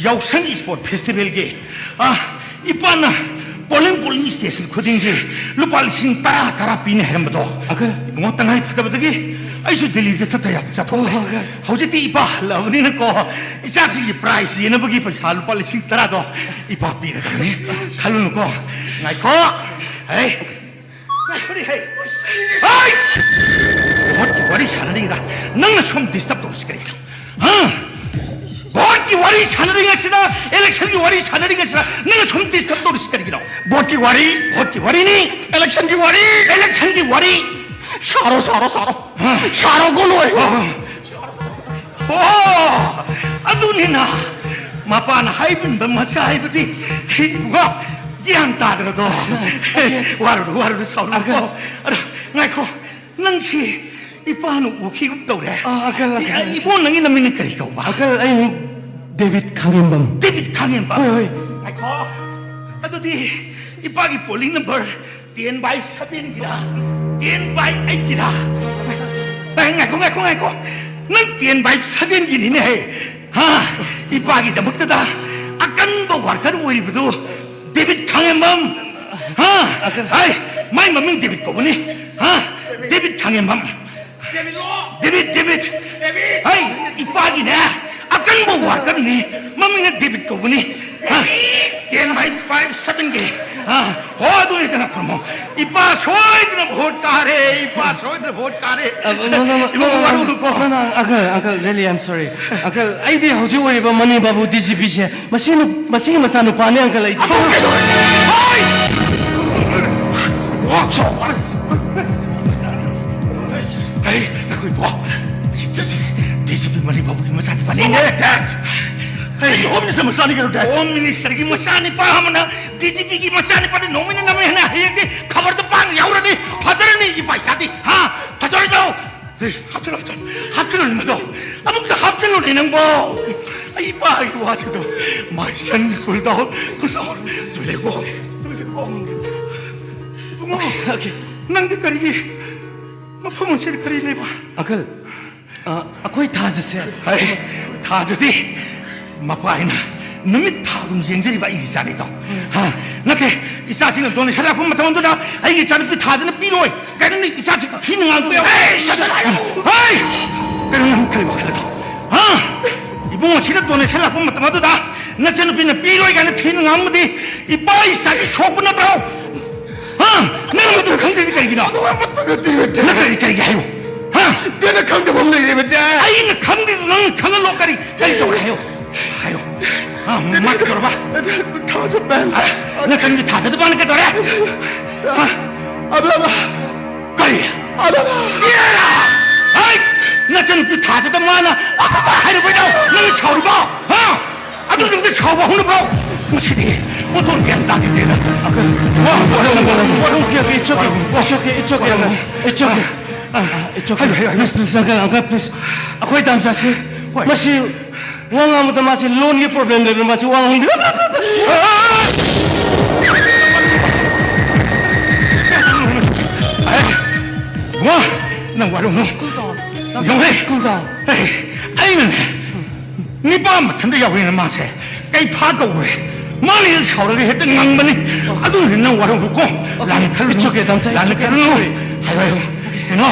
ꯌꯥꯎꯁꯪ ꯏꯁꯄꯣꯔꯠ ꯐꯦꯁꯇꯤꯚꯦꯜꯒꯤ, ꯑ, ꯏꯄꯥꯅ ꯄꯣꯂꯤꯡ, ꯄꯣꯂꯤꯡ ꯁ꯭ꯇꯦꯁꯟ ꯈꯨꯗꯤꯡꯒꯤ ꯂꯨꯄꯥ ꯂꯤꯁꯤꯡ ꯇꯔꯥ, ꯇꯔꯥ ꯄꯤꯅꯤ ꯍꯥꯏꯔꯝꯕꯗꯣ꯫ ꯑꯪꯀꯜ꯫ ꯏꯕꯨꯡꯉꯣ, ꯇꯉꯥꯏ ꯐꯗꯕꯗꯒꯤ ꯑꯩꯁꯨ ꯗꯤꯜꯂꯤꯗ ꯆꯠꯇ ꯌꯥꯗ ꯆꯠꯊꯣꯛꯈ꯭ꯔꯦ꯫ ꯑꯣ, ꯑꯪꯀꯜ꯫ ꯍꯧꯖꯤꯛꯇꯤ ꯏꯄꯥ ꯍꯜꯂꯛꯑꯕꯅꯤꯅꯀꯣ, ꯏꯆꯥꯁꯤꯡꯒꯤ ꯄ꯭ꯔꯥꯏꯖ ꯌꯦꯟꯅꯕꯒꯤ ꯄꯩꯁꯥ ꯂꯨꯄꯥ ꯂꯤꯁꯤꯡ ꯇꯔꯥꯗꯣ ꯏꯄꯥ ꯄꯤꯔꯗꯕꯅꯤ꯫ ꯈꯜꯂꯨꯅꯨꯀꯣ꯫ ꯉꯥꯏꯈꯣ꯫ ꯍꯩ꯫ ꯉꯥꯏꯈꯣꯅꯦ, ꯍꯩ꯫ ꯍꯩ! ꯚꯣꯠꯀꯤ ꯋꯥꯔꯤ ꯁꯥꯟꯅꯔꯤꯉꯩꯗ ꯅꯪꯅ ꯁꯨꯝ ꯗꯤꯁꯇꯔꯕ ꯇꯧꯔꯤꯁꯤ ꯀꯔꯤꯒꯤꯅꯣ? ꯍꯥ? ꯚꯣꯠꯀꯤ ꯋꯥꯔꯤ ꯁꯥꯟꯅꯔꯤꯉꯩꯁꯤꯗ, ꯏꯂꯦꯛꯁꯟꯒꯤ ꯋꯥꯔꯤ ꯁꯥꯟꯅꯔꯤꯉꯩꯁꯤꯗ ꯅꯪꯅ ꯁꯨꯝ ꯗꯤꯁꯇꯔꯕ ꯇꯧꯔꯤꯁꯤ ꯀꯔꯤꯒꯤꯅꯣ? ꯚꯣꯠꯀꯤ ꯋꯥꯔꯤ, ꯚꯣꯠꯀꯤ ꯋꯥꯔꯤꯅꯤ꯫ ꯏꯂꯦꯛꯁꯟꯒꯤ ꯋꯥꯔꯤ, ꯏꯂꯦꯛꯁꯟꯒꯤ ꯋꯥꯔꯤ꯫ ꯁꯥꯔꯣ, ꯁꯥꯔꯣ, ꯁꯥꯔꯣ꯫ ꯍꯥ? ꯁꯥꯔꯣ, ꯒꯣꯂꯣꯏ꯫ ꯍꯣ, ꯍꯣ꯫ ꯑꯣ, ꯑꯗꯨꯅꯤꯅ ꯃꯄꯥꯅ ꯍꯥꯏꯕꯤꯟꯕ ꯃꯆꯥ ꯍꯥꯏꯕꯗꯤ, ꯏꯕꯨꯡꯉꯣ, ꯒ꯭ꯌꯥꯟ ꯇꯥꯗ꯭ꯔꯗꯣ꯫ ꯋꯥꯔꯨꯅꯨ, ꯋꯥꯔꯨꯅꯨ, ꯁꯥꯎꯔꯨꯅꯨꯀꯣ꯫ ꯑꯗꯣ, ꯉꯥꯏꯈꯣ, ꯅꯪꯁꯤ ꯏꯄꯥꯅ ꯎꯈꯤꯒꯨꯝ ꯇꯧꯔꯦ꯫ ꯑ, ꯑꯀꯜ, ꯑꯀꯜ꯫ ꯏ-, ꯏꯕꯨꯡꯉꯣ, ꯅꯪꯒꯤ ꯅꯃꯤꯡꯅ ꯀꯔꯤ ꯀꯧꯕ? ꯑꯀꯜ, ꯑꯩ ꯃꯤꯡ ꯗꯦꯕꯤꯠ ꯈꯥꯉꯦꯝꯕꯝ꯫ ꯗꯦꯕꯤꯠ ꯈꯥꯉꯦꯝꯕꯝ? ꯍꯣꯏ, ꯍꯣꯏ꯫ ꯉꯥꯏꯈꯣ, ꯑꯗꯨꯗꯤ ꯏꯄꯥꯒꯤ polling number ten by seven ꯒꯤꯔꯥ, ten by eight ꯒꯤꯔꯥ? ꯑꯦ, ꯉꯥꯏꯈꯣ, ꯉꯥꯏꯈꯣ, ꯉꯥꯏꯈꯣ꯫ ꯅꯪ ten by seven ꯒꯤꯅꯤꯅꯦ꯫ ꯍꯥ? ꯏꯄꯥꯒꯤꯗꯃꯛꯇꯗ ꯑꯀꯟꯕ ꯋꯥꯔꯀꯔ ꯑꯣꯏꯔꯤꯕꯗꯨ ꯗꯦꯕꯤꯠ ꯈꯥꯉꯦꯝꯕꯝ꯫ ꯍꯥ? ꯑꯀꯟ- ꯍꯥꯏ, ꯃꯥꯏ ꯃꯃꯤꯡ ꯗꯦꯕꯤꯠ ꯀꯧꯕꯅꯤ꯫ ꯍꯥ? ꯗꯦꯕꯤꯠ ꯈꯥꯉꯦꯝꯕꯝ꯫ Debit, debit. ꯍꯩ, ꯏꯄꯥꯒꯤꯅꯦ, ꯑꯀꯟꯕ ꯋꯥꯔꯀꯔꯅꯤ, ꯃꯃꯤꯡꯅ ꯗꯦꯕꯤꯠ ꯀꯧꯕꯅꯤ꯫ ꯍꯥ? Ten by five seven ꯒꯤ꯫ ꯍꯥ? ꯍꯣ, ꯑꯗꯨꯅꯤ ꯀꯅꯥ ꯈꯨꯔꯨꯝꯃꯣ꯫ ꯏꯄꯥ ꯁꯣꯏꯗꯅ ꯚꯣꯠ ꯀꯥꯔꯦ, ꯏꯄꯥ ꯁꯣꯏꯗꯅ ꯚꯣꯠ ꯀꯥꯔꯦ꯫ ꯑ, no, no, no, Ibungo, no, no, ꯋꯥꯔꯧꯅꯨꯀꯣ꯫ No, no, uncle, uncle, really, I'm sorry. Uncle, ꯑꯩꯗꯤ ꯍꯧꯖꯤꯛ ꯑꯣꯏꯔꯤꯕ ꯃꯅꯤ ꯕꯥꯕꯨ D G P ꯁꯦ ꯃꯁꯤ ꯅꯨ-, ꯃꯁꯤꯒꯤ ꯃꯆꯥꯅꯨꯄꯥꯅꯤ, uncle, ꯑꯩꯗꯤ꯫ ꯑꯗꯨ ꯀꯩꯗꯧꯔꯒꯦ? ꯍꯣꯏ! ꯋꯥꯛꯁꯣꯞ! ꯍꯩ, ꯑꯩꯈꯣꯏ ꯕꯣ, ꯑꯁꯤ D G P, D G P Mani ꯕꯥꯕꯨꯒꯤ ꯃꯆꯥꯅꯨꯄꯥꯅꯤꯅꯦ꯫ Stop that! ꯑꯩ ꯍꯣꯝ ꯃꯤꯅꯤꯁꯇꯔ ꯃꯆꯥꯅꯤ ꯀꯩꯅꯣ, ꯗꯥꯏ? ꯍꯣꯝ ꯃꯤꯅꯤꯁꯇꯔꯒꯤ ꯃꯆꯥꯅꯤꯄꯥ ꯑꯃꯅ ꯗꯤ ꯖꯤ ꯄꯤꯒꯤ ꯃꯆꯥꯅꯤꯄꯥꯗꯤ ꯅꯣꯡꯃꯩꯅ ꯅꯝꯃꯦ ꯍꯥꯏꯅ ꯍꯌꯦꯡꯗꯤ ꯈꯕꯔꯗ ꯄꯥꯡ ꯌꯥꯎꯔꯅꯤ꯫ ꯐꯖꯔꯅꯤ ꯏꯄꯥ ꯏꯆꯥꯗꯤ, ꯍꯥ? ꯐꯖꯔꯣꯏꯗ꯭ꯔꯣ? ꯑꯦ, ꯍꯥꯞꯆꯤꯜꯂꯣ, ꯍꯥꯞꯆꯤꯜꯂꯣ, ꯍꯥꯞꯆꯤꯜꯂꯣꯅꯦ ꯃꯗꯣ꯫ ꯑꯃꯨꯛꯇ ꯍꯥꯞꯆꯤꯜꯂꯣꯅꯦ ꯅꯪꯕꯣ꯫ ꯑꯩ ꯏꯄꯥꯒꯤ ꯋꯥꯁꯤꯗꯣ꯫ My son, cool down, cool down. Two ꯂꯩꯀꯣ, ꯇꯨ ꯂꯩꯀꯣ꯫ ꯏꯕꯨꯡꯉꯣ, ꯑꯣꯀꯦ, ꯑꯣꯀꯦ꯫ ꯅꯪꯗꯤ ꯀꯔꯤꯒꯤ ꯃꯐꯝ ꯑꯁꯤꯗ ꯀꯔꯤ ꯂꯩꯕ? ꯑꯪꯀꯜ, ꯑ, ꯑꯩꯈꯣꯏ ꯊꯥꯖꯁꯦ꯫ ꯍꯩ, ꯊꯥꯖꯗꯤ ꯃꯄꯥ ꯍꯥꯏꯅ ꯅꯨꯃꯤꯠ ꯊꯥꯒꯨꯝ ꯌꯦꯡꯖꯔꯤꯕ ꯑꯩꯒꯤ ꯏꯆꯥꯅꯤꯗꯣ꯫ ꯍꯥ? ꯅꯠꯇꯦ, ꯏꯆꯥꯁꯤꯡꯅ ꯗꯣꯅꯦꯁꯟ ꯂꯥꯛꯄ ꯃꯇꯝ ꯑꯗꯨꯗ ꯑꯩꯒꯤ ꯏꯆꯥꯅꯨꯄꯤ ꯊꯥꯖꯅ ꯄꯤꯔꯣꯏ ꯀꯥꯏꯅ ꯅꯣꯏ ꯏꯆꯥꯁꯤ ꯊꯤꯅ ꯉꯥꯡꯕ ꯌꯥꯎ-, ꯑꯦ, ꯁꯠ, ꯁꯠ, ꯍꯥꯏꯌꯨ꯫ ꯍꯩ! ꯀꯩꯅꯣ ꯅꯪ ꯈꯜꯂꯤꯕ ꯈꯜꯂꯗꯣ? ꯍꯥ? ꯏꯕꯨꯡꯉꯣꯁꯤꯅ ꯗꯣꯅꯦꯁꯟ ꯂꯥꯛꯄ ꯃꯇꯝ ꯑꯗꯨꯗ ꯅꯆꯟꯅꯨꯄꯤꯅ ꯄꯤꯔꯣꯏ ꯀꯥꯏꯅ ꯊꯤꯅ ꯉꯥꯡꯕꯗꯤ ꯏꯄꯥ ꯏꯆꯥꯒꯤ ꯁꯣꯛꯄ ꯅꯠꯇ꯭ꯔꯣ? ꯍꯥ? ꯅꯪ ꯃꯗꯨ ꯈꯪꯗ꯭ꯔꯤꯗꯤ ꯀꯩꯒꯤꯅꯣ? ꯑꯗꯨ ꯑꯃꯠꯇ ꯅꯠꯇꯦ, ꯕꯦꯇꯥ꯫ ꯅꯪ ꯀꯔꯤ, ꯀꯔꯤꯒꯤ ꯍꯥꯏꯌꯨ? ꯍꯥ? ꯅꯪꯅ ꯈꯪꯗꯕ ꯑꯃ ꯂꯩꯔꯦ, ꯕꯦꯇꯥ꯫ ꯑꯩꯅ ꯈꯪꯗ꯭ꯔꯤꯗꯨ ꯅꯪꯅ ꯈꯪꯍꯜꯂꯣ꯫ ꯀꯔꯤ, ꯀꯔꯤ ꯇꯧꯔꯦ ꯍꯥꯏꯌꯨ? ꯍꯥꯏꯌꯨ꯫ ꯍꯥ? ꯃꯥ ꯀꯩꯗꯧꯔꯕ? ꯊꯥꯖ ꯃꯦꯟ꯫ ꯍꯥ? ꯅꯆꯟꯒꯤ ꯊꯥꯖꯗꯕ ꯃꯥꯅ ꯀꯩꯗꯧꯔꯦ? ꯍꯥ? ꯑꯕꯦꯝꯃ꯫ ꯀꯔꯤ? ꯑꯕꯦꯝꯃ꯫ ꯏꯔꯥ! ꯍꯩ! ꯅꯆꯟꯅꯨꯄꯤ ꯊꯥꯖꯗ ꯃꯥꯅ ꯑꯕꯦꯝꯃ ꯍꯥꯏꯔꯨꯕꯩꯗꯣ ꯅꯪ ꯁꯥꯎꯔꯤꯕꯣ? ꯍꯥ? ꯑꯗꯨꯗꯨꯗꯤ ꯁꯥꯎꯕ ꯍꯧꯅꯕ꯭ꯔꯣ? ꯃꯁꯤꯗꯤ ꯑꯣꯟꯊꯣꯛꯅ ꯒ꯭ꯌꯥꯟ ꯇꯥꯈꯤꯗ꯭ꯔꯦꯗ꯫ ꯑꯀꯜ, ꯋꯥ, ꯋꯥꯔꯧ, ꯋꯥꯔꯧ, ꯋꯥꯔꯧ, ꯋꯥꯔꯧ, okay, okay, it's okay, it's okay, it's okay, uncle, it's okay. Ah, it's okay. ꯍꯥꯏꯌꯨ, ꯍꯥꯏꯌꯨ, ꯍꯥꯏꯌꯨ꯫ Please, please, uncle, uncle, please. ꯑꯩꯈꯣꯏ ꯇꯥꯝꯆꯥꯁꯤ, ꯍꯣꯏ꯫ ꯃꯁꯤ ꯋꯥ ꯉꯥꯡꯕꯗ ꯃꯥꯁꯤ ꯂꯣꯟꯒꯤ problem ꯂꯩꯕ꯭ꯔꯥ? ꯃꯥꯁꯤ ꯋꯥ ꯉꯥꯡꯗꯦ꯫ ꯑꯦ, ꯋꯥ, ꯅꯪ ꯋꯥꯔꯧꯅꯨ꯫ Cool down. ꯌꯦꯡꯉꯨꯍꯦ꯫ Cool down. ꯑꯦ, ꯑꯩꯅꯅꯦ, ꯅꯤꯄꯥ ꯃꯊꯟꯇ ꯌꯥꯎꯔꯤꯅ ꯃꯥꯁꯦ ꯀꯩꯐꯥ ꯀꯧꯔꯦ꯫ ꯃꯥꯅ ꯍꯦꯛ ꯁꯥꯎꯔꯒ ꯍꯦꯛꯇ ꯉꯪꯕꯅꯤ꯫ ꯑꯗꯨꯅ ꯅꯪ ꯋꯥꯔꯧꯅꯨꯀꯣ꯫ ꯂꯥꯟꯅ ꯈꯜꯂꯨꯅꯨ꯫ It's okay, ꯇꯥꯃꯣ, it's okay, ꯂꯥꯟꯅ ꯈꯜꯂꯨꯅꯨ꯫ Sorry. ꯍꯥꯏꯌꯣ, ꯍꯥꯏꯌꯣ꯫ ꯀꯩꯅꯣ?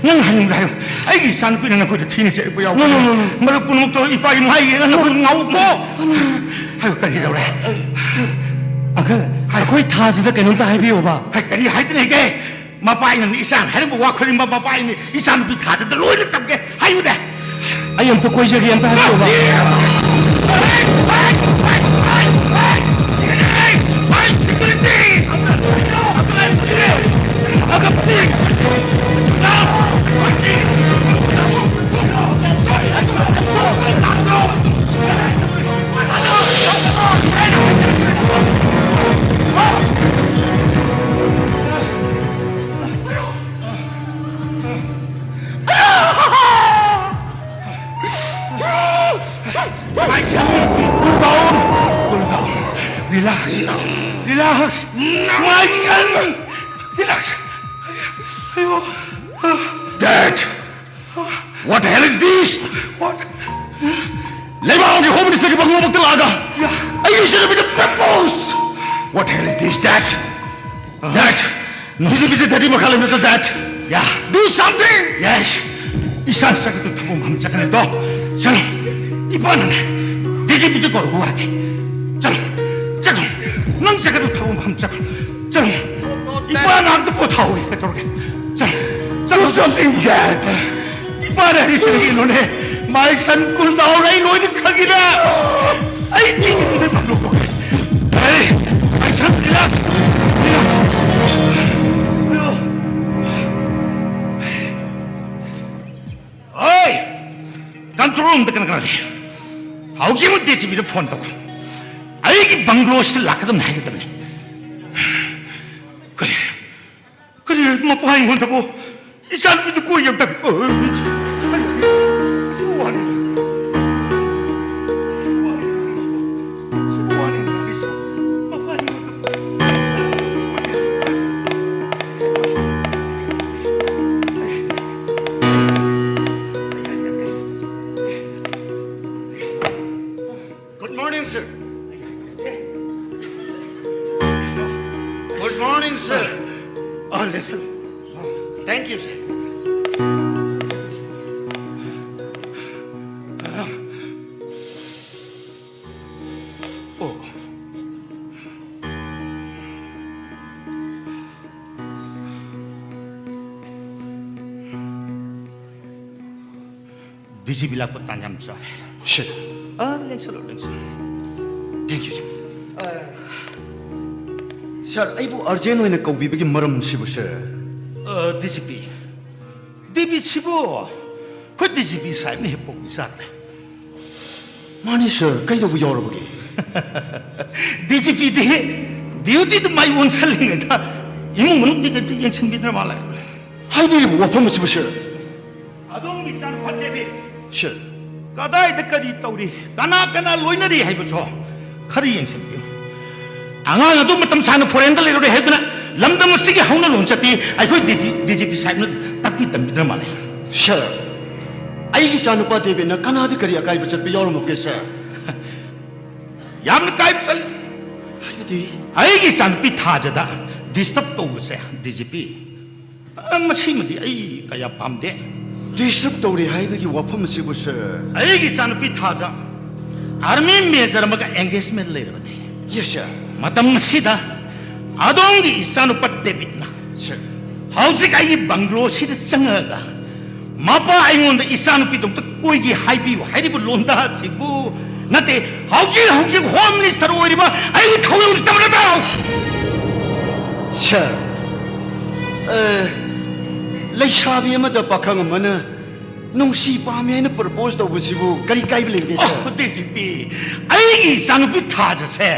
ꯅꯪ ꯍꯥꯏꯅꯤꯡꯕ ꯍꯥꯏꯌꯣ꯫ ꯑꯩꯒꯤ ꯏꯆꯥꯅꯨꯄꯤꯅ ꯅꯈꯣꯏꯗ ꯊꯤꯅ ꯆꯩꯔꯛꯄ ꯌꯥꯎꯕ꯫ No, no, no, no. ꯃꯗꯨ ꯄꯨꯝꯅꯃꯛꯇꯣ ꯏꯄꯥꯒꯤ ꯃꯥꯏ ꯌꯦꯡꯉꯒ ꯅꯈꯣꯏ ꯉꯥꯎꯀꯣ꯫ ꯍꯥꯏꯌꯣ, ꯀꯔꯤ ꯇꯧꯔꯦ? Uncle, ꯍꯥꯏꯌꯣ꯫ ꯑꯩꯈꯣꯏ ꯊꯥꯁꯤꯗ ꯀꯩꯅꯣꯝꯇ ꯍꯥꯏꯕꯤꯌꯣꯕ꯫ ꯍꯥꯏ, ꯀꯔꯤ ꯍꯥꯏꯗꯅ ꯍꯦꯛꯒꯦ? ꯃꯄꯥ ꯑꯩꯅ ꯏꯆꯥꯅ ꯍꯥꯏꯔꯝꯕ ꯋꯥ ꯈꯨꯗꯤꯡꯃꯛ ꯃꯄꯥ ꯑꯩꯅ ꯏꯆꯥꯅꯨꯄꯤ ꯊꯥꯖꯗ ꯂꯣꯏꯅ ꯇꯝꯒꯦ ꯍꯥꯏꯌꯨꯅꯦ꯫ ꯑꯩ ꯑꯝꯇ ꯀꯣꯏꯖꯒꯦ, ꯑꯝꯇ ꯍꯥꯏꯕꯤꯌꯣꯕ꯫ Relax. Relax. My son. Relax. ꯑꯌꯣ꯫ Dad! What the hell is this? What? ꯂꯩꯕꯥꯛꯀꯤ Home Ministerꯒꯤ ꯕꯪꯒ꯭ꯂꯣꯃꯛꯇ ꯂꯥꯛꯑꯒ, yeah, ꯑꯩꯒꯤ ꯏꯆꯟꯅꯨꯄꯤꯗ propose! What the hell is this, Dad? Dad! ꯅꯨꯡꯁꯤꯕꯤꯁꯦ ꯗꯦꯗꯤ ꯃꯈꯥ ꯂꯩꯕ ꯅꯠꯇ꯭ꯔꯣ, Dad? Yeah. Do something! Yes! ꯏꯁꯥ ꯆꯠꯀꯗꯧ ꯊꯕꯛ ꯃꯐꯝ ꯆꯠꯀꯅꯤꯗꯣ꯫ ꯆꯠꯂꯣ꯫ ꯏꯄꯥꯅꯅꯦ, ꯗꯤꯖꯤꯄꯤꯗ ꯀꯧꯔꯒ ꯋꯥꯔꯒꯦ꯫ ꯆꯠꯂꯣ꯫ ꯆꯠꯂꯣ꯫ ꯅꯪ ꯆꯠꯀꯗꯧ ꯊꯕꯛ ꯃꯐꯝ ꯆꯠꯈ꯭ꯔꯣ꯫ ꯆꯠꯂꯣ꯫ ꯏꯄꯥ ꯉꯥꯛꯇ ꯄꯣꯊꯥꯍꯧꯔꯦ ꯀꯩꯗꯧꯔꯒꯦ? ꯆꯠꯂꯣ꯫ ꯆꯠꯂꯣ꯫ Do something, Dad! ꯏꯄꯥꯅ ꯍꯥꯏꯔꯤꯁꯤꯅ ꯀꯩꯅꯣꯅꯦ? My son, cool down. ꯑꯩ ꯂꯣꯏꯅ ꯈꯪꯉꯤꯗ꯫ ꯑꯩ ꯃꯤꯒꯤ ꯃꯤꯗ ꯇꯝꯂꯣꯀꯣ꯫ Hey, my son, relax, relax. ꯍꯣꯏ! Control roomꯗ ꯀꯅꯥ ꯀꯅꯥ ꯂꯩ? ꯍꯧꯖꯤꯛꯃꯛ ꯗꯤꯖꯤꯄꯤꯗ phone ꯇꯧ꯫ ꯑꯩꯒꯤ ꯕꯪꯒ꯭ꯂꯣꯁꯤꯗ ꯂꯥꯛꯀꯗꯕꯅꯤ ꯍꯥꯏꯒꯗꯕꯅꯤ꯫ ꯀꯔꯤ? ꯀꯔꯤ ꯃꯄꯥ ꯑꯩꯉꯣꯟꯗꯕꯨ ꯏꯆꯥꯅꯨꯄꯤꯗꯨ ꯀꯣꯏꯒꯦ ꯑꯝꯇ꯫ ꯁꯤꯕꯨ ꯋꯥꯅꯤ꯫ ꯁꯤꯕꯨ ꯋꯥꯅꯤ꯫ ꯁꯤꯕꯨ ꯋꯥꯅꯤ꯫ ꯁꯤꯕꯨ ꯃꯄꯥ ꯑꯩꯉꯣꯟꯗꯕꯨ꯫ Good morning, sir. Good morning, sir. 아, 네. Thank you, sir. 어. D G P ꯂꯥꯛꯄ ꯇꯥꯟ ꯌꯥꯝ ꯆꯥꯔꯦ꯫ Sir. Ah, ꯂꯦꯡꯁꯜꯂꯣ, ꯂꯦꯡꯁꯜꯂꯣ꯫ Thank you, sir. Ah, sir, ꯑꯩꯕꯨ urgent ꯑꯣꯏꯅ ꯀꯧꯕꯤꯕꯒꯤ ꯃꯔꯝꯁꯤꯕꯨ, sir? ꯑꯥ, ꯗꯤ ꯖꯤ ꯄꯤ꯫ ꯗꯤ ꯄꯤ ꯁꯤꯕꯨ ꯑꯩꯈꯣꯏ ꯗꯤ ꯖꯤ ꯄꯤ ꯁꯥꯍꯦꯕꯅ ꯍꯦꯛ ꯄꯣꯛꯄꯤ ꯆꯥꯔꯦ꯫ ꯃꯥꯅꯤ, sir, ꯀꯩꯗꯧꯕ ꯌꯥꯎꯔꯕꯒꯦ? ꯗꯤ ꯖꯤ ꯄꯤꯗꯤ dutyꯗ ꯃꯥꯏ ꯑꯣꯟꯁꯜꯂꯤꯉꯩꯗ ꯏꯃꯨꯡ ꯃꯅꯨꯡꯗꯤ ꯀꯩꯝꯇ ꯌꯦꯡꯁꯤꯟꯕꯤꯗ꯭ꯔ ꯃꯥꯜꯂꯦ꯫ ꯍꯥꯏꯕꯤꯔꯤꯕ ꯋꯥꯐꯝ ꯑꯁꯤꯕꯨ, sir? ꯑꯗꯣꯝꯒꯤ ꯏꯆꯥꯅꯨꯄꯥ ꯗꯦꯕꯤꯠ ꯁꯔ꯫ ꯀꯗꯥꯏꯗ ꯀꯔꯤ ꯇꯧꯔꯤ, ꯀꯅꯥ ꯀꯅꯥ ꯂꯣꯏꯅꯔꯤ ꯍꯥꯏꯕꯁꯨ ꯈꯔ ꯌꯦꯡꯁꯤꯟꯕꯤꯌꯨ꯫ ꯑꯉꯥꯡ ꯑꯗꯨ ꯃꯇꯝ ꯁꯥꯡꯅ ꯐꯣꯔꯦꯟꯗ ꯂꯩꯔꯨꯔꯦ ꯍꯥꯏꯗꯨꯅ ꯂꯝꯗꯝ ꯑꯁꯤꯒꯤ ꯍꯧꯅ ꯂꯣꯟꯆꯠꯇꯤ ꯑꯩꯈꯣꯏ ꯗꯤ ꯖꯤ ꯄꯤ ꯁꯥꯍꯦꯕꯅ ꯇꯥꯛꯄꯤ ꯇꯝꯕꯤꯗꯅ ꯃꯥꯜꯂꯦ꯫ ꯁꯥꯔ, ꯑꯩꯒꯤ ꯏꯆꯥꯅꯨꯄꯥ ꯗꯦꯕꯤꯠꯅ ꯀꯅꯥꯗ ꯀꯔꯤ ꯑꯀꯥꯏꯕ ꯆꯠꯄ ꯌꯥꯎꯔꯝꯃꯒꯦ, ꯁꯥꯔ? ꯌꯥꯝꯅ ꯀꯥꯏꯕ ꯆꯠꯂꯤ꯫ ꯍꯥꯏꯕꯗꯤ? ꯑꯩꯒꯤ ꯏꯆꯥꯅꯨꯄꯤ ꯊꯥꯖꯗ ꯗꯤꯁꯇꯔꯕ ꯇꯧꯕꯁꯦ, ꯗꯤ ꯖꯤ ꯄꯤ, ꯑ, ꯃꯁꯤꯃꯗꯤ ꯑꯩ ꯀꯌꯥ ꯄꯥꯝꯗꯦ꯫ ꯗꯤꯁꯇꯔꯕ ꯇꯧꯔꯤ ꯍꯥꯏꯕꯒꯤ ꯋꯥꯐꯝ ꯑꯁꯤꯕꯨ, ꯁꯥꯔ? ꯑꯩꯒꯤ ꯏꯆꯥꯅꯨꯄꯤ ꯊꯥꯖ ꯑꯥꯔꯃꯤ ꯃꯦꯖꯔ ꯑꯃꯒ ꯑꯦꯡꯒꯦꯖꯃꯦꯟ ꯂꯩꯔꯕꯅꯤ꯫ ꯌꯦꯁ, ꯁꯥꯔ꯫ ꯃꯇꯝ ꯑꯁꯤꯗ ꯑꯗꯣꯝꯒꯤ ꯏꯆꯥꯅꯨꯄꯥ ꯗꯦꯕꯤꯠꯅ, ꯁꯥꯔ, ꯍꯧꯖꯤꯛ ꯑꯩꯒꯤ ꯕꯪꯒ꯭ꯂꯣꯁꯤꯗ ꯆꯪꯉꯛꯑꯒ ꯃꯄꯥ ꯑꯩꯉꯣꯟꯗ ꯏꯆꯥꯅꯨꯄꯤꯗꯣ ꯑꯝꯇ ꯀꯣꯏꯒꯦ ꯍꯥꯏꯕꯤꯌꯨ ꯍꯥꯏꯔꯤꯕ ꯂꯣꯟꯗꯥ ꯑꯁꯤꯕꯨ ꯅꯠꯇꯦ, ꯍꯧꯖꯤꯛ ꯍꯧꯖꯤꯛ ꯍꯣꯝ ꯃꯤꯅꯤꯁꯇꯔ ꯑꯣꯏꯔꯤꯕ ꯑꯩꯒꯤ ꯊꯧꯗꯧꯁꯤ ꯇꯝꯕ ꯅꯠꯇ꯭ꯔꯣ? ꯁꯥꯔ, ꯑ, ꯂꯩꯁꯥꯕꯤ ꯑꯃꯗ ꯄꯥꯈꯪ ꯑꯃꯅ ꯅꯨꯡꯁꯤ ꯄꯥꯝꯃꯤ ꯍꯥꯏꯅ ꯄ꯭ꯔꯄꯣꯖ ꯇꯧꯕꯁꯤꯕꯨ ꯀꯔꯤ ꯀꯥꯏꯕ ꯂꯩꯒꯦ, ꯁꯥꯔ? ꯑꯣ, ꯗꯤ ꯖꯤ ꯄꯤ, ꯑꯩꯒꯤ ꯏꯆꯥꯅꯨꯄꯤ ꯊꯥꯖꯁꯦ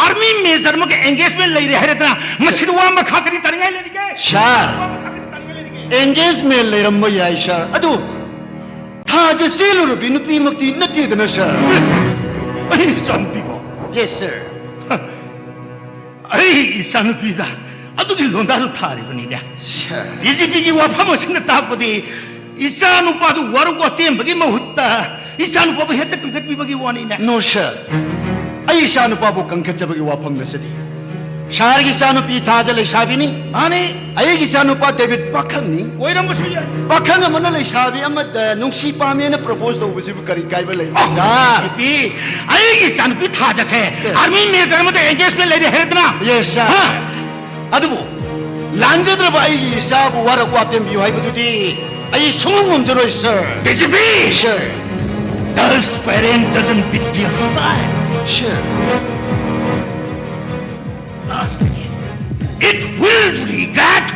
ꯑꯥꯔꯃꯤ ꯃꯦꯖꯔ ꯑꯃꯒ ꯑꯦꯡꯒꯦꯖꯃꯦꯟ ꯂꯩꯔꯦ ꯍꯥꯏꯔꯗꯅ ꯃꯁꯤꯗ ꯋꯥ ꯃꯈꯥ ꯀꯔꯤ ꯇꯥꯅꯤꯡꯉꯥꯏ ꯂꯩꯔꯤꯒꯦ? ꯁꯥꯔ, ꯋꯥ ꯃꯈꯥ ꯀꯔꯤ ꯇꯥꯅꯤꯡꯉꯥꯏ ꯂꯩꯔꯤꯒꯦ? ꯑꯦꯡꯒꯦꯖꯃꯦꯟ ꯂꯩꯔꯝꯕ ꯌꯥꯏ, ꯁꯥꯔ, ꯑꯗꯨ ꯊꯥꯖ ꯆꯦꯜꯂꯨꯔꯕꯤ ꯅꯨꯄꯤꯃꯛꯇꯤ ꯅꯠꯇꯦꯗꯅ, ꯁꯥꯔ꯫ ꯑꯩ ꯏꯆꯥꯅꯨꯄꯤꯕꯣ? ꯌꯦꯁ, ꯁꯥꯔ꯫ ꯑꯩ ꯏꯆꯥꯅꯨꯄꯤꯗ ꯑꯗꯨꯒꯤ ꯂꯣꯟꯗꯥꯗꯨ ꯊꯥꯔꯤꯕꯅꯤꯅꯦ꯫ ꯁꯥꯔ꯫ ꯗꯤ ꯖꯤ ꯄꯤꯒꯤ ꯋꯥꯐꯝ ꯑꯁꯤꯅ ꯇꯥꯛꯄꯗꯤ ꯏꯆꯥꯅꯨꯄꯥꯗꯨ ꯋꯥꯔꯨꯛ ꯋꯥꯇꯦꯝꯕꯒꯤ ꯃꯍꯨꯠꯇ ꯏꯆꯥꯅꯨꯄꯥꯕꯨ ꯍꯦꯛꯇ ꯀꯟꯈꯠꯄꯤꯕꯒꯤ ꯋꯥꯅꯤꯅꯦ꯫ ꯅꯣ, ꯁꯥꯔ꯫ ꯑꯩ ꯏꯆꯥꯅꯨꯄꯥꯕꯨ ꯀꯟꯈꯠꯆꯕꯒꯤ ꯋꯥꯐꯝ ꯅꯠꯆꯗꯦ꯫ ꯁꯥꯔꯒꯤ ꯏꯆꯥꯅꯨꯄꯤ ꯊꯥꯖ ꯂꯩꯁꯥꯕꯤꯅꯤ꯫ ꯃꯥꯅꯤ꯫ ꯑꯩꯒꯤ ꯏꯆꯥꯅꯨꯄꯥ ꯗꯦꯕꯤꯠ ꯄꯥꯈꯪꯅꯤ꯫ ꯑꯣꯏꯔꯝꯕꯁꯨ ꯌꯥꯏ꯫ ꯄꯥꯈꯪ ꯑꯃꯅ ꯂꯩꯁꯥꯕꯤ ꯑꯃꯗ ꯅꯨꯡꯁꯤ ꯄꯥꯝꯃꯦꯅ ꯄ꯭ꯔꯄꯣꯖ ꯇꯧꯕꯁꯤꯕꯨ ꯀꯔꯤ ꯀꯥꯏꯕ ꯂꯩꯕ, ꯑꯣ, ꯁꯥꯔ? ꯗꯤ ꯖꯤ ꯄꯤ, ꯑꯩꯒꯤ ꯏꯆꯥꯅꯨꯄꯤ ꯊꯥꯖꯁꯦ ꯁꯥꯔ꯫ ꯑꯥꯔꯃꯤ ꯃꯦꯖꯔ ꯑꯃꯗ ꯑꯦꯡꯒꯦꯖꯃꯦꯟ ꯂꯩꯔꯦ ꯍꯥꯏꯔꯗꯅ꯫ ꯌꯦꯁ, ꯁꯥꯔ꯫ ꯍꯥ? ꯑꯗꯨꯕꯨ ꯂꯥꯟꯖꯗ꯭ꯔꯕ ꯑꯩꯒꯤ ꯏꯆꯥꯕꯨ ꯋꯥꯔꯛ ꯋꯥꯇꯦꯝꯕꯤꯌꯨ ꯍꯥꯏꯕꯗꯨꯗꯤ ꯑꯩ ꯁꯨꯡꯉꯝ ꯉꯝꯖꯔꯣꯏ, sir. D G P! Sir. Thus parent doesn't beat their child. Sir. Lastly, it will regret.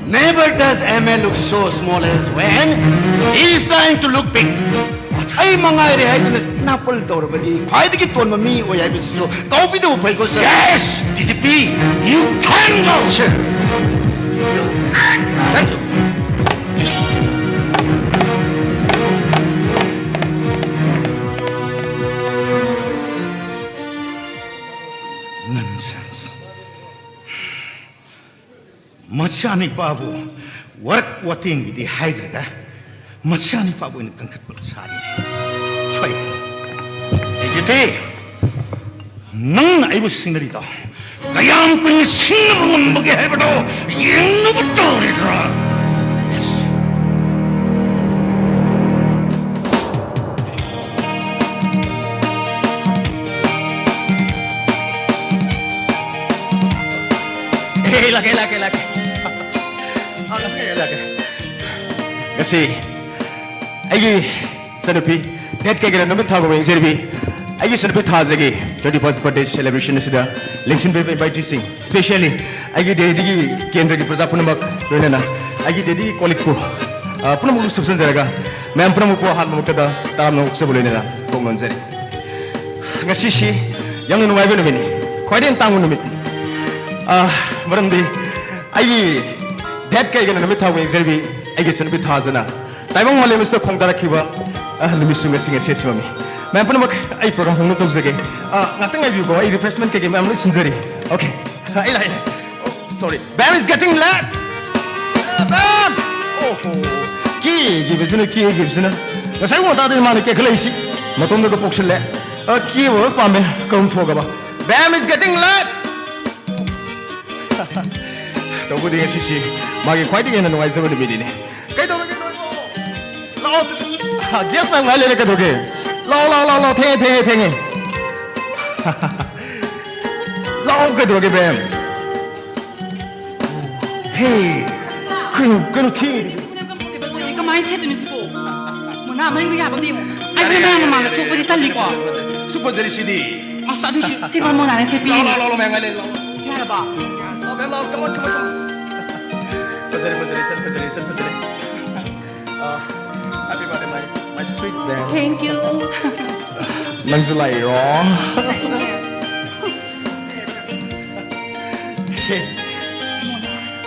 Never does a man look so small as when he is trying to look big. ꯑꯩ ꯃꯉꯥꯏꯔꯦ ꯍꯥꯏꯗꯨꯅ ꯅꯥꯄꯜ ꯇꯧꯔꯕꯗꯤ ꯈ꯭ꯋꯥꯏꯗꯒꯤ ꯇꯣꯟꯕ ꯃꯤ ꯑꯣꯏ ꯍꯥꯏꯕꯁꯤꯁꯨ ꯀꯥꯎꯕꯤꯗꯕ ꯐꯩꯀꯣ, sir. Yes, D G P, you can go. Sir. You can go. Thank you. Nonsense. ꯃꯆꯥꯅꯤꯄꯥꯕꯨ ꯋꯥꯔꯛ ꯋꯥꯇꯦꯡꯒꯤꯗꯤ ꯍꯥꯏꯗ꯭ꯔꯒ ꯃꯆꯥꯅꯤꯄꯥꯕꯨ ꯑꯣꯏꯅ ꯀꯟꯈꯠꯄ ꯁꯥꯔꯤ꯫ ꯁꯣꯏ꯫ ꯗꯤ ꯖꯤ ꯄꯤ, ꯅꯪꯅ ꯑꯩꯕꯨ ꯁꯤꯡꯅꯔꯤꯗꯣ ꯀꯌꯥꯝ ꯀꯨꯏꯅ ꯁꯤꯡꯅꯕ ꯉꯝꯕꯒꯦ ꯍꯥꯏꯕꯗꯣ ꯌꯦꯡꯅꯕ ꯇꯧꯔꯤꯗ꯭ꯔꯥ? Yes. ꯑꯦ, ꯂꯥꯛꯀꯦ, ꯂꯥꯛꯀꯦ, ꯂꯥꯛꯀꯦ꯫ ꯑ, ꯂꯥꯛꯀꯦ, ꯂꯥꯛꯀꯦ꯫ ꯉꯁꯤ ꯑꯩꯒꯤ ꯏꯆꯟꯅꯨꯄꯤ, ꯗꯦꯠ ꯀꯌꯥꯒꯤꯅꯣ ꯅꯨꯃꯤꯠ ꯊꯥ ꯈꯨꯕꯝ ꯌꯦꯡꯖꯔꯤꯕꯤ, ꯑꯩꯒꯤ ꯏꯆꯟꯅꯨꯄꯤ ꯊꯥꯖꯒꯤ twenty first birthday celebration ꯑꯁꯤꯗ ꯂꯦꯡꯁꯤꯟꯕꯤꯔꯤꯕ inviteeꯁꯤꯡ, specially ꯑꯩꯒꯤ ꯗꯦꯜꯂꯤꯗꯒꯤ ꯀꯦꯟꯗ꯭ꯔꯒꯤ ꯄ꯭ꯔꯖꯥ ꯄꯨꯝꯅꯃꯛ, ꯂꯣꯏꯅꯅ ꯑꯩꯒꯤ ꯗꯦꯜꯂꯤꯒꯤ colleagueꯄꯨ, ꯑ, ꯄꯨꯝꯅꯃꯛꯄꯨ ꯁꯨꯞꯆꯟꯖꯔꯒ, ꯃꯌꯥꯝ ꯄꯨꯝꯅꯃꯛꯄꯨ ꯑꯍꯥꯟꯕꯃꯛꯇꯗ ꯇꯔꯥꯝꯅ ꯑꯣꯛꯆꯕ ꯂꯣꯏꯅꯅ ꯀꯣꯛ ꯅꯣꯟꯖꯔꯤ꯫ ꯉꯁꯤꯁꯤ ꯌꯥꯝꯅ ꯅꯨꯡꯉꯥꯏꯕ ꯅꯨꯃꯤꯠꯅꯤ, ꯈ꯭ꯋꯥꯏꯗꯒꯤ ꯇꯥꯡꯕ ꯅꯨꯃꯤꯠꯅꯤ꯫ ꯑ, ꯃꯔꯝꯗꯤ ꯑꯩꯒꯤ ꯗꯦꯠ ꯀꯌꯥꯒꯤꯅꯣ ꯅꯨꯃꯤꯠ ꯊꯥ ꯈꯨꯕꯝ ꯌꯦꯡꯖꯔꯤꯕꯤ, ꯑꯩꯒꯤ ꯏꯆꯟꯅꯨꯄꯤ ꯊꯥꯖꯅ ꯇꯥꯏꯕꯪ ꯃꯥꯂꯦꯝ ꯑꯁꯤꯗ ꯈꯣꯡꯗꯥꯔꯛꯈꯤꯕ, ꯑ, ꯅꯨꯃꯤꯠꯁꯨ ꯉꯁꯤ, ꯉꯁꯤ ꯑꯁꯤꯃꯛꯅꯤ꯫ ꯃꯌꯥꯝ ꯄꯨꯝꯅꯃꯛ, ꯑꯩ program ꯍꯧꯅ ꯇꯧꯖꯒꯦ꯫ ꯑ, ꯉꯥꯛꯇꯪ ꯉꯥꯏꯕꯤꯌꯨꯀꯣ, ꯑꯩ refreshment ꯀꯩꯀꯩ ꯃꯌꯥꯝ ꯂꯣꯏ ꯁꯤꯟꯖꯔꯤ꯫ Okay, ꯑꯩ ꯂꯥꯛꯑꯦ, ꯂꯥꯛꯑꯦ꯫ Oh, sorry, bam is getting late. Bam! ꯑꯣꯍꯣ, ꯀꯦꯈꯤꯕꯁꯤꯅ, ꯀꯦꯈꯤꯕꯁꯤꯅ꯫ ꯉꯁꯥꯏ ꯉꯟꯇꯥꯗꯩ ꯃꯥꯅ ꯀꯦꯈꯠꯂꯛꯏꯁꯤ꯫ ꯃꯇꯣꯝꯗꯒ ꯄꯣꯛꯁꯤꯜꯂꯦ꯫ ꯑ, ꯀꯦꯕ ꯂꯣꯏ ꯄꯥꯝꯃꯦ, ꯀꯔꯝ ꯊꯣꯛꯑꯒꯕ? Bam is getting late. ꯇꯧꯕꯗꯤ ꯉꯁꯤꯁꯤ ꯃꯥꯒꯤ ꯈ꯭ꯋꯥꯏꯗꯒꯤ ꯍꯦꯟꯅ ꯅꯨꯡꯉꯥꯏꯖꯕ ꯅꯨꯃꯤꯠꯅꯤꯅꯦ꯫ ꯀꯩꯗꯧꯔꯒꯦ ꯅꯣꯏꯕꯣ? ꯂꯥꯛꯑꯣ꯫ ꯍꯥ, guest ꯃꯌꯥꯝ ꯉꯥꯏ ꯂꯩꯔꯦ, ꯀꯩꯗꯧꯒꯦ? ꯂꯥꯛꯑꯣ, ꯂꯥꯛꯑꯣ, ꯂꯥꯛꯑꯣ, ꯂꯥꯛꯑꯣ, ꯊꯦꯡꯉꯦ, ꯊꯦꯡꯉꯦ, ꯊꯦꯡꯉꯦ꯫ ꯂꯥꯛꯑꯣ, ꯀꯩꯗꯧꯔꯒꯦ, ꯕꯦꯝ? ꯍꯦ, ꯀꯩꯅꯣ, ꯀꯩꯅꯣ ꯊꯦꯡꯉꯤꯗꯨꯕꯨ? ꯀꯃꯥꯏꯅ ꯁꯦꯠꯇꯣꯏꯅꯣ ꯁꯤꯕꯣ? ꯃꯣꯅꯥ ꯃꯅꯤꯡꯗ ꯌꯥꯕ ꯑꯃ ꯌꯦꯡꯉꯣ꯫ ꯑꯩ ꯃꯣꯅꯥ ꯃꯃꯥꯡꯗ ꯊꯣꯛꯄꯗꯤ ꯇꯜꯂꯤꯀꯣ꯫ ꯁꯨ ꯐꯖꯔꯤ ꯁꯤꯗꯤ꯫ ꯑꯁ, ꯑꯗꯨꯏꯁꯨ ꯁꯤꯕ ꯃꯣꯅꯥꯅ ꯁꯦꯠꯄꯤꯅꯤ꯫ ꯂꯥꯛꯑꯣ, ꯂꯥꯛꯑꯣ, ꯂꯥꯛꯑꯣ, ꯂꯥꯛꯑꯣ, ꯃꯌꯥꯝ ꯉꯥꯏ ꯂꯩꯔꯦ, ꯂꯥꯛꯑꯣ꯫ ꯌꯥꯔꯕ? ꯂꯥꯛꯑꯣ, ꯃꯌꯥꯝ ꯂꯥꯛꯑꯣ, come on, come on, come on. ꯐꯖꯔꯦ, ꯐꯖꯔꯦ, ꯏꯆꯟ ꯐꯖꯔꯦ, ꯏꯆꯟ ꯐꯖꯔꯦ꯫ ꯑꯥ, happy birthday, my, my sweet bam. Thank you. ꯅꯪꯁꯨ ꯂꯥꯛꯏꯔꯣ?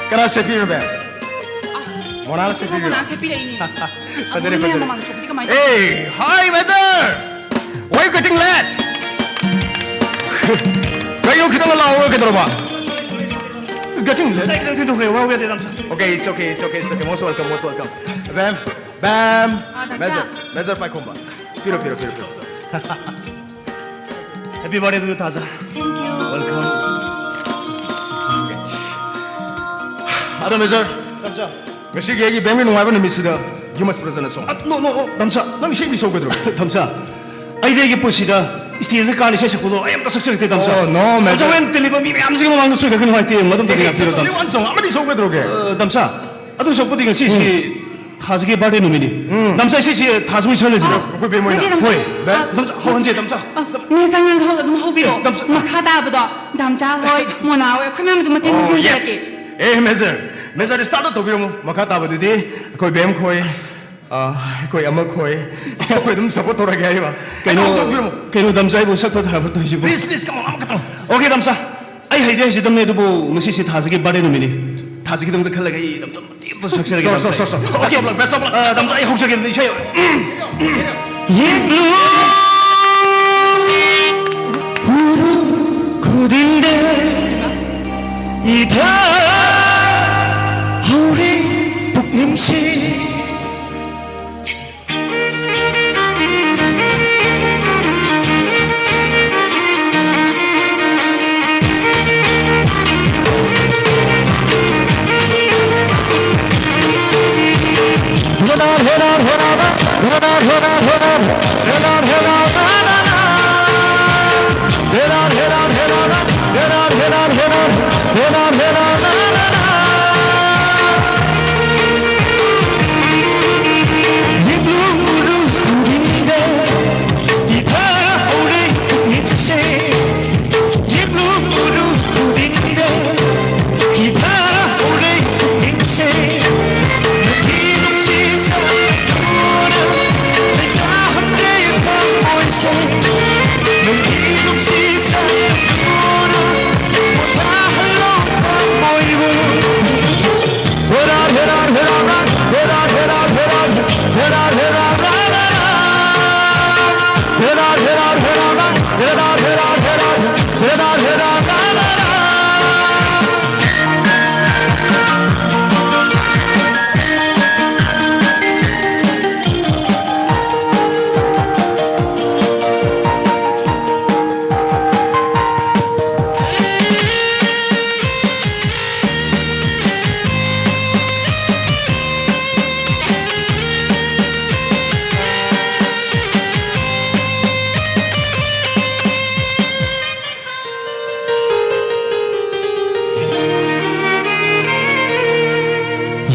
ꯀꯅꯥ ꯁꯦꯠꯄꯤꯔꯣ, ꯕꯦꯝ? ꯃꯣꯅꯥꯅ ꯁꯦꯠꯄꯤꯔꯤꯔꯣ? ꯃꯣꯅꯥ ꯁꯦꯠꯄꯤꯔꯛꯏꯅꯦ꯫ ꯐꯖꯔꯦ, ꯑꯗꯨꯅꯦ ꯐꯖꯔꯦ꯫ ꯃꯃꯥꯡꯗ ꯆꯠꯄꯗꯤ ꯀꯃꯥꯏꯅ Hey, hi, mother! Why you getting late? ꯀꯩꯅꯣ ꯈꯤꯇꯪ ꯂꯥꯎꯔꯒ ꯀꯩꯗꯧꯔꯕ? It's getting late. ꯉꯁꯥꯏ ꯈꯤꯇꯪ ꯊꯦꯡꯗꯣꯛꯈ꯭ꯔꯦ, ꯋꯥꯔꯧꯕ ꯌꯥꯗꯦ, ꯗꯥꯝꯆꯥ꯫ Okay, it's okay, it's okay, it's okay. Most welcome, most welcome. Ma'am, ma'am, ah, ꯗꯥꯝꯆꯥ꯫ Major, Major ꯄꯥꯏꯈꯣꯝꯕ꯫ ꯄꯤꯔꯣ, ꯄꯤꯔꯣ, ꯄꯤꯔꯣ, ꯄꯤꯔꯣ꯫ Happy birthday to you, ꯊꯥꯖ꯫ Thank you. Welcome. ꯑꯗꯣ Major, ꯗꯥꯝꯆꯥ꯫ ꯉꯁꯤꯒꯤ ꯑꯩꯒꯤ ꯕꯦꯝꯒꯤ ꯅꯨꯡꯉꯥꯏꯕ ꯅꯨꯃꯤꯠꯁꯤꯗ you must present a song. ꯑ, no, no, no, ꯗꯥꯝꯆꯥ꯫ ꯅꯪ ꯏꯁꯩꯗꯤ ꯁꯛꯀꯗ꯭ꯔꯣ? ꯗꯥꯝꯆꯥ, ꯑꯩꯗꯤ ꯑꯩꯒꯤ ꯄꯨꯟꯁꯤꯗ stage ꯀꯥꯔ ꯏꯁꯩ ꯁꯛꯄꯗꯣ ꯑꯩ ꯑꯝꯇ ꯁꯛꯆꯔꯛꯇꯦ, ꯗꯥꯝꯆꯥ꯫ Oh, no, Major. ꯗꯥꯝꯆꯥ, ꯍꯣꯔꯦꯟ ꯇꯤꯜꯂꯤꯕ ꯃꯤ ꯃꯌꯥꯝꯁꯤꯒꯤ ꯃꯃꯥꯡꯗ ꯁꯣꯏꯗꯅ ꯅꯨꯡꯉꯥꯏꯇꯦ, ꯌꯦꯡꯉꯣ, ꯑꯗꯨꯝ Okay, ꯌꯥꯕꯤꯔꯣ, just only ꯗꯥꯝꯆꯥ꯫ One song, ꯑꯃꯗꯤ ꯁꯛꯀꯗ꯭ꯔꯣꯒꯦ? ꯑ, ꯗꯥꯝꯆꯥ, ꯑꯗꯨ ꯁꯛꯄꯗꯤ ꯉꯁꯤꯁꯤ ꯎꯝ꯫ ꯊꯥꯖꯒꯤ birthday ꯅꯨꯃꯤꯠꯅꯤ꯫ ꯎꯝ꯫ ꯗꯥꯝꯆꯥ, ꯏꯁꯩꯁꯤ ꯊꯥꯖ ꯑꯣꯏꯅ ꯁꯛꯂꯁꯤꯔꯣ? ꯑ, ꯑꯩꯈꯣꯏ ꯕꯦꯝ ꯍꯣꯏꯅ꯫ ꯅꯠꯇꯦ, ꯗꯥꯝꯆꯥ꯫ ꯍꯣꯏ, ꯕꯦꯝ꯫ ꯑ, ꯗꯥꯝꯆꯥ, ꯍꯧꯍꯟꯁꯦ, ꯗꯥꯝꯆꯥ꯫ ꯑ, ꯃꯤꯁ, ꯅꯪ ꯍꯧ-, ꯑꯗꯨꯝ ꯍꯧꯕꯤꯔꯣ꯫ ꯗꯥꯝꯆꯥ꯫ ꯃꯈꯥ ꯇꯥꯕꯗꯣ ꯗꯥꯝꯆꯥ ꯍꯣꯏ, ꯃꯣꯅꯥ ꯍꯣꯏ, ꯑꯩꯈꯣꯏ ꯃꯌꯥꯝ ꯑꯗꯨꯝ ꯃꯇꯦꯡ Oh, ꯄꯥꯡꯁꯤꯟꯖꯔꯛꯀꯦ꯫ Yes. ꯑꯦ, Major, Major, start ꯇꯧꯕꯤꯔꯝꯃꯨ꯫ ꯃꯈꯥ ꯇꯥꯕꯗꯨꯗꯤ ꯑꯩꯈꯣꯏ ꯕꯦꯝ ꯈꯣꯏ, ꯑ, ꯑꯩꯈꯣꯏ ꯑꯃ ꯈꯣꯏ, ꯑꯩꯈꯣꯏ ꯑꯗꯨꯝ support ꯇꯧꯔꯒꯦ ꯍꯥꯏꯔꯤꯕ꯫ ꯀꯩꯅꯣ, ꯍꯧꯗꯣꯛꯄꯤꯔꯝꯃꯨ꯫ ꯀꯩꯅꯣ, ꯗꯥꯝꯆꯥ, ꯑꯩꯕꯨ ꯁꯛꯄ ꯊꯥꯕ ꯇꯧꯔꯤꯁꯤꯕꯨ? Please, please, come on, ꯑꯃꯈꯛꯇꯪ꯫ Okay, ꯗꯥꯝꯆꯥ, ꯑꯩ ꯍꯩꯗꯤ ꯍꯩꯖꯗꯕꯅꯦ, ꯑꯗꯨꯕꯨ ꯉꯁꯤꯁꯦ ꯊꯥꯖꯒꯤ birthday ꯅꯨꯃꯤꯠꯅꯤ꯫ ꯊꯥꯖꯒꯤꯗꯕꯗ ꯈꯜꯂꯒ ꯑꯩ ꯗꯥꯝꯆꯥ ꯃꯇꯦꯛ ꯑꯃ ꯁꯛꯆꯔꯒꯦ, Sure, ꯗꯥꯝꯆꯥ꯫ Sure, sure, sure. Best of luck, best of luck. ꯑ, ꯗꯥꯝꯆꯥ, ꯑꯩ ꯍꯧꯖꯒꯦ ꯑꯗꯨꯗꯤ ꯏꯁꯩ꯫ ꯌꯦꯡꯂꯨ, ꯎꯔꯨ ꯈꯨꯗꯤꯡꯗ ꯏꯊꯥ ꯍꯧꯔꯤ ꯄꯨꯛꯅꯤꯡꯁꯤ꯫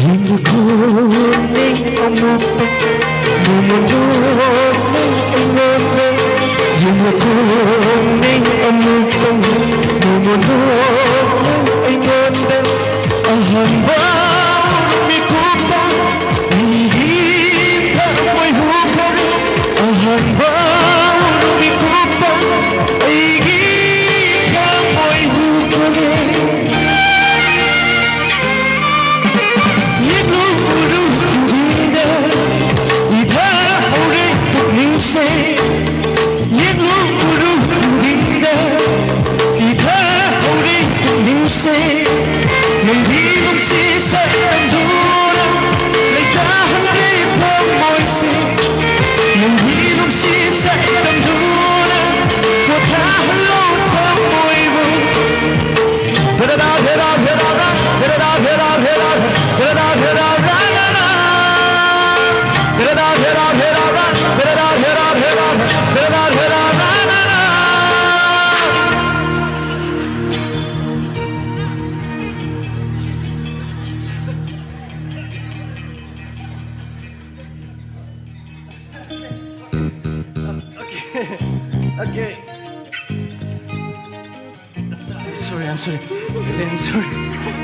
ꯌꯦꯡꯂꯨꯀꯣꯅꯦ ꯑꯃꯨꯛꯇꯪ, ꯃꯃꯨꯟ ꯑꯣꯟꯅ ꯑꯩꯉꯣꯟꯗ꯫ ꯌꯦꯡꯂꯨꯀꯣꯅꯦ ꯑꯃꯨꯛꯇꯪ, ꯃꯃꯨꯟ ꯑꯣꯟꯅ ꯑꯩꯉꯣꯟꯗ꯫ ꯑꯍꯥꯟꯕ ꯃꯤꯀꯨꯞꯇ ꯑꯩꯒꯤ ꯊꯃꯣꯏ ꯍꯨꯈ꯭ꯔꯦ꯫ ꯑꯍꯥꯟꯕ ꯃꯤꯀꯨꯞꯇ ꯑꯩꯒꯤ ꯊꯃꯣꯏ ꯍꯨꯈ꯭ꯔꯦ꯫ ꯌꯦꯡꯂꯨꯔꯨ ꯈꯨꯗꯤꯡꯗ ꯏꯊꯥ ꯍꯧꯔꯦ ꯄꯨꯛꯅꯤꯡꯁꯦ꯫ ꯌꯦꯡꯂꯨꯔꯨ ꯈꯨꯗꯤꯡꯗ ꯏꯊꯥ ꯍꯧꯔꯦ ꯄꯨꯛꯅꯤꯡꯁꯦ꯫ ꯅꯪꯒꯤ ꯅꯨꯡꯁꯤ ꯁꯛꯇꯝꯗꯨꯅ ꯂꯩꯇꯥꯍꯟꯂꯦ ꯊꯃꯣꯏꯁꯦ꯫ ꯅꯪꯒꯤ ꯅꯨꯡꯁꯤ ꯁꯛꯇꯝꯗꯨꯅ ꯄꯣꯊꯥꯍꯜꯂꯣ ꯊꯃꯣꯏꯕꯨ꯫ Okay. I'm sorry, I'm sorry. Really, I'm sorry.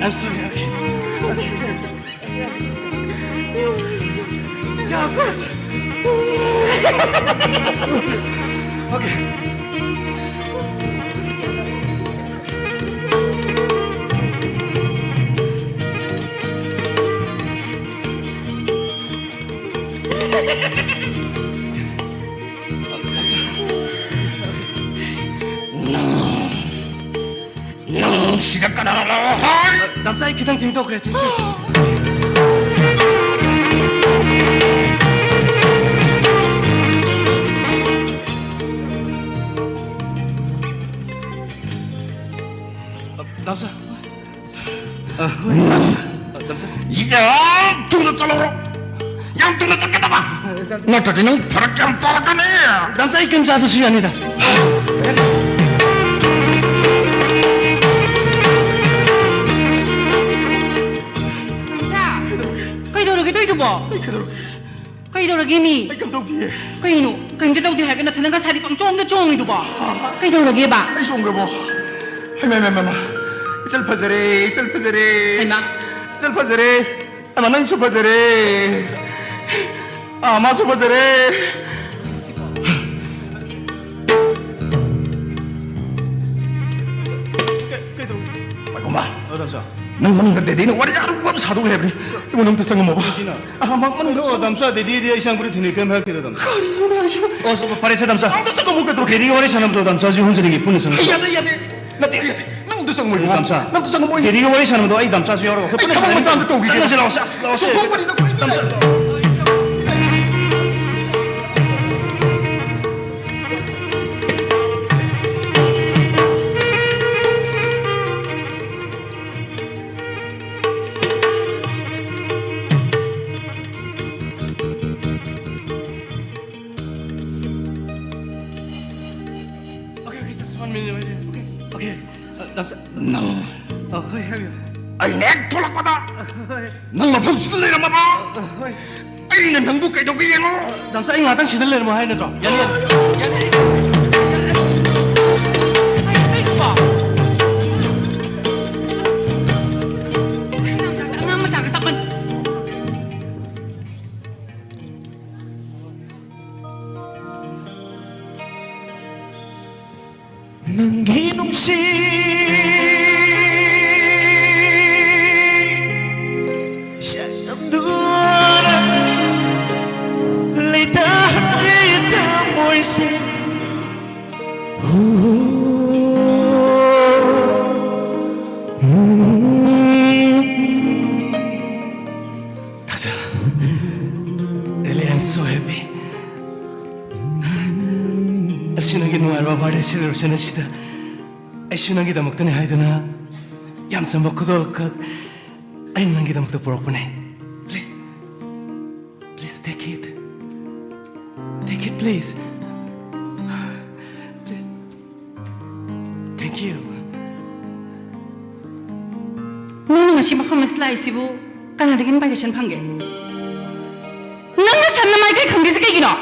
I'm sorry. Okay. Okay. Yeah, of course. Okay. ꯁꯤꯗ ꯀꯅꯥ ꯂꯥꯛꯑꯣ ꯍꯥꯏ? ꯗꯥꯝꯆꯥ, ꯑꯩ ꯈꯤꯇꯪ ꯊꯦꯡꯗꯣꯛꯈ꯭ꯔꯦ, ꯊꯦꯡꯗꯣꯛꯈ꯭ꯔꯦ꯫ ꯗꯥꯝꯆꯥ꯫ ꯑ, ꯍꯣꯏ꯫ ꯗꯥꯝꯆꯥ꯫ ꯌꯥꯝ ꯊꯨꯅ ꯆꯠꯂꯨꯔꯣ꯫ ꯌꯥꯝ ꯊꯨꯅ ꯆꯠꯀꯗꯕ꯫ ꯅꯠꯇ꯭ꯔꯗꯤ ꯅꯪ ꯐꯔꯛ ꯌꯥꯝ ꯇꯥꯔꯛꯀꯅꯤ꯫ ꯗꯥꯝꯆꯥ, ꯑꯩ ꯀꯩꯝ ꯆꯥꯗ꯭ꯔꯁꯨ ꯌꯥꯅꯤꯗ꯫ ꯗꯥꯝꯆꯥ, ꯀꯩꯗꯧꯔꯒꯦ ꯇꯧꯔꯤꯗꯨꯕꯣ? ꯑꯩ ꯀꯩꯗꯧꯔꯒꯦ? ꯀꯩꯗꯧꯔꯒꯦ ꯃꯤ? ꯑꯩ ꯀꯩꯝ ꯇꯧꯗꯤꯌꯦ꯫ ꯀꯩꯅꯣ? ꯀꯩꯝꯇ ꯇꯧꯗꯦ ꯍꯥꯏꯔꯒ ꯅꯊꯟꯗ ꯉꯁꯥꯏꯗꯤ ꯄꯪꯆꯣꯡꯗ ꯆꯣꯡꯉꯤꯗꯨꯕꯣ? ꯀꯩꯗꯧꯔꯒꯦꯕ? ꯑꯩ ꯆꯣꯡꯈ꯭ꯔꯕꯣ? ꯍꯩꯃꯥ, ꯍꯩꯃꯥ, ꯍꯩꯃꯥ꯫ ꯏꯆꯜ ꯐꯖꯔꯦ, ꯏꯆꯜ ꯐꯖꯔꯦ꯫ ꯍꯩꯃꯥ꯫ ꯏꯆꯜ ꯐꯖꯔꯦ꯫ ꯍꯩꯃꯥ, ꯅꯪꯁꯨ ꯐꯖꯔꯦ꯫ ꯑꯥ, ꯃꯥꯁꯨ ꯐꯖꯔꯦ꯫ ꯀꯩ-, ꯀꯩꯗꯧꯔꯒꯦ? ꯄꯥꯏꯈꯣꯝꯕ꯫ ꯑ, ꯗꯥꯝꯆꯥ꯫ ꯅꯪ ꯃꯅꯨꯡꯗ ꯗꯦꯗꯤꯅ ꯋꯥꯔꯤ ꯑꯔꯨꯕ ꯑꯃ ꯁꯥꯗꯣꯛꯂꯦ ꯍꯥꯏꯕꯅꯤ꯫ ꯏꯕꯨꯡ, ꯑꯝꯇ ꯆꯪꯉꯝꯃꯣꯕ꯫ ꯀꯩꯒꯤꯅꯣ? ꯑꯥ, ꯃꯥ ꯃꯅꯨꯡꯗ ꯑꯣ, ꯗꯥꯝꯆꯥ, ꯗꯦꯗꯤꯗꯤ ꯑꯩ ꯆꯪꯕꯗ ꯊꯤꯡꯉꯦ, ꯀꯩꯝ ꯍꯥꯏꯔꯛꯇꯦꯗ, ꯗꯥꯝꯆꯥ꯫ ꯀꯔꯤꯅꯣꯅꯦ ꯍꯥꯏꯁꯤꯕꯣ? ꯑꯣ, ꯁ-, ꯐꯔꯦꯁꯦ, ꯗꯥꯝꯆꯥ꯫ ꯑꯝꯇ ꯆꯪꯉꯝꯃꯣ, ꯀꯩꯗꯧꯔꯒꯦ? ꯗꯦꯗꯤꯒ ꯋꯥꯔꯤ ꯁꯥꯟꯅꯕꯗꯣ, ꯗꯥꯝꯆꯥꯁꯨ ꯌꯥꯎꯍꯟꯖꯅꯤꯡꯉꯤ, ꯄꯨꯟꯅ ꯆꯪꯉꯁꯤ꯫ ꯌꯥꯗꯦ, ꯌꯥꯗꯦ꯫ ꯅꯠꯇꯦ, ꯌꯥꯗꯦ꯫ ꯅꯪ ꯑꯝꯇ ꯆꯪꯉꯝꯃꯣ, ꯏꯕꯨꯡ꯫ ꯗꯥꯝꯆꯥ꯫ ꯅꯪ ꯑꯝꯇ ꯆꯪꯉꯝꯃꯣ꯫ ꯗꯦꯗꯤꯒ ꯋꯥꯔꯤ ꯁꯥꯟꯅꯕꯗꯣ ꯑꯩ ꯗꯥꯝꯆꯥꯁꯨ ꯌꯥꯎꯔꯒ ꯑꯩ ꯄꯨꯟꯅ ꯊꯕꯛ ꯃꯆꯥ ꯁꯥꯟꯅꯅꯤꯡꯉꯤ꯫ ꯑꯝꯇ ꯇꯧꯈꯤꯒꯦ꯫ ꯆꯪꯉꯁꯤ ꯂꯥꯛꯑꯣꯁꯦ, ꯑꯁ, ꯂꯥꯛꯑꯣꯁꯦ꯫ ꯁꯣꯛꯊꯣꯛꯄꯅꯤꯗ, ꯀꯔꯤꯅꯣꯅꯦ? ꯗꯥꯝꯆꯥ꯫ Okay, okay, just one minute, my dear. Okay, okay. Uh, that's, ꯅꯪ ꯑ, ꯍꯣꯏ, ꯍꯥꯏꯕꯤꯌꯨ꯫ ꯑꯩꯅ ꯍꯦꯛ ꯊꯣꯛꯂꯛꯄꯗ ꯑ, ꯍꯣꯏ꯫ ꯅꯪ ꯃꯐꯝꯁꯤꯗ ꯂꯩꯔꯝꯃꯕ? ꯑ, ꯍꯣꯏ꯫ ꯑꯩꯅ ꯅꯪꯕꯨ ꯀꯩꯗꯧꯒꯦ ꯌꯦꯡꯉꯣ꯫ ꯗꯥꯝꯆꯥ, ꯑꯩ ꯉꯥꯛꯇꯪ ꯁꯤꯗ ꯂꯩꯔꯝꯃꯣ ꯍꯥꯏ ꯅꯠꯇ꯭ꯔꯣ? ꯌꯥꯅꯤ, ꯌꯥꯅꯤ, ꯌꯥꯅꯤ, ꯌꯥꯅꯤ꯫ ꯀꯩꯅꯣ ꯇꯧꯏꯁꯤꯕꯣ? ꯑꯉꯥꯡ ꯃꯆꯥꯒ ꯆꯞ ꯃꯥꯟꯅꯩ꯫ ꯅꯪꯒꯤ ꯅꯨꯡꯁꯤ ꯁꯛꯇꯝꯗꯨꯅ ꯂꯩꯇꯥꯔꯦ ꯊꯃꯣꯏꯁꯦ꯫ ꯍꯨ꯫ Birthday celebration ꯑꯁꯤꯗ ꯑꯩꯁꯨ ꯅꯪꯒꯤꯗꯃꯛꯇꯅꯤ ꯍꯥꯏꯗꯨꯅ ꯌꯥꯝ ꯆꯝꯕ ꯈꯨꯗꯣꯜ ꯈꯛ ꯑꯩꯅ ꯅꯪꯒꯤꯗꯃꯛꯇ ꯄꯨꯔꯛꯄꯅꯦ꯫ Please, please take it. Take it, please. Please. Thank you. ꯅꯪꯅ ꯉꯁꯤ ꯃꯐꯝ ꯑꯁꯤꯗ ꯂꯥꯛꯏꯁꯤꯕꯨ ꯀꯅꯥꯗꯒꯤ invitation ꯐꯪꯒꯦ? ꯅꯪꯅ ꯁꯝꯅ ꯃꯥꯏꯀꯩ ꯈꯪꯗ꯭ꯔꯤꯁꯦ ꯀꯩꯒꯤꯅꯣ?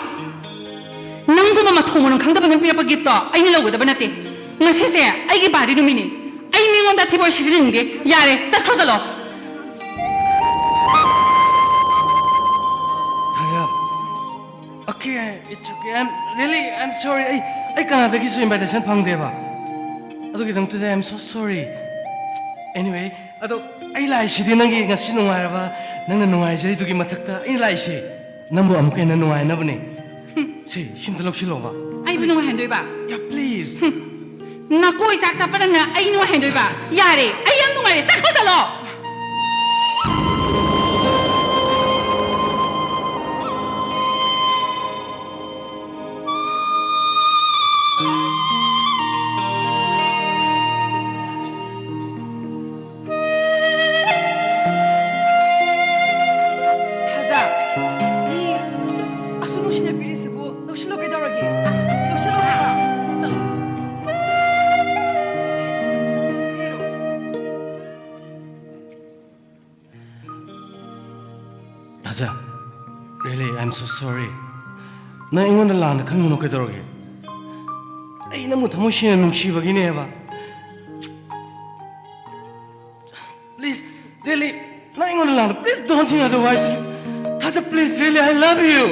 ꯅꯪꯒꯨꯝꯕ ꯃꯊꯣꯡ ꯃꯔꯝ ꯈꯪꯗꯕ ꯅꯪ ꯄꯤꯔꯛꯄ gift ꯇꯣ ꯑꯩꯅ ꯂꯧꯒꯗꯕ ꯅꯠꯇꯦ꯫ ꯉꯁꯤꯁꯦ ꯑꯩꯒꯤ birthday ꯅꯨꯃꯤꯠꯅꯤ꯫ ꯑꯩ ꯃꯤꯉꯣꯟꯗ ꯑꯊꯤꯕ ꯋꯥꯔꯤ ꯁꯤꯖꯤꯟꯅꯅꯤꯡꯗꯦ꯫ ꯌꯥꯔꯦ, ꯆꯠꯈ꯭ꯔꯣ ꯆꯠꯂꯣ꯫ ꯊꯥꯖ, okay, it's okay. I'm really, I'm sorry. ꯑꯩ, ꯑꯩ ꯀꯅꯥꯗꯒꯤꯁꯨ invitation ꯐꯪꯗꯦꯕ꯫ ꯑꯗꯨꯒꯤꯗꯃꯛꯇꯗꯤ I'm so sorry. Anyway, ꯑꯗꯣ ꯑꯩ ꯂꯥꯛꯏꯁꯤꯗꯤ ꯅꯪꯒꯤ ꯉꯁꯤ ꯅꯨꯡꯉꯥꯏꯔꯕ, ꯅꯪꯅ ꯅꯨꯡꯉꯥꯏꯖꯔꯤꯗꯨꯒꯤ ꯃꯊꯛꯇ ꯑꯩꯅ ꯂꯥꯛꯏꯁꯦ ꯅꯪꯕꯨ ꯑꯃꯨꯛꯀ ꯍꯦꯟꯅ ꯅꯨꯡꯉꯥꯏꯅꯕꯅꯦ꯫ ꯁꯤ, ꯁꯤꯝꯇ ꯂꯧꯁꯤꯜꯂꯣꯕ꯫ ꯑꯩꯕꯨ ꯅꯨꯡꯉꯥꯏꯍꯟꯗꯣꯏꯕ? Yeah, please. ꯅꯀꯣꯏ ꯆꯥꯛ ꯆꯠꯄ ꯅꯪꯅ ꯑꯩ ꯅꯨꯡꯉꯥꯏꯍꯟꯗꯣꯏꯕ? ꯌꯥꯔꯦ, ꯑꯩ ꯌꯥꯝ ꯅꯨꯡꯉꯥꯏꯔꯦ, ꯆꯠꯈ꯭ꯔꯣ ꯆꯠꯂꯣ꯫ ꯊꯥꯖ, ꯃꯤ ꯑꯁꯨꯛ ꯅꯨꯡꯁꯤꯅ ꯄꯤꯔꯤꯁꯤꯕꯨ ꯂꯧꯁꯤꯜꯂꯣ ꯀꯩꯗꯧꯔꯒꯦ? ꯑꯁ, ꯂꯧꯁꯤꯜꯂꯣ ꯍꯥꯏꯕ꯫ ꯆꯠꯂꯣ꯫ ꯄꯤꯔꯣ꯫ ꯊꯥꯖ, really, I'm so sorry. ꯅꯪ ꯑꯩꯉꯣꯟꯗ ꯂꯥꯟꯅ ꯈꯟꯒꯅꯨ ꯀꯩꯗꯧꯔꯒꯦ? ꯑꯩ ꯅꯪꯕꯨ ꯊꯃꯣꯏ ꯁꯦꯡꯅ ꯅꯨꯡꯁꯤꯕꯒꯤꯅꯦꯕ꯫ Please, really, ꯅꯪ ꯑꯩꯉꯣꯟꯗ ꯂꯥꯟꯅ, please don't think otherwise. ꯊꯥꯖ, please, really, I love you.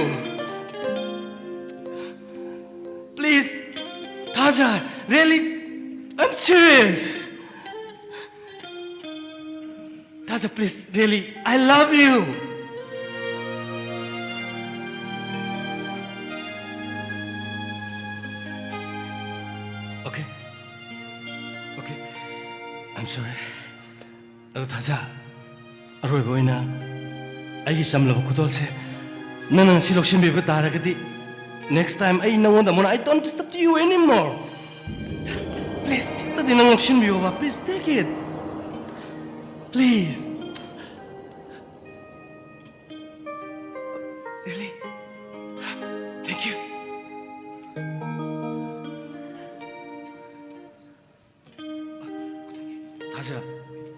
Please, ꯊꯥꯖ, really, I'm serious. ꯊꯥꯖ, please, really, I love you. Okay, okay, I'm sorry. ꯑꯗꯣ ꯊꯥꯖ, ꯑꯔꯣꯏꯕ ꯑꯣꯏꯅ ꯑꯩꯒꯤ ꯆꯝꯂꯕ ꯈꯨꯗꯣꯜꯁꯦ ꯅꯪꯅ ꯉꯁꯤ ꯂꯧꯁꯤꯟꯕꯤꯕ ꯇꯥꯔꯒꯗꯤ Next time ꯑꯩ ꯅꯪꯉꯣꯟꯗ, Mona, I don't disturb you anymore. Please, ꯈꯤꯇꯗꯤ ꯅꯪ ꯂꯧꯁꯤꯟꯕꯤꯌꯣꯕ. Please take it. Please. Really? Thank you. Taja,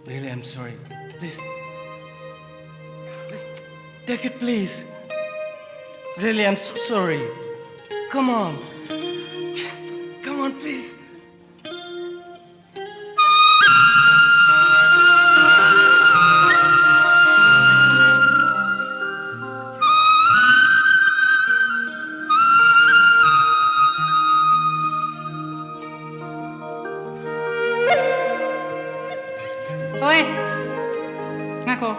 really, I'm sorry. Please. Please, take it, please. Really, I'm so sorry. Come on. Come on, please. ꯍꯣꯏ, ꯉꯥꯏꯈꯣ꯫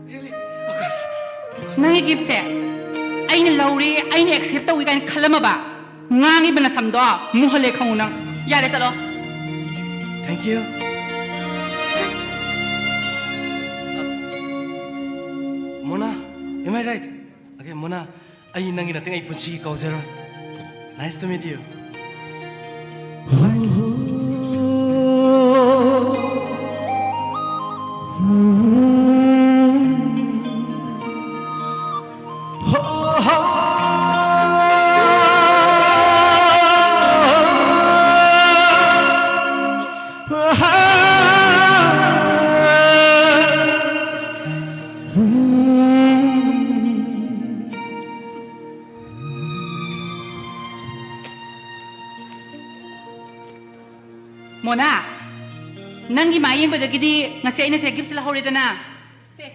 Really? Of course. ꯅꯪꯒꯤ gift ꯁꯦ ꯑꯩꯅ ꯂꯧꯔꯦ, ꯑꯩꯅ accept ꯇꯧꯏ ꯀꯥꯏꯅ ꯈꯜꯂꯝꯃꯕ? ꯉꯥꯡꯉꯤꯕ ꯅꯁꯝꯗꯣ ꯃꯨꯍꯜꯂꯦ ꯈꯪꯉꯨ ꯅꯪ꯫ ꯌꯥꯔꯦ, ꯆꯠꯂꯣ꯫ Thank you. Mona, am I right? Okay, Mona, ꯑꯩ ꯅꯪꯒꯤ ꯃꯇꯦꯡ ꯑꯩ ꯄꯨꯟꯁꯤꯒꯤ ꯀꯥꯎꯖꯔꯣꯏ꯫ Nice to meet you. Mona, ꯅꯪꯒꯤ ꯃꯥꯏ ꯌꯦꯡꯕꯗꯒꯤꯗꯤ ꯉꯁꯤ ꯑꯩꯅ ꯁꯦ gift ꯁꯦ ꯂꯧꯍꯧꯔꯦꯗꯅ꯫ ꯁꯦ,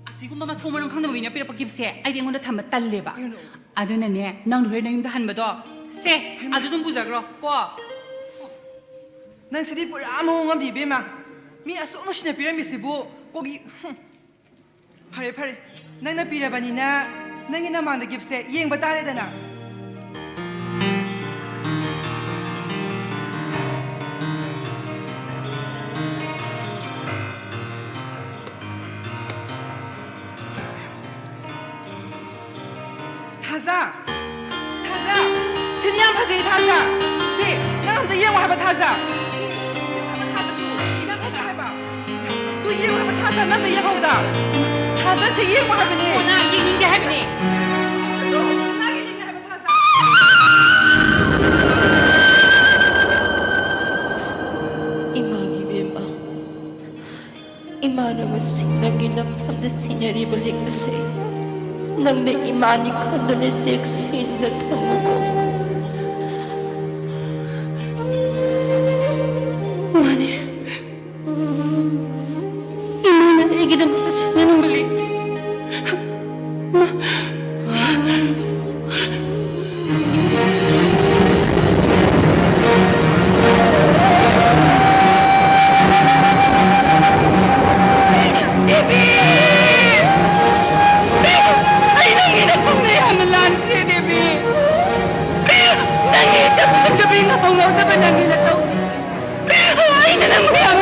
ꯑꯁꯤꯒꯨꯝꯕ ꯃꯊꯣꯡ ꯃꯔꯝ ꯈꯪꯗꯕ ꯃꯤꯅ ꯄꯤꯔꯛꯄ gift ꯁꯦ ꯑꯩꯗꯤ ꯑꯩꯉꯣꯟꯗ ꯊꯝꯕ ꯇꯜꯂꯦꯕ꯫ ꯀꯩꯅꯣ? ꯑꯗꯨꯅꯅꯦ, ꯅꯪ ꯍꯣꯔꯦꯟ ꯅꯌꯨꯝꯗ ꯍꯟꯕꯗꯣ, ꯁꯦ, ꯍꯩꯃꯥ꯫ ꯑꯗꯨ ꯑꯗꯨꯝ ꯄꯨꯖꯈ꯭ꯔꯣ, ꯀꯣ꯫ ꯅꯪ ꯁꯤꯗꯤ ꯄꯨꯔꯥ ꯃꯑꯣꯡ ꯑꯃꯅꯤ ꯏꯕꯦꯝꯃ꯫ ꯃꯤ ꯑꯁꯨꯛ ꯅꯨꯡꯁꯤꯅ ꯄꯤꯔꯝꯃꯤꯁꯤꯕꯨ ꯀꯣꯛꯒꯤ, ꯍꯨꯝ꯫ ꯐꯔꯦ, ꯐꯔꯦ꯫ ꯅꯪꯅ ꯄꯤꯔꯕꯅꯤꯅ ꯅꯪꯒꯤ ꯅꯃꯥꯡꯗ gift ꯁꯦ ꯌꯦꯡꯕ ꯇꯥꯔꯦꯗꯅ꯫ ꯊꯥꯖ! ꯊꯥꯖ! ꯁꯤ, ꯅꯪ ꯑꯝꯇ ꯌꯦꯡꯉꯣ ꯍꯥꯏꯕ, ꯊꯥꯖ! ꯌꯦꯡꯉꯣ ꯍꯥꯏꯕ, ꯊꯥꯖ, ꯇꯨ! ꯌꯦꯡꯉꯣ ꯍꯥꯏꯕ, ꯊꯥꯖ! ꯇꯨ ꯌꯦꯡꯉꯣ ꯍꯥꯏꯕ, ꯊꯥꯖ! ꯅꯪꯅ ꯌꯦꯡꯍꯧꯗ! ꯊꯥꯖ, ꯁꯤ ꯌꯦꯡꯉꯣ ꯍꯥꯏꯕꯅꯦ! ꯃꯣꯅꯥ, ꯌꯦꯡꯅꯤꯡꯗꯦ ꯍꯥꯏꯕꯅꯦ! ꯊꯥꯖ, ꯇꯨ! ꯃꯣꯅꯥ, ꯌꯦꯡꯅꯤꯡꯗꯦ ꯍꯥꯏꯕ, ꯊꯥꯖ! ꯏꯃꯥꯒꯤ ꯏꯕꯦꯝꯃ, ꯏꯃꯥꯅ ꯉꯁꯤ ꯅꯪꯒꯤ ꯅꯐꯝꯗ ꯁꯤꯟꯅꯔꯤꯕ ꯂꯤꯛ ꯑꯁꯤ ꯅꯪꯅ ꯏꯃꯥꯅꯤ ꯈꯟꯗꯨꯅ ꯆꯦꯛꯁꯤꯟꯅ ꯊꯝꯃꯨꯀꯣ꯫ ꯃꯥꯅꯦ, ꯏꯃꯥꯅ ꯑꯩꯒꯤꯗꯃꯛꯇ ꯁꯤꯟꯅꯔꯝꯕ ꯂꯤꯛ꯫ ꯗꯦꯕꯤ! ꯑꯩ ꯅꯪꯒꯤꯗꯃꯛꯇ ꯌꯥꯝꯅ ꯂꯥꯟꯈ꯭ꯔꯦ, ꯗꯦꯕꯤ꯫ ꯅꯪꯒꯤ ꯏꯆꯝ ꯆꯝꯖꯕꯤ ꯉꯥꯎ ꯉꯥꯎꯖꯕ ꯅꯪꯒꯤ ꯅꯇꯧ꯫ ꯑꯩꯅ ꯅꯪꯕꯨ ꯌꯥꯝ